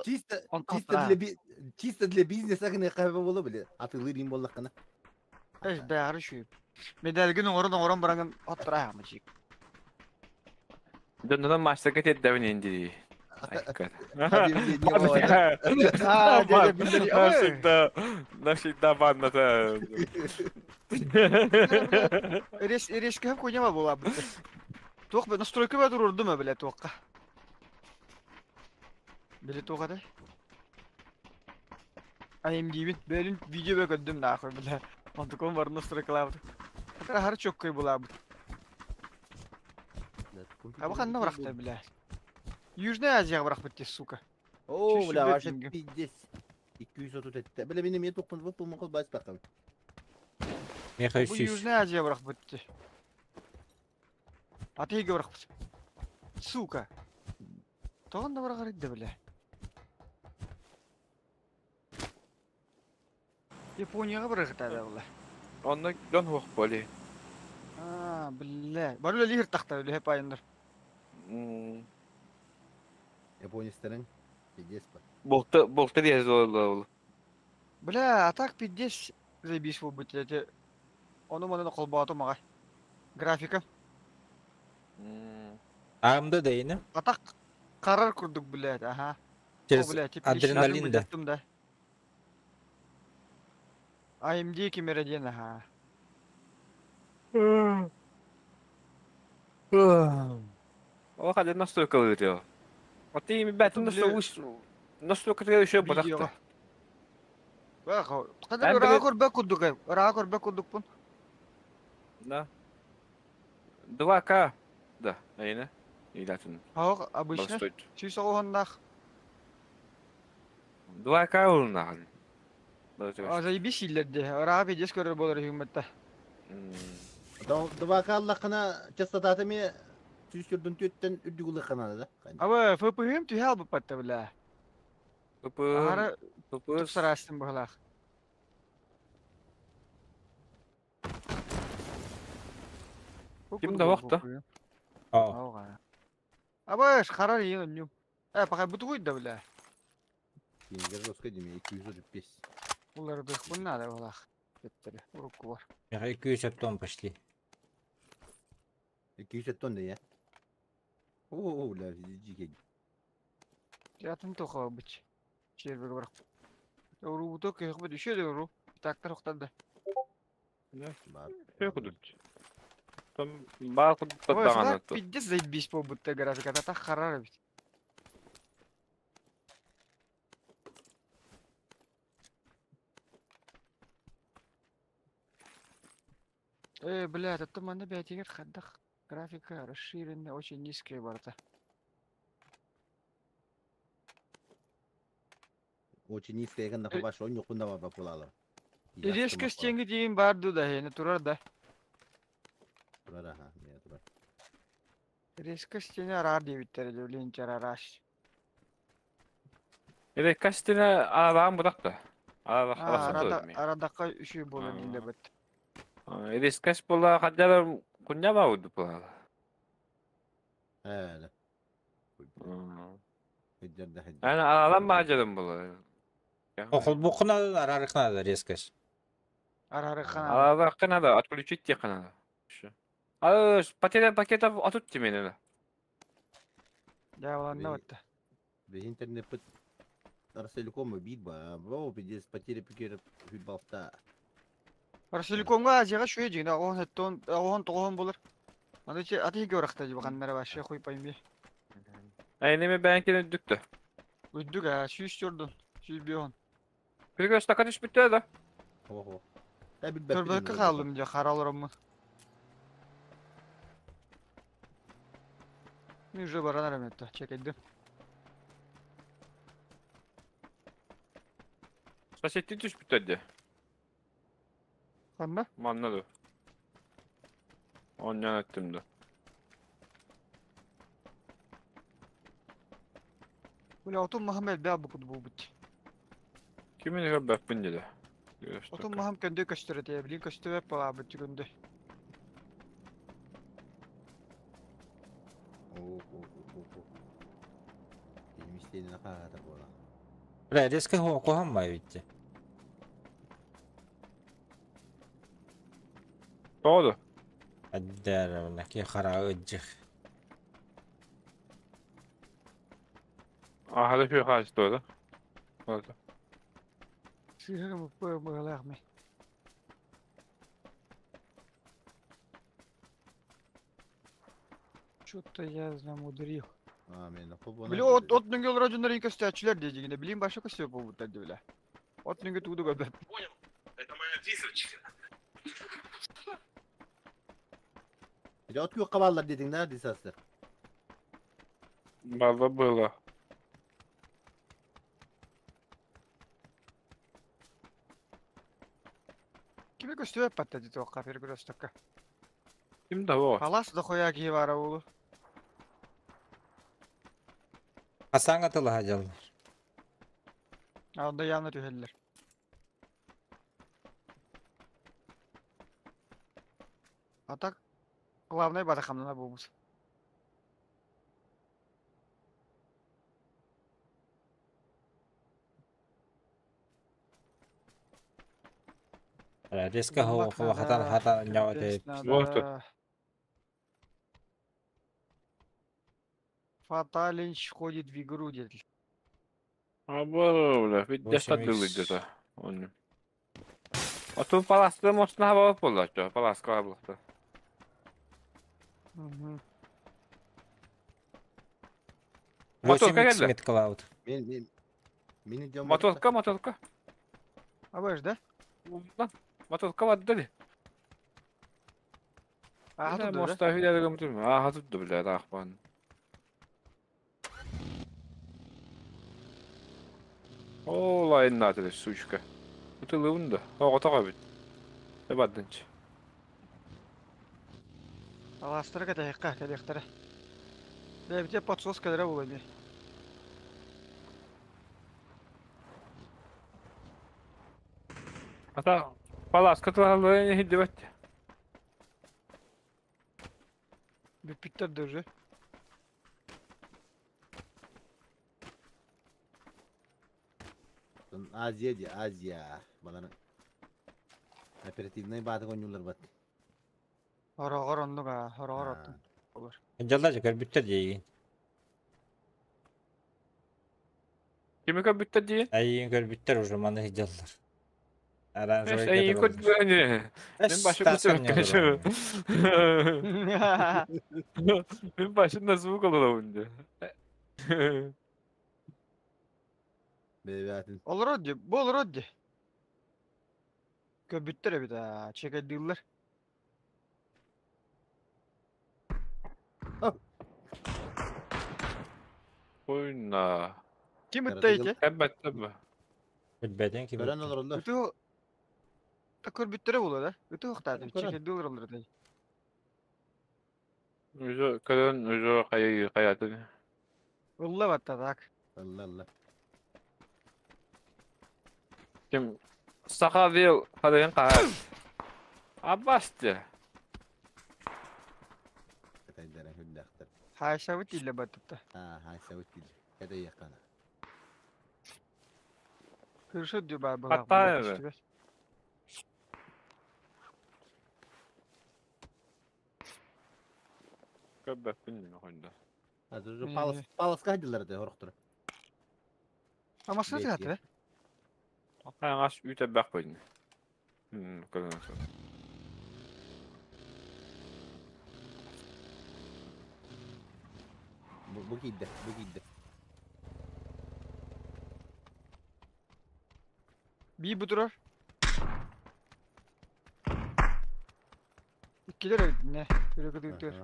чисто чисто для чисто для бизнеса гына кайба боло бля. Атылыр им боллаккана. Эш бэҕэр үчүгэй. Медальгин оҥорон оҥорон бараҥын оттора чик. Дьоннорон мастерга тиэрдэбин индии. А, дядя биллери. Навсегда, навсегда банната. Реш решкэм хуйня була бу. Туох бе настройка бе турурдум бля туохка. Били туохата. AMD-бин бөлүн видео бе көрдүм нахуй бля. Онтукон бар настройкалаабыт. Хатара хары чоккой булаабыт. А бу ханна барахта бля. Южная Азия барахпыт те сука. О, бля, ваше пиздец. 237. Бля, мени мен тукпын бу пулмун кыл бас бакым. Меха Бу 300. Южная Азия барахпыт те. Атыйга барахпыт. Сука. Тоҕон да барахар идде бля. Японияга барахта да бля. Онно дьон хуох боли. А, бля. Бары лихир тахта бля пайындар. Японецтерин. Пиздец ба. Болта болта диэс ол. Бля, а так пиздец заебись буолбут эти. Ону манан холбоотум аҕай. Графика. Аамда да ини. А так харар курдук, блядь, ага. Через О, блядь, адреналин да. да. AMD кимэрэ диэн аха. Ол хадыр настройка ыытыа. Оти бэтин настройка еще бадахта. Хадыр ыраах көрбөт курдук, ыраах көрбөт курдукпун. Да. 2К. Да, айна. Илатын. Хоох, обычно. Сүүс оҕуһуннаах. 2К улнахан. Заебись иллэрди. Ыраах пиздец көрөр буолар үһүммэтте. 2К аллахына частотата ми сүүс түөттен үрдүк улахана да. Аба, ФПХ-м түһэ албыппатта бля. ФП Ара тупсарастым быһалаах. Ким да вахта? Аа. Аба, харар иин онньум. Э, пока бутугуй да бля. Кингер жестко деме 235. Улардыхпын надо быһалаах. Кеттери, урукку бар. 200 тонн пошли. 200 тонн да я. О, бля, жиге. Ятым тоха быч. Чербеге барак. Урубуто кыйык бит еще да уру. Тактар ухтан да. Бар. Кудут. Там бар кудут Ой, даганы. пиздец заебись по будто графика, та харар бит. Э, блядь, это манна бятигер хаддах. Графика расширенная, очень низкая барта. Очень низкая ганда хабаш, он юкунда бар бакулалы. Резко стенги дейін барды да, не турар да. Турар, аха, не турар. Резко стене арар дейбиттер, ленчер араш. Или кастина араан будакта. Ара Арадаққа үші болы дейінде бит. Или скас була хаддара кунья ба уду була. Э, да. Ана алан ба жадым була. Охол букна арарыкна да резкость. Арарыкна. Арарыкна да отключить техна. А потеря пакетов отут тебе Я ладно вот. Без интернет пыт Ростелеком битба, бро, пиздец, потери пакетов болта. Ростелекомга азияга шуе жигин, оон эттон, оон тоғон болар. Аны че аты көрөктө жиб каннара вообще хуй пойми. Ай неме бәнкин үдүктө. Үдүк а, сүүс жордон, сүүс бион. Бирге стакан иш бүттө да. Ого. Төрбөккө калдым же каралырыммын. Мен уже баран эметте, чекедим. Соседти түш бүттө де. Канда? Манна да. Оннан өттүм да. Бля, отум Мохаммед бя букут бу бит. Кимин хөббәппин деди. Отум Мохам көндө көстөрөт, билин көстөбөп бала бит көндө. Бля, резко кохаммай битти. Doğru. Аддар, ки хара ыджых. Aha da şu хаç doğru. Oldu. Сыгырым быгалахмы. Что-то я замудрил. Бля, от от нүгел рожундар көстәчилер дегене, билин баша көстө болбут да бля. От нүгө туду көбөп. Понял. Это моя дисочка. От күйөк кабаллар дедиң да, дисастыр. Было было. Киме көстөбөп батта дейт окка бир көрөстөккө. Ким да о? Палас да коя ки бара уулу. Асаңа тылы хажалар. Анда явно түһэллэр. А так, главное бата хамнана болбус. Резко хатан хатан ньаваты. Вот. Фаталинч входит в игру, дед. А бля, ведь 8 где-то. Он. А тут паласка может на голову была, что? Паласка была. Угу. 8x MidCloud. Моторка, моторка. А вы ж, да? Моторка отдали. А, тут, может, а, тут, бля, рахман. О, лайна ты, сучка. Ты лунда. О, готово ведь. Баддынч. Аластыры кәтәйққа, кәлектірі. Бәбіте подсос кәдірі бұл әме. Ата, паласка туралы не хиддебет. Бүппиттер уже. Азия де, Азия. Баланы. Оперативный баты конюлар бат. Орогор оннуга, орогор оттун. Олар. Жалда жакар бүттер дейин. Кими көрбүттер дейин? Айын көрбүттер уже маны жалдар. Оранжевый Айын көрбүттер. Мен башымда сөккөчү. Мен башымда звук алып инде. Бебятин. Олар одди, бу олар одди. Көрбүттер эбит, чекайдыылар. Ойна. Ким ыттайты? Эббет, эббет. Билбеден ким. Көрөн олар олар. Үтү та көрбүттер була да. Үтү хактады, Көрөн. чекайдыылар олар да. Өзө көрөн, өзө кайы каятын. Улла батта так. Алла алла. Ким Саха вел харыгын каа. Абасты. Кәтәйдәре хүндәхтер. Хайшабыт иле баттыпта. А, хайса үткил. Кәтәй якана. Хыршы дү бар була. Хаттаева. Көббәппин хонда. Азыр палас паласка хадилар да хорохтор. Амасын Беки. театр. Аңаш үтә бак койдun. Көрөн. Бу кидде, бу кидде. Би бутурар. Иккилер не? Үрөгөдүктөр.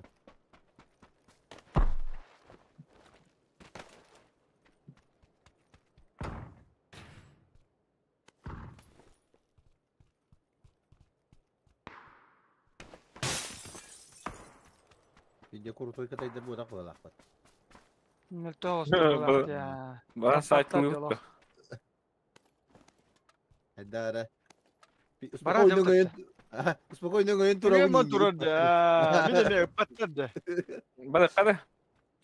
Видео крутой кәтәйдер бу да кылалак бат. Нөлтө олар я. Бара сайтын үттү. Әдәре. Бара Спокойно гойын. Спокойно гойын тура. Турар турар да. Мен эме паттар да. Бара кара.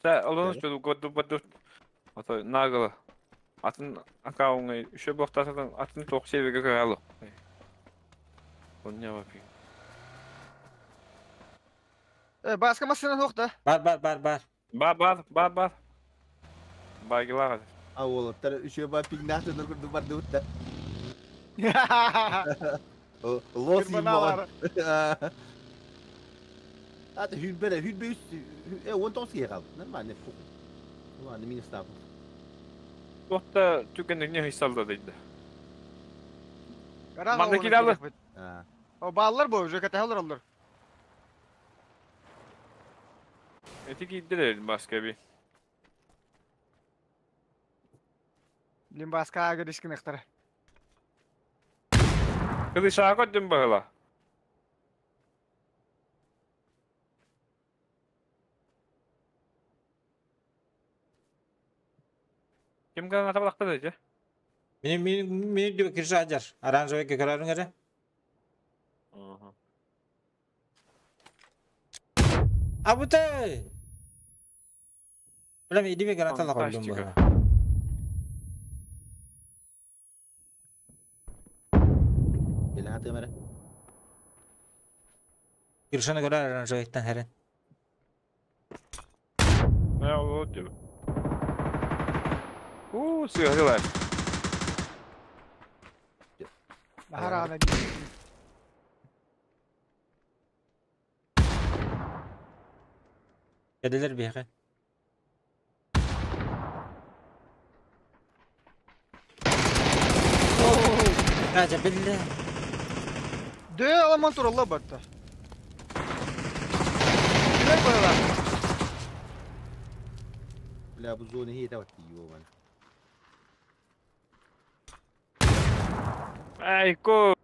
Са олону чөдү году баду. Ото нагыла. Атын акауңы үшө боктасың атын ток себеге кагалы. Оння бапи. Э, баска машина хокта. Бар бар бар бар. Бар бар бар бар. Багилар. А олоттар үшө ба пигнаты нургурду барды утта. Лос Кырбаналар. Ата хүлбе хүлбе үс э 19 калды. Нормально. Ладно, минус тап. Тохта түкенде не хисалда дейди. Кара Манна кидалы. О баллар бу уже каталар олар. Эти киддилер баска би. Лимбаска ага дискин ыктар. Кызы шаға көттім бағыла. Ким граната балақты дейді? Мени мени мени деп кирше ажар. Оранжевый көрөрүң эре. Абутай. Билем иди граната койдум бу. Келе хаты мара. Киршаны көрөр оранжевыйтан хэрэн. Да, вот тебе. У, сыграла. Наһараана Кэлэлэр биһиэхэ. Катя, бля. Дөө аламан туралла батта. Кирек байла. Бля, бу зона хейт ават ёбан. Ай, кол.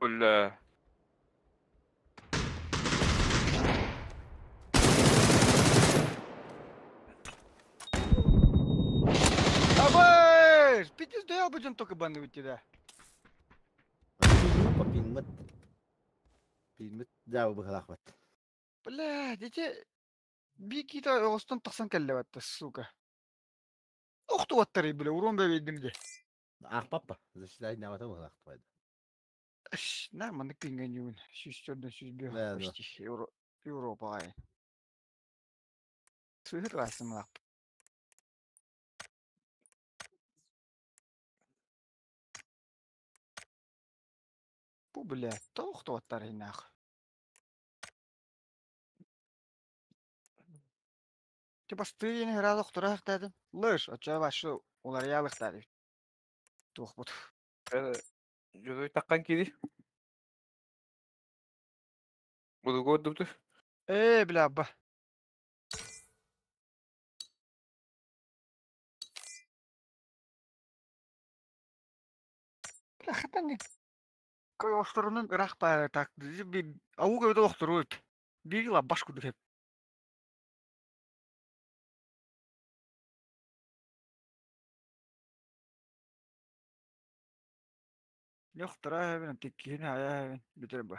Абай! Пиздец, да я будем только баны у тебя. Пинмет. Пинмет даа быһалаах бат. Бля, дети би кита оҕостон тахсан кэллэ батта, сука. Охтубаттары, бля, урон бэбейдим де. Ах, папа, засчитай навата быһалаах твайда. На, маннык пинген юун. Сүүс төрдөн сүүс бир Да, да. почти Евро Европаҕа. Сыһыт лаасымлаах. Бу, бля, тоохтубаттар иннаах. Типа стыйын хыраал охтураахтаадым. Лыш, очоо башы уларыялыктаады. Туох бут. Жудуй таккан кири. Буду год Э, бля, ба. Бля, хатан кой охторунун ыраах баа так би ауга өдө охторуут. Бигла баш кудук хеп. Йохтора хэвен тиккини хая хэвен бүтэр ба.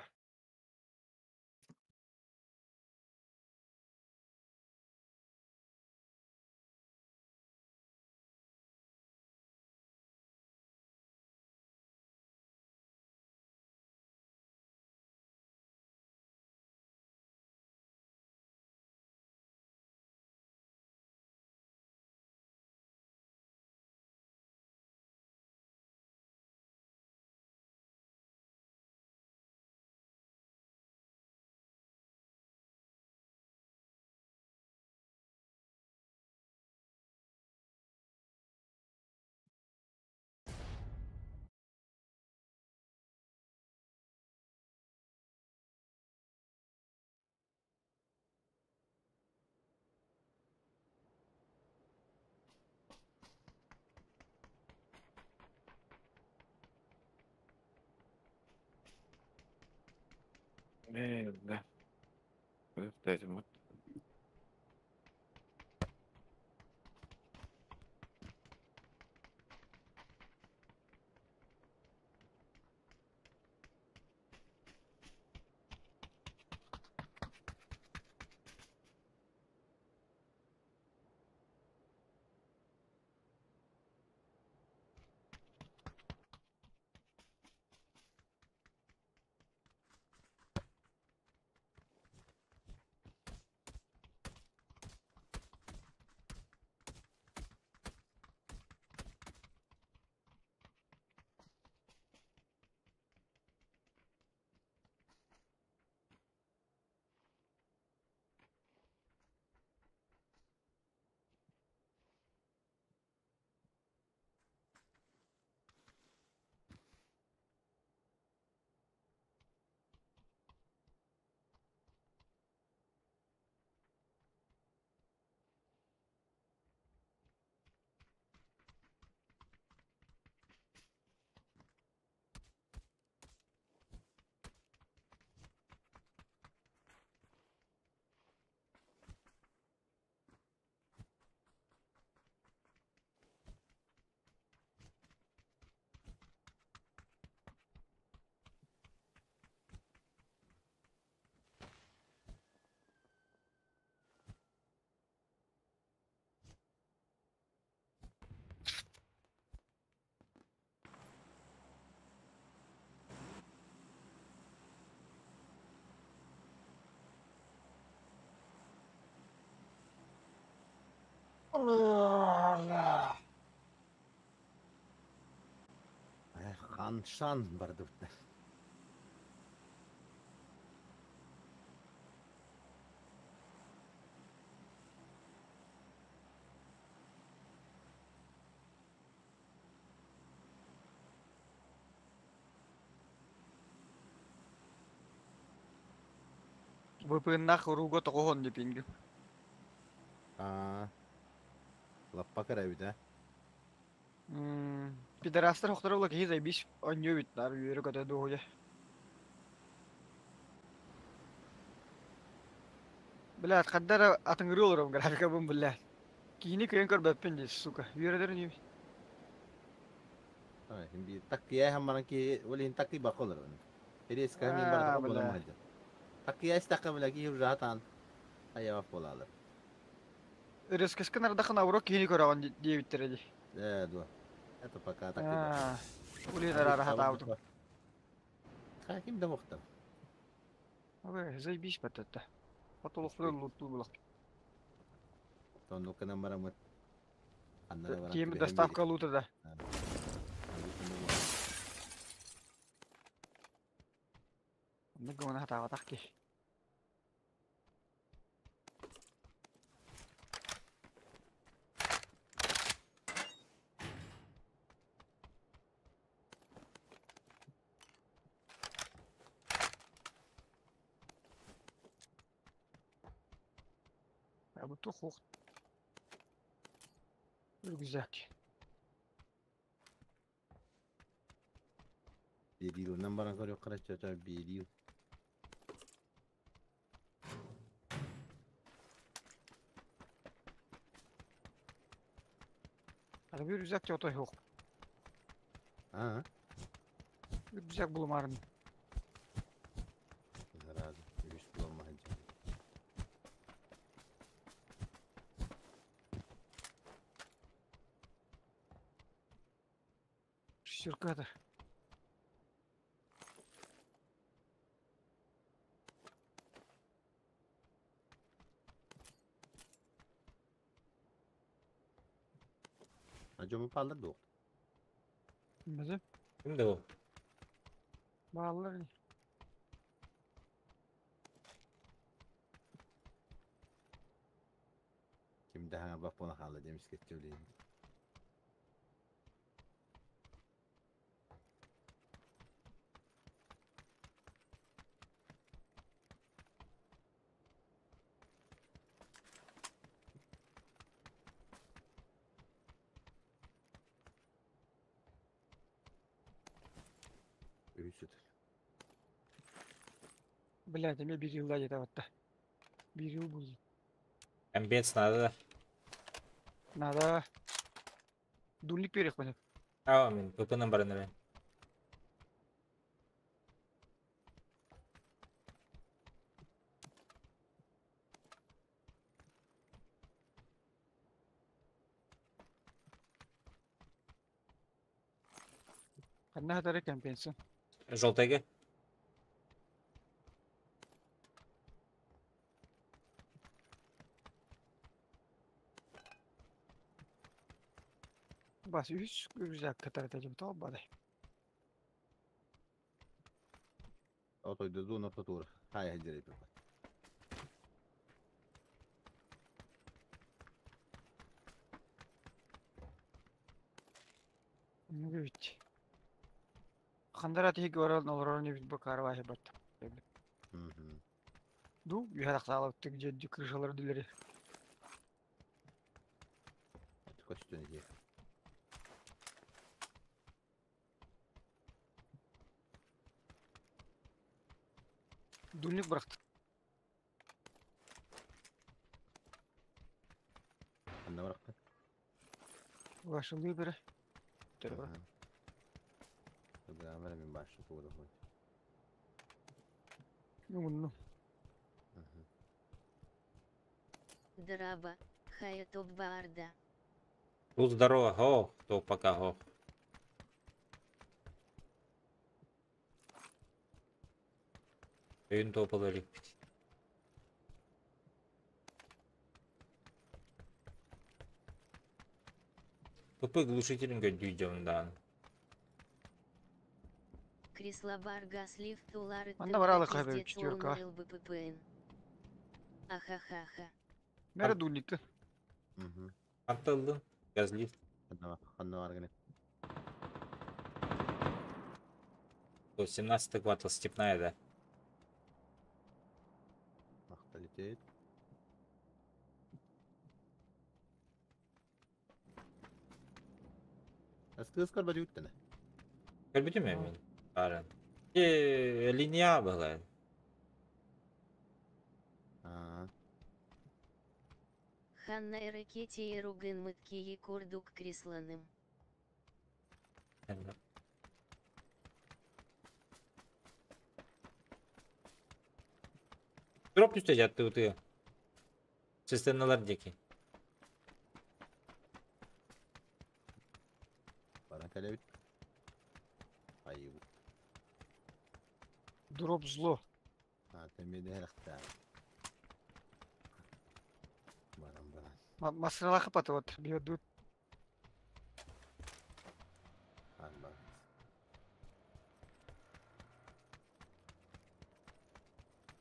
Да. Дайте. Ханшан бардыбыттар. ВПН-нах уруга тоҕуһун дипингим. Аа. Лаппа кыра эбит, а? Пидорастар хохторо була киһи заебись онньуу эбит наар үөрэ көтө дуоһуйа. Блядь, ханна эрэ атыҥырыы олоробун графикабын, блядь. Киһини кыайан көрбөппүн дии, сука. Үөрэтэр ини. Ай, биир таккыйа баран киһи ол иһин таккыйбакка олоробун. Резко мин Аа, барда буолан бля. махайда. Таккыйа истэххэ бля киһи ужаатаан айаҕа буолаалар. Резкоска нардахын аврок киһини көрөҕүн диэбиттэрэ дии. Ээ, дуо. Это пока таккыйбат. Аа, Улин араара хатаабытым. Хаким да мохтар. Ой, заебись баттатта. Потолокпутун луттуу булах. Тонну кынан барамыт. Аннара баран Тиэми түбэһэн доставка лута да. Оннук гымана хатаабатах киһи. Бу тух Рюкзак. Берилынан баран көрүөх караччата берил. Аны bir рюкзак отой yok. Аа. Рюкзак булумарын. Разы. Үс буламаханча. Шестеркада. Ажому паллар дуох. Мөзө. Ким да bu? Баалар. Ким да бак була хаалла демис кетчүлейин. Үсүт. Блядь, эме бир жылда жете батта. Бир жыл бул. Комбец надо да. Надо. Дульник берек бана. Аа, мен ПП-нан баран эрэ. Ханна хатары компенсия. Желтайга. Бас үс рюкзак катары тажым то бадай. Отойду зона татур. Хай хадирей папа. Нүгүт. Хандара тиги орал нолорор не бит бакар вахи бат. Ду, юхарак тык жедди крышалар дүлери. Көстөн ди. Дульник быракты. Анда баракка. Вашылы бире. Төрө. Бра мен башы тугуда хой. Ну, Драба, хая топ баарда. Тут здорово, о, то пока, о. Өйін топыл өлік. ПП глушителин көрдүү дьондаан. Креслобар газлифт улары Манна баралы кабы четверка. ЛБППН. Ахахаха. Мера дульникты. Антылдын. Газлифт. Ханна бар гene. 17 квартал степная, да. Махталитет. Аскыс көр бadi үттene. Көрбүтүм мен. Барын. Линия была. Ханна эрекете эругын мыткие курдук кресланым. Дроп түстө жатты утуя. Цистерналар деки. Баран калебит. Айы. Дроп зло. А, темеде herакта. Баран баран. Машиналар капаты вот бьют. Баран.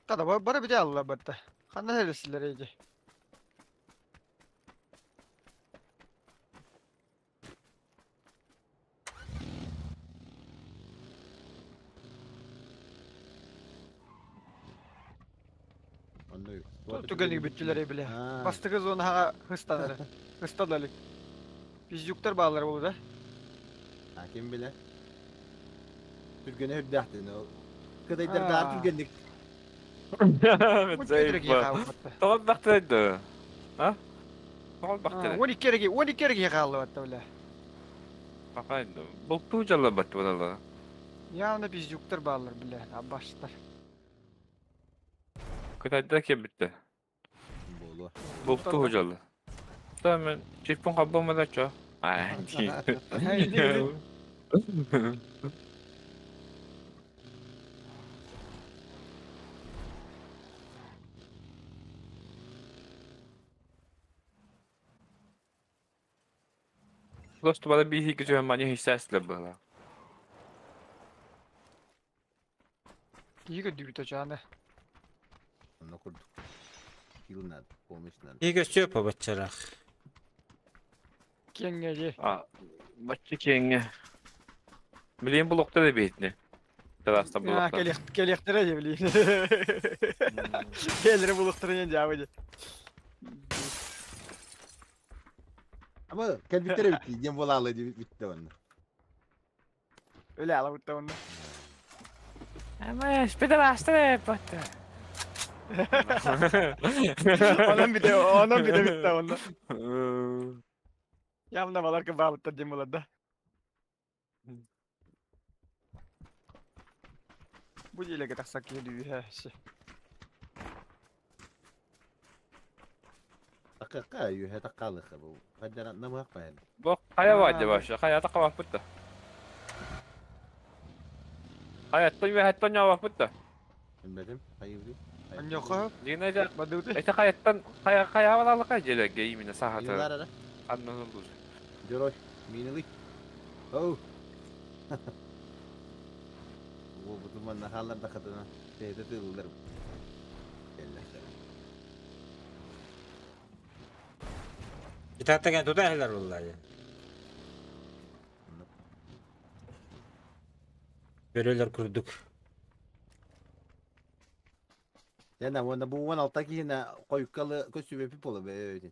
Тада бары бите алла батта. Ханна хелесилер эйди. Онны. Түгәниг бүттүләр биле. Бастыгы зонага хыстанары. Хыстадалык. Пиздюктар баалар болду да. А ким биле? Түргене үрдәхти. Кыдайдар да түргенлик. Тоғыз бақтырайды. А? Тоғыз бақтырайды. 12 кереги, 12 кереги калды батта биле. Бақайды. Бұл ту жала батты болады. Явно пиздюктар баалар биле, абаштар. Кытайда кем бітті. Болу. Бұл ту жала. Та мен телефон қабылмады чо. Ай. Просто бала бихи күчө мани хиссәсле была. Киги дүбүтө жаны. Онны курдук. Хил надо, помощь надо. Иге сөпө бачарах. Кеңге А, бачы кеңге. Билен булукта да бейтне. Тараста А, булукта. келех келехтере же билейин. Келери булуктырын жабы. Ama kelbiktere bitti. Dем bolалы дип битти онны. Өлө ала бутта онны. Ама, спеда батта. Онан бите, онан бите битти онны. Явно баларка бабытта дем болот да. Бу делеге таксак келүү. Такка юһә таккалык бу. Кайдан намак баян. Бу кая барды башы? Кая такка бутта. Кая той хаттан ява бутта. Билмедим. Кайыбы. Аньоха. Дигене Бадыты. Это каяттан кая кая балалык желеге именно сахата. Юлар ара. Аннан булды. Жорой, минили. Оу. Бу бутуман нахалар да катына. Тете тыллар. Итаттаган туда хелер буллар. Бөрөлөр курдук. Яна вона бу вон алта кихина койуккалы көсүбө пиполы бе.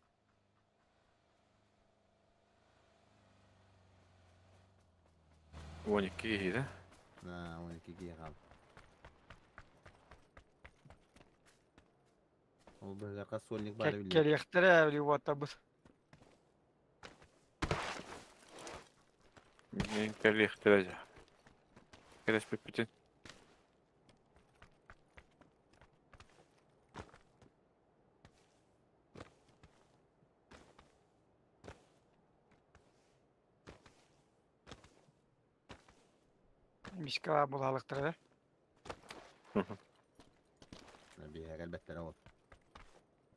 Он iki да? На, он iki кихи кал. Ол бир жака сольник бар биле. Келехтере биле батта бу. Мен келехтере. Келес битин. Мишка булалыктыр да. Би әлбәттә ол.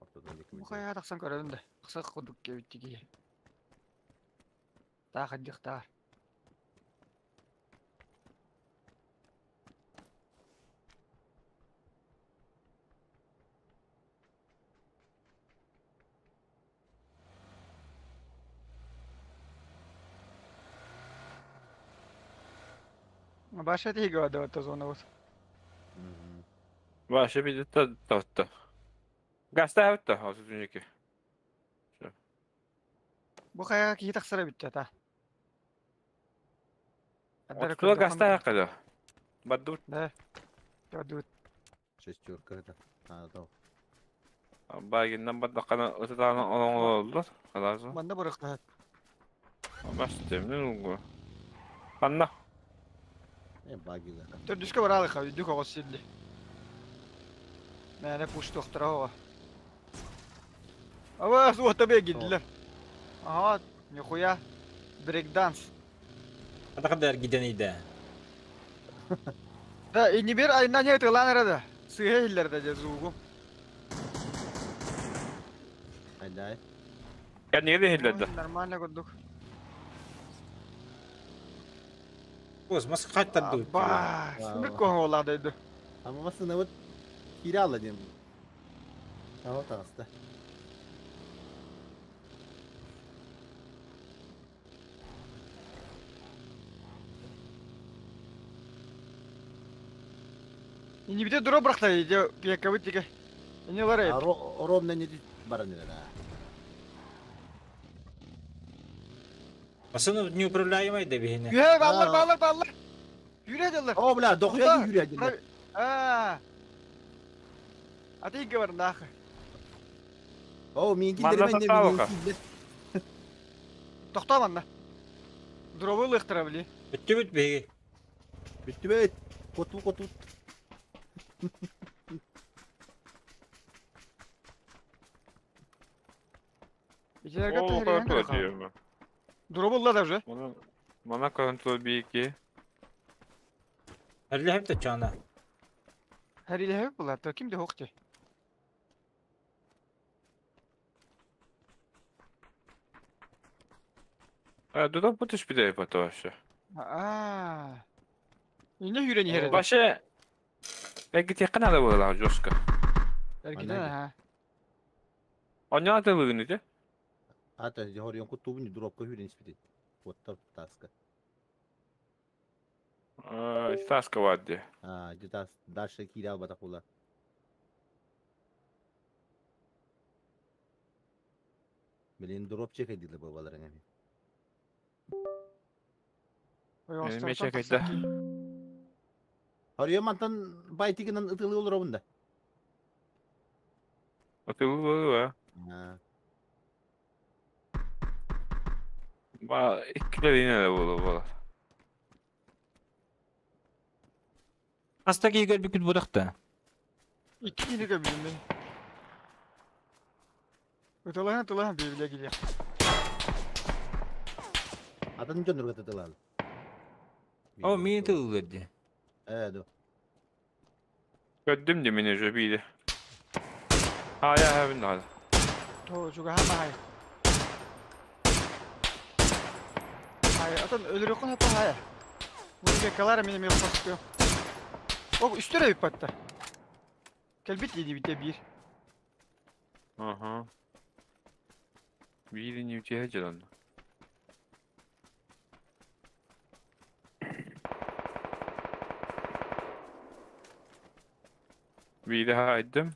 Ортодан Бу кая таксан көрөдүм да. Кыса кудук кебиттиги. Таах иддихтаар. Баша тиһигэ бада зона вот. Вообще видит то. Гаста хавта, осутуники. Бу хайа киһи тахсара бүттэ та. Отула гаста хакада. Бадут. Да. Бадут. Шестерка это. А, то. Багиннан баддаккана ытытаана олоҥололлор. Халаазы. Манна барыхтаат. Бас темнен угу. Ханна. Э, багига. Төрдүскэ бараалыха үйдүк оҕос сирди. Мээнэ пуштуохтара оҕо. Аба суота бэгидилер. Ага, нихуя. Брейкданс. Атакадар гиден иде. Да, и не бер айна не тылан эрэ Сыһа иллер да же зуугу. Айдай. Кәнеге хиллерде. Нормально курдук. Оз мас каттарды. Ба, сындык коһолла дойду. Ama masına вот киралла дем. Ага, таста. И не бите дура брахта иде пиякабы тиге. Не ларай. Ровно не баранера. Басыны неуправляемый да бихине. Юхе, баллар, баллар, баллар. Юре дилер. О, бля, дохуя юре дилер. А. А ты говор нахуй. О, мен килдер мен мен килдер. Тохта манна. Дробы лыхтыра били. Бүттү бүт беги. Бүттү бүт. Коту коту. Дробы да уже. Мана контрол бики. Хәрләһеп тә чана. Хәрләһеп була, то кимде хокты. А, дуда бутыш биде бата вообще. А. Инде хүрен херде. Вообще Бәлки тек кына да була жестко. Бәлки да, ха. Оня атылыгын иде. Ата, хорьон кутубун дропка хүрен испитет. Вот таска. Таска вадди. А, где дальше кирал батакула. Блин, дроп чекай диле бабалар эми. Эми чекай да. Хорьон мантан байтигинен ытылы олор обунда. Ытылы а. Ба, иккилер ине боло боло. Аста кийгер бүкүт будакта. Икки кини көбүлүм мен. Ытылахан тылахан бейбиле киле. Атын жонурга тытылалы. О, мени тылылыр Э, ду. Көддүм де мени уже бийди. Ha ya хабин да. То жуга хама хай. Хай, атын өлөрө кон хапа хай. Буга калар мени мен косту. О, үстөрө бит батта. Келбит диди бите бир. Ага. Бири не үтө жалан. Бири хайдым.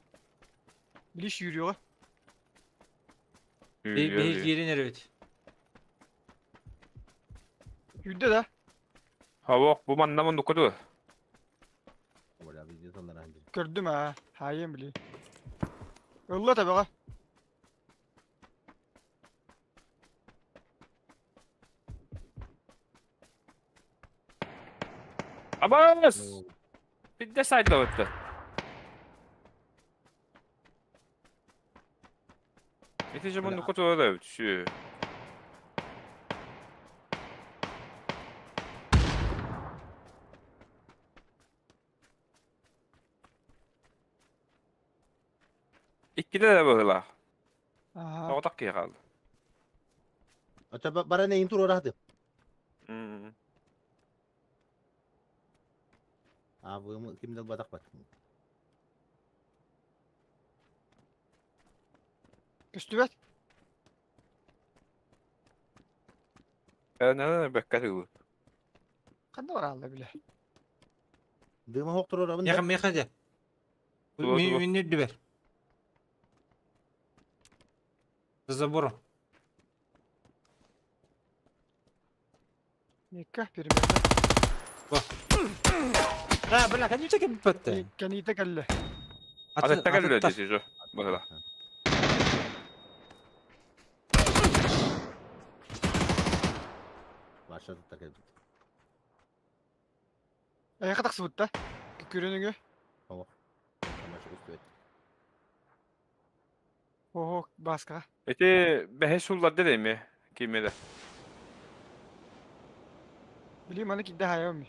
Билиш yürüyor. Bir yerin evet. Yürüdü da. Hava bu manlamın dokudu. Gördüm ha. Hayır bile. Allah tabi ha. Abas! Bir de saydı öttü. Ити же мунду куту да şu. Иккиде да быгыла. Ага. Оғдақ кей қалды. Ата бара нейин тур орахды. АВМ ким да ылбатах бат. Көстүбэт. Э, бэккэ тылы. Ханна бараалла биле. Дыма хохторор Меха меха де. Минне дүбер. За забором. Мекка перемена. А, бля, конечно, кем бітті. Канита кэллэ. Ататта кэллэ дии же. Быһыла. Ваша тут такая. Аяққа тақсыбыт та. Күкүрөнүгө. Ого. Тамаша көстүбэт. Ого, баска. Эти бэһэ суллар дедеми кимеде. Били маны кидде хайам.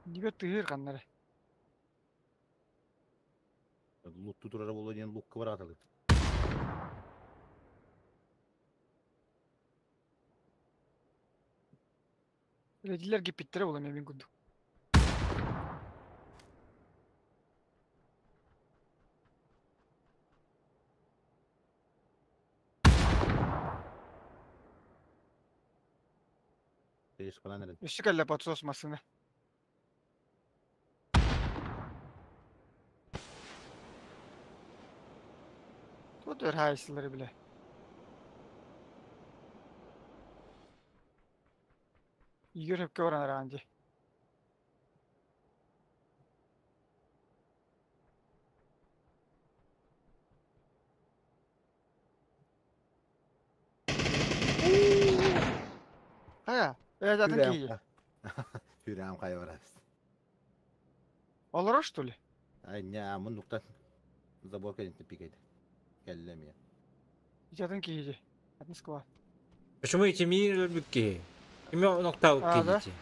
Нибе тыыр каннары. Лут тутурара боло диэн лукка бараталы. Редилер гиппиттере була мен курдук. Теш калан эрен. Өссө кэллэ подсос масына. Тут хайсылары биле. Игорь хөпкө баран араанди. Хая, э затын кии. Хүрәм кай барабыз. Олоро что ли? Ай, не, мундуктан забор кэлин пикейт. Кэллем я. Затын кии. Атын склад. Почему эти мини бүкке? Кими ноктау А, да? кейдите?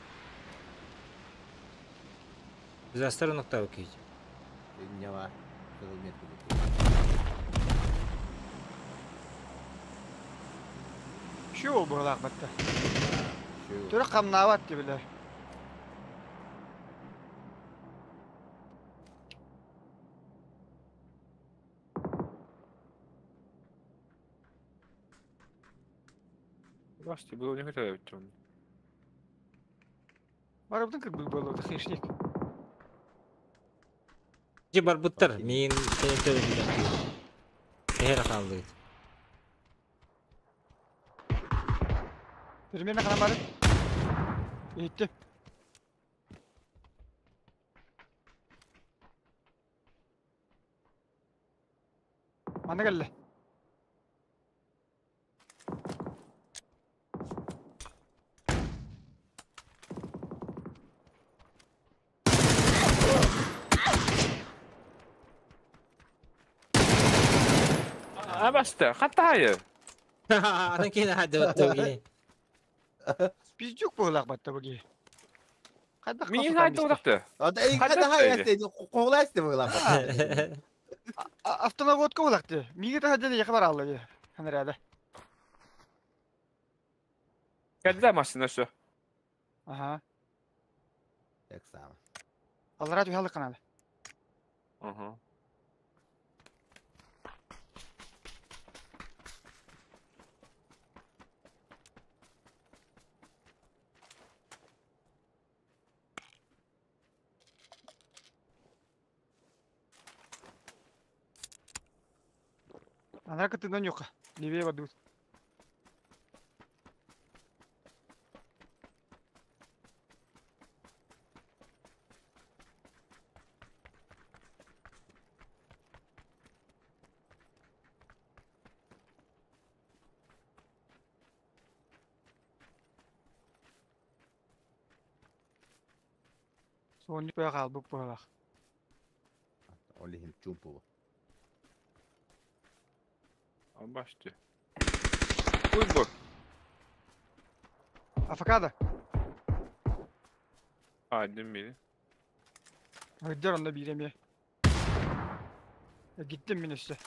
Застар ноктау кейди. Не ва. Кызыл метка. Şu буолаах батта. Түрө камнаабат дебилер. Басты, было не хотел бит. Барыбытын кырбык болууда хишник. Же бар буттар, мен сен төлөп Эхер қалды. Примерно кана бары. Итти. Мана келле. А басты, хатта хайы. Атын кейін хадды баттау Пиздюк буолаах батта буги. Кайда Мин хайды олакты. Ада эй када хай коглайсты була. Автонаводка буолаахты. Миги та хадды яка бар алды. Ханарада. Кәдді машина şu. Ага. Так само. Аллара түһәлі каналы. Ага. Анара кытынан юка. Левее бадут. Соны бага албык буолах. Олихин чумпу. Басты. Уй бу. Афакада. Айдın biri. Hıdjar onda bir emi. Gittim min üstü.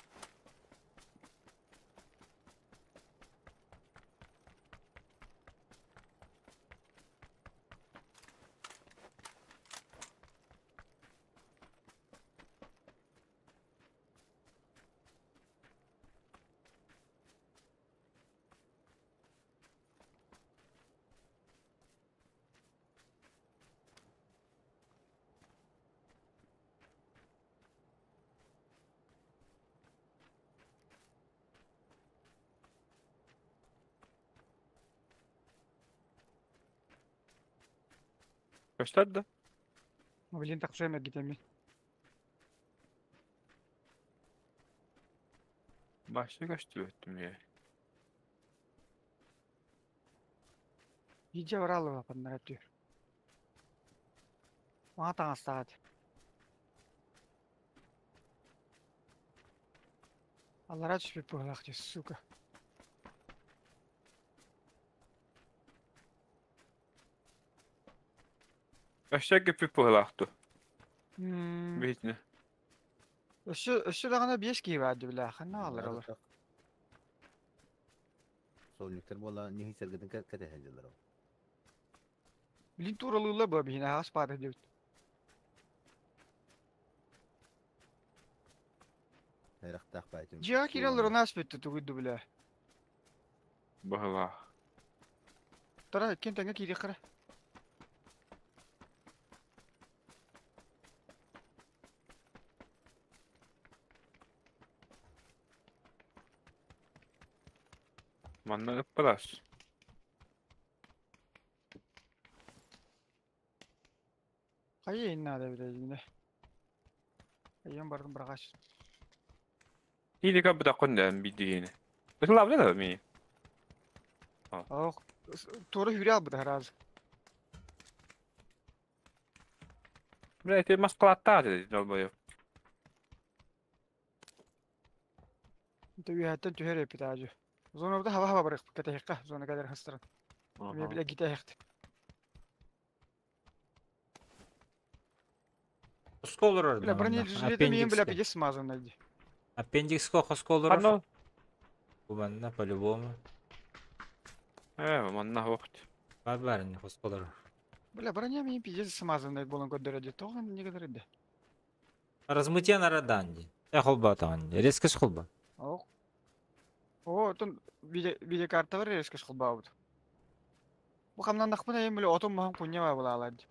Gösterdi. Mobilin taksayım gidemi. Başta gösterdim ya. İyice var alı vapanlar diyor. Bana saat. Аллара түспүт быһылаах дии, сука. Өссө кеппи пыһылаахту. Битне. Өссө өссө даҕаны биэс киһи баар дии билээ, ханна ааллар олор? Солниктар буола нихи сэргэтин кэтэһэн дьыллар. Билин тууралыыллар буо биһине аһаҕас баата диэбит. Эрахтаах баайтым. Дьиэҕэ киирэн олорон ааспытты тугуй ду билээ. Быһылаах. Тара иккиэн тэҥҥэ киириэххэ эрэ. Манна ыппылас. Хайа надо билээ. Айан бардым бырагаш. Или как бы такой да бидигини. Это лавля да ми. Ох, туора хүрэ албыта хараас. Бля, это маскалаттаа dedi долбоёб. Инте үөһэттэн түһэр эппит аажы. Зонабыта хаба-хаба барыахпыт кэтэһиэххэ, зона кэлэр хастаран. Эмиэ билэ гитэһиэхт. Хоско олорор Бля, да манна. бронежилеты миин бля Аппендикска. пиздец смазанный дии. Аппендикска хоско олорор. Ханна? Бу манна по-любому. Э, манна хуохт. Бар бар не хоско олорор. Бля, броня миин пиздец смазанный буолан көрдөрө дии. Тоҕо не гынар Размытие на раданди. Я холба таанди. Резкость холба. Ох. О, отон видеокарта бар резкость холбаабыт. Бу хамнаннахпына эм бile отун маһын кунньа булаалар дии.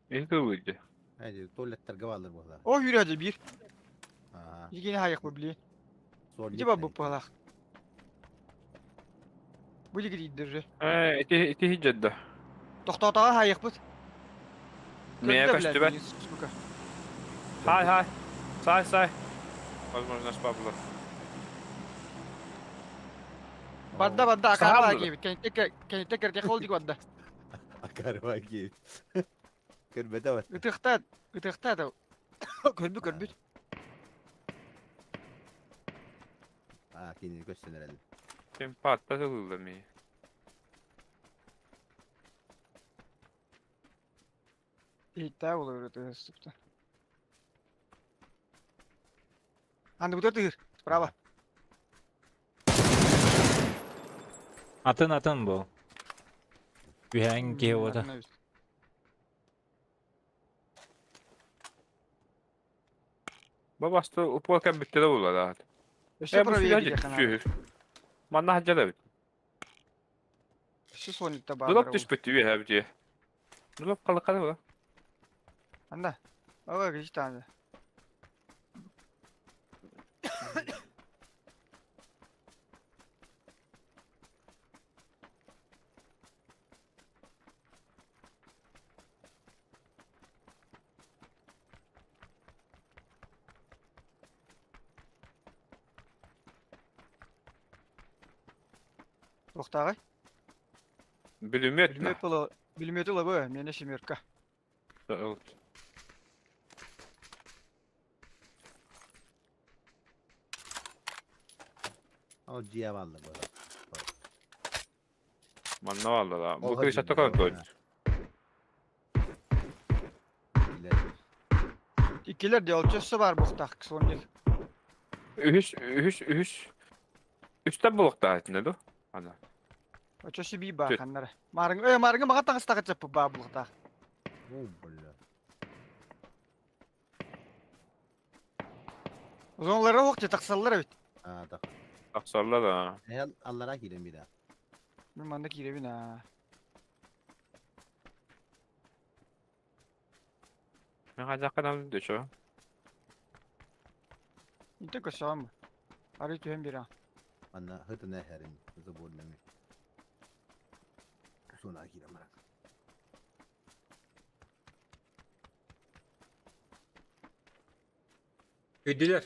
Эки выйди. Хайди туалеттарга баалар буолла. О, хүрэ дии биир. Аа. Игини хайык бу били. Сольник Иди бабы палах. Бу дигри Э, ити ити хиджедда. Тохтоотоҕо хайыхпыт. Меня Көрдө, блядь, көстүбэт. миигин, сука. Хай хай. Сай сай. Возможно, спабло. Бадда бадда акарба Саабы. киэбит. Кэнтэ кэнтэ кэрдэ холдик бадда. Акарба киэбит. Көрбөтө бар. Ытыхтаат ытыхтаат. Көрбүт көрбүт. Аа, кинини көстөн эрэллэр. Ким патта тылылла ми. Ииттээ болор ытыхтыпта. Анды бутар тыгыр. Справа. Атын атын бу. Үһээн киһи ота. Бабасты упол кем битте да була да. Өссө Э, бу правее сүрэ диэххэ наада. түһүр. Манна хаджада бит. Өссө сонникта Дулап бааллар ол. түспүт үһэ бити. Дулап калыкканы була. Анда. Ага, кичи тааны. Тохтаагай. Билүмөт. Билмет было, билмет было мене семерка. Ол дьиэ бааллар буолла. Манна валла да. Бу Ол кыыс хадьы атакан буолла. той. Билэр. Иккилэр де олчосса бар буохтаах слонник. Үһүс, үһүс, үһүс. Үстэ булуктаах этинэ ду? Ана. Очосы би баа ханнара. Марың, э марыңы маға таңыстағы чаппы баа булуктаах. О, бля. Зоналары ох те тақсаллар эбит. А, так. Тахсаллар да. Эл аллара киирэн бира. Мен манна кииребин аа. Мен хайдахха дөчө. Инте көсөм. Ары түһэн бира. Анна хытына хэрин заборнами. Зона киирэн баран. Hüdüler.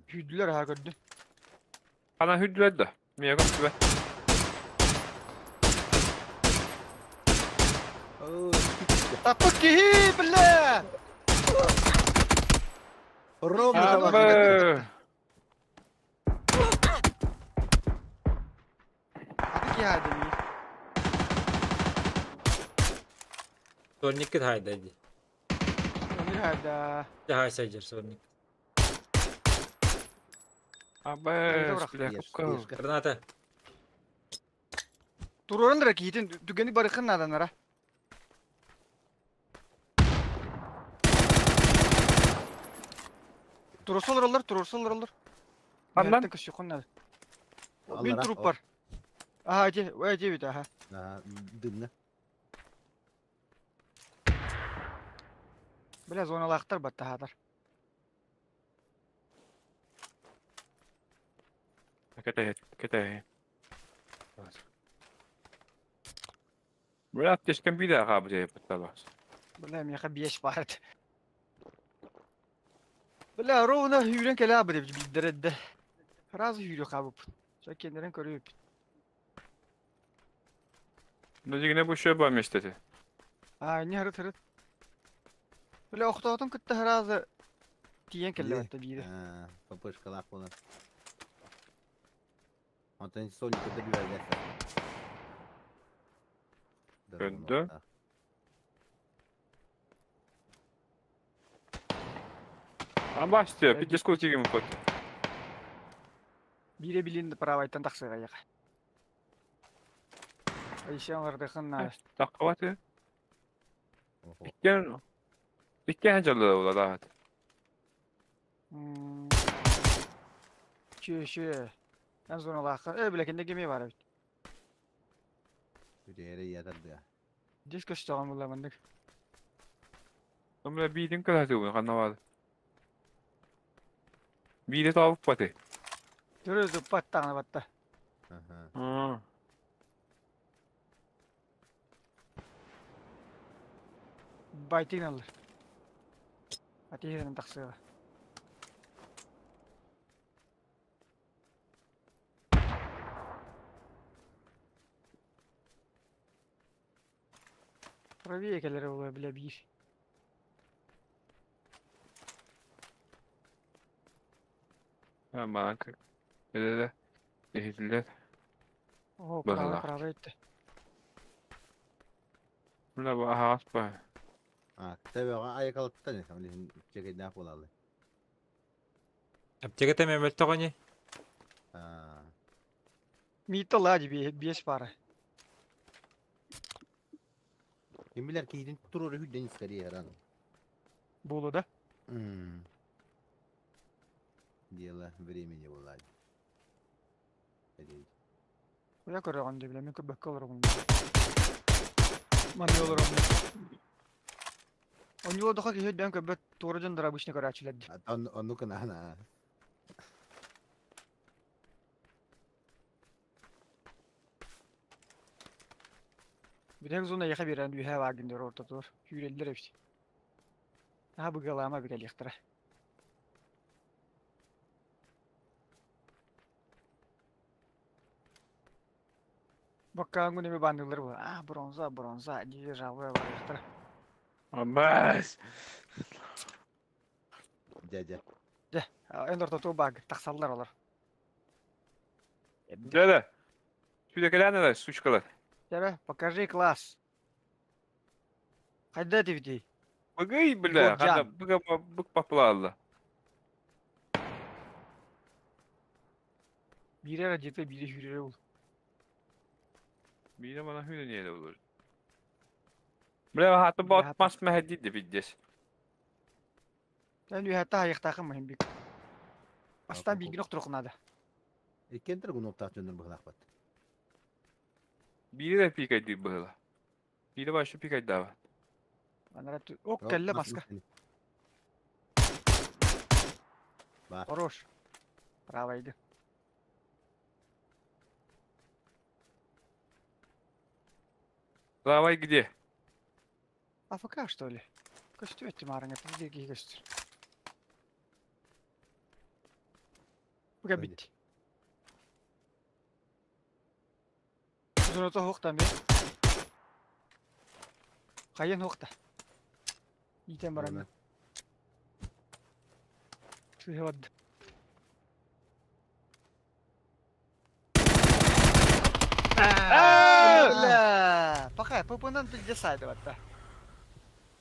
Hüdüler ha gördü. Ана хүдүлэр да. Миэхэ көстүбэт. Таппыт киһи, бля! Ровно Абы! Аты киһи хадеми. Сонникит хайда ди. Сонник хайда. Хай сайжар сонник. Абы, бля, кукка. Граната. Туроран да киһитин түгэни барыхын наданара. Турурсалар олар, турурсалар олар. Андан? Көсү надо. Мин труп бар. Аха, де, ой, де бит, аха. Ага, дымна. Бля, зоналаахтар баттахатар. Кэтэһит, кэтэһит. Бля, аптечкам биде аға бу батталас. Бля, меха беш бар. Бля, ровно hüyren kele abi деп билдиредди. Разы hüyrü кабып. Шакенерин көрүп. Ну дигине бу шөп бар местети. А, не харыт харыт. Бля, охтоотун кытта разы тиен келе батта бири. Попышкалаах буолан. Онтон Соник это бивайга. Көндө. Абасты, пиздец тигим кот. Бире билин правайтан тахсыга яка. Айшан вардыхын на. Таққабаты. Иккен иккен жалды ула да. Чү чү. Мен зоналаахы. Э, бля, кенде кеме бар бит. Бүтэри ятарды. Диск көстөгөн була мындык. Бля бидин калаты бу канавады. Биде табып баты. Түрү паттагына батта. Ага. Байтин алыр. Атиһирин тахсыга. Правее келер була бля бир. Аман. Эде. Эхилер. О, право, право этти. Бля бу ахас ба. А, тебега айкалыттан эсем лихин чекеднах болалы. Аптека теме мөлтөгөни. А, Митта лади беш пара. Ким билер киһитин туруру хүдден истери яран. Болу да? Дело времени была. Куя көрөгөн деп билем, мен көбөккө олоргун. Маны олоргун. Онюла доха киһи бен көбөт туора дьон обычно көрөөчүлэр ди. Онну кынана. Бирек зона яха берен үйе вагиндер ортотур. Хүреллер эбит. Аха быгалама бирелихтара. Баккаан күнеме бандылар бу. А, бронза, бронза, диye жалбы барыктара. Абас. Дядя. Де, эн ортоту баг, тахсаллар олар. Дядя. Сюда сучкалар. Тебе, покажи класс. Хайда ты веди. Быгый, бля, Егорджан. хана быга бык паплалла. Бире радита, бире хүрere ул. Бире мана хүнэ не olur. Бля, хаты бот мас мәһәди де биддес. Мен үйәтті аяқтақым махим бик. Бастан бигин оқтырық надо. Иккентер гун оптаах дьоннор быһылаахпат. Бире де пикай ди была. Бире башы пикай дава. Анара ок кэллэ маска. Хорош. Право иди. Давай где? АФК что ли? Көстү өттүм арыңа, бізде көстүр. Буга битти. Зоната хоқта мен. Қайын хоқта. Итен барам. Сыһывад. Бля, пока ПП-нан пизде сайды батта.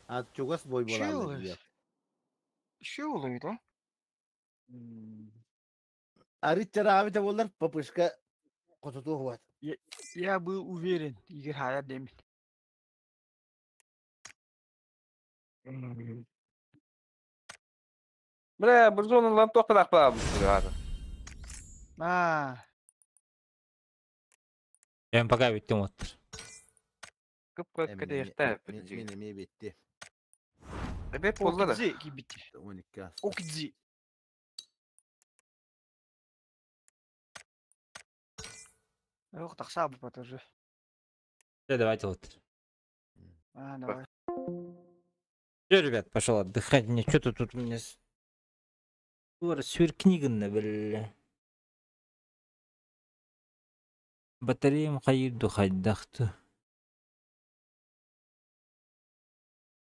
А чугас бой Чё болан. Еще улуйду, а? Арит чараабыта болар папышка кототу хуат. Я был уверен, Игорь Хая демин. Бля, бу зоналар тоқталақ бала. А, Мен пока бүттüm оттыр. Кып кып кede яхта. Мен эме бетти. Эбе болла да. Окидзи кибитти. 12 Окидзи. Ох, тақса bu тоже. Все, давайте вот. А, давай. Все, ребят, пошел отдыхать. Мне что-то тут у меня... Сверкнигн, бля. Батареям хайырду хайдахту.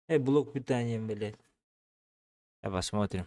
Блок питания, блядь. Давай посмотрим.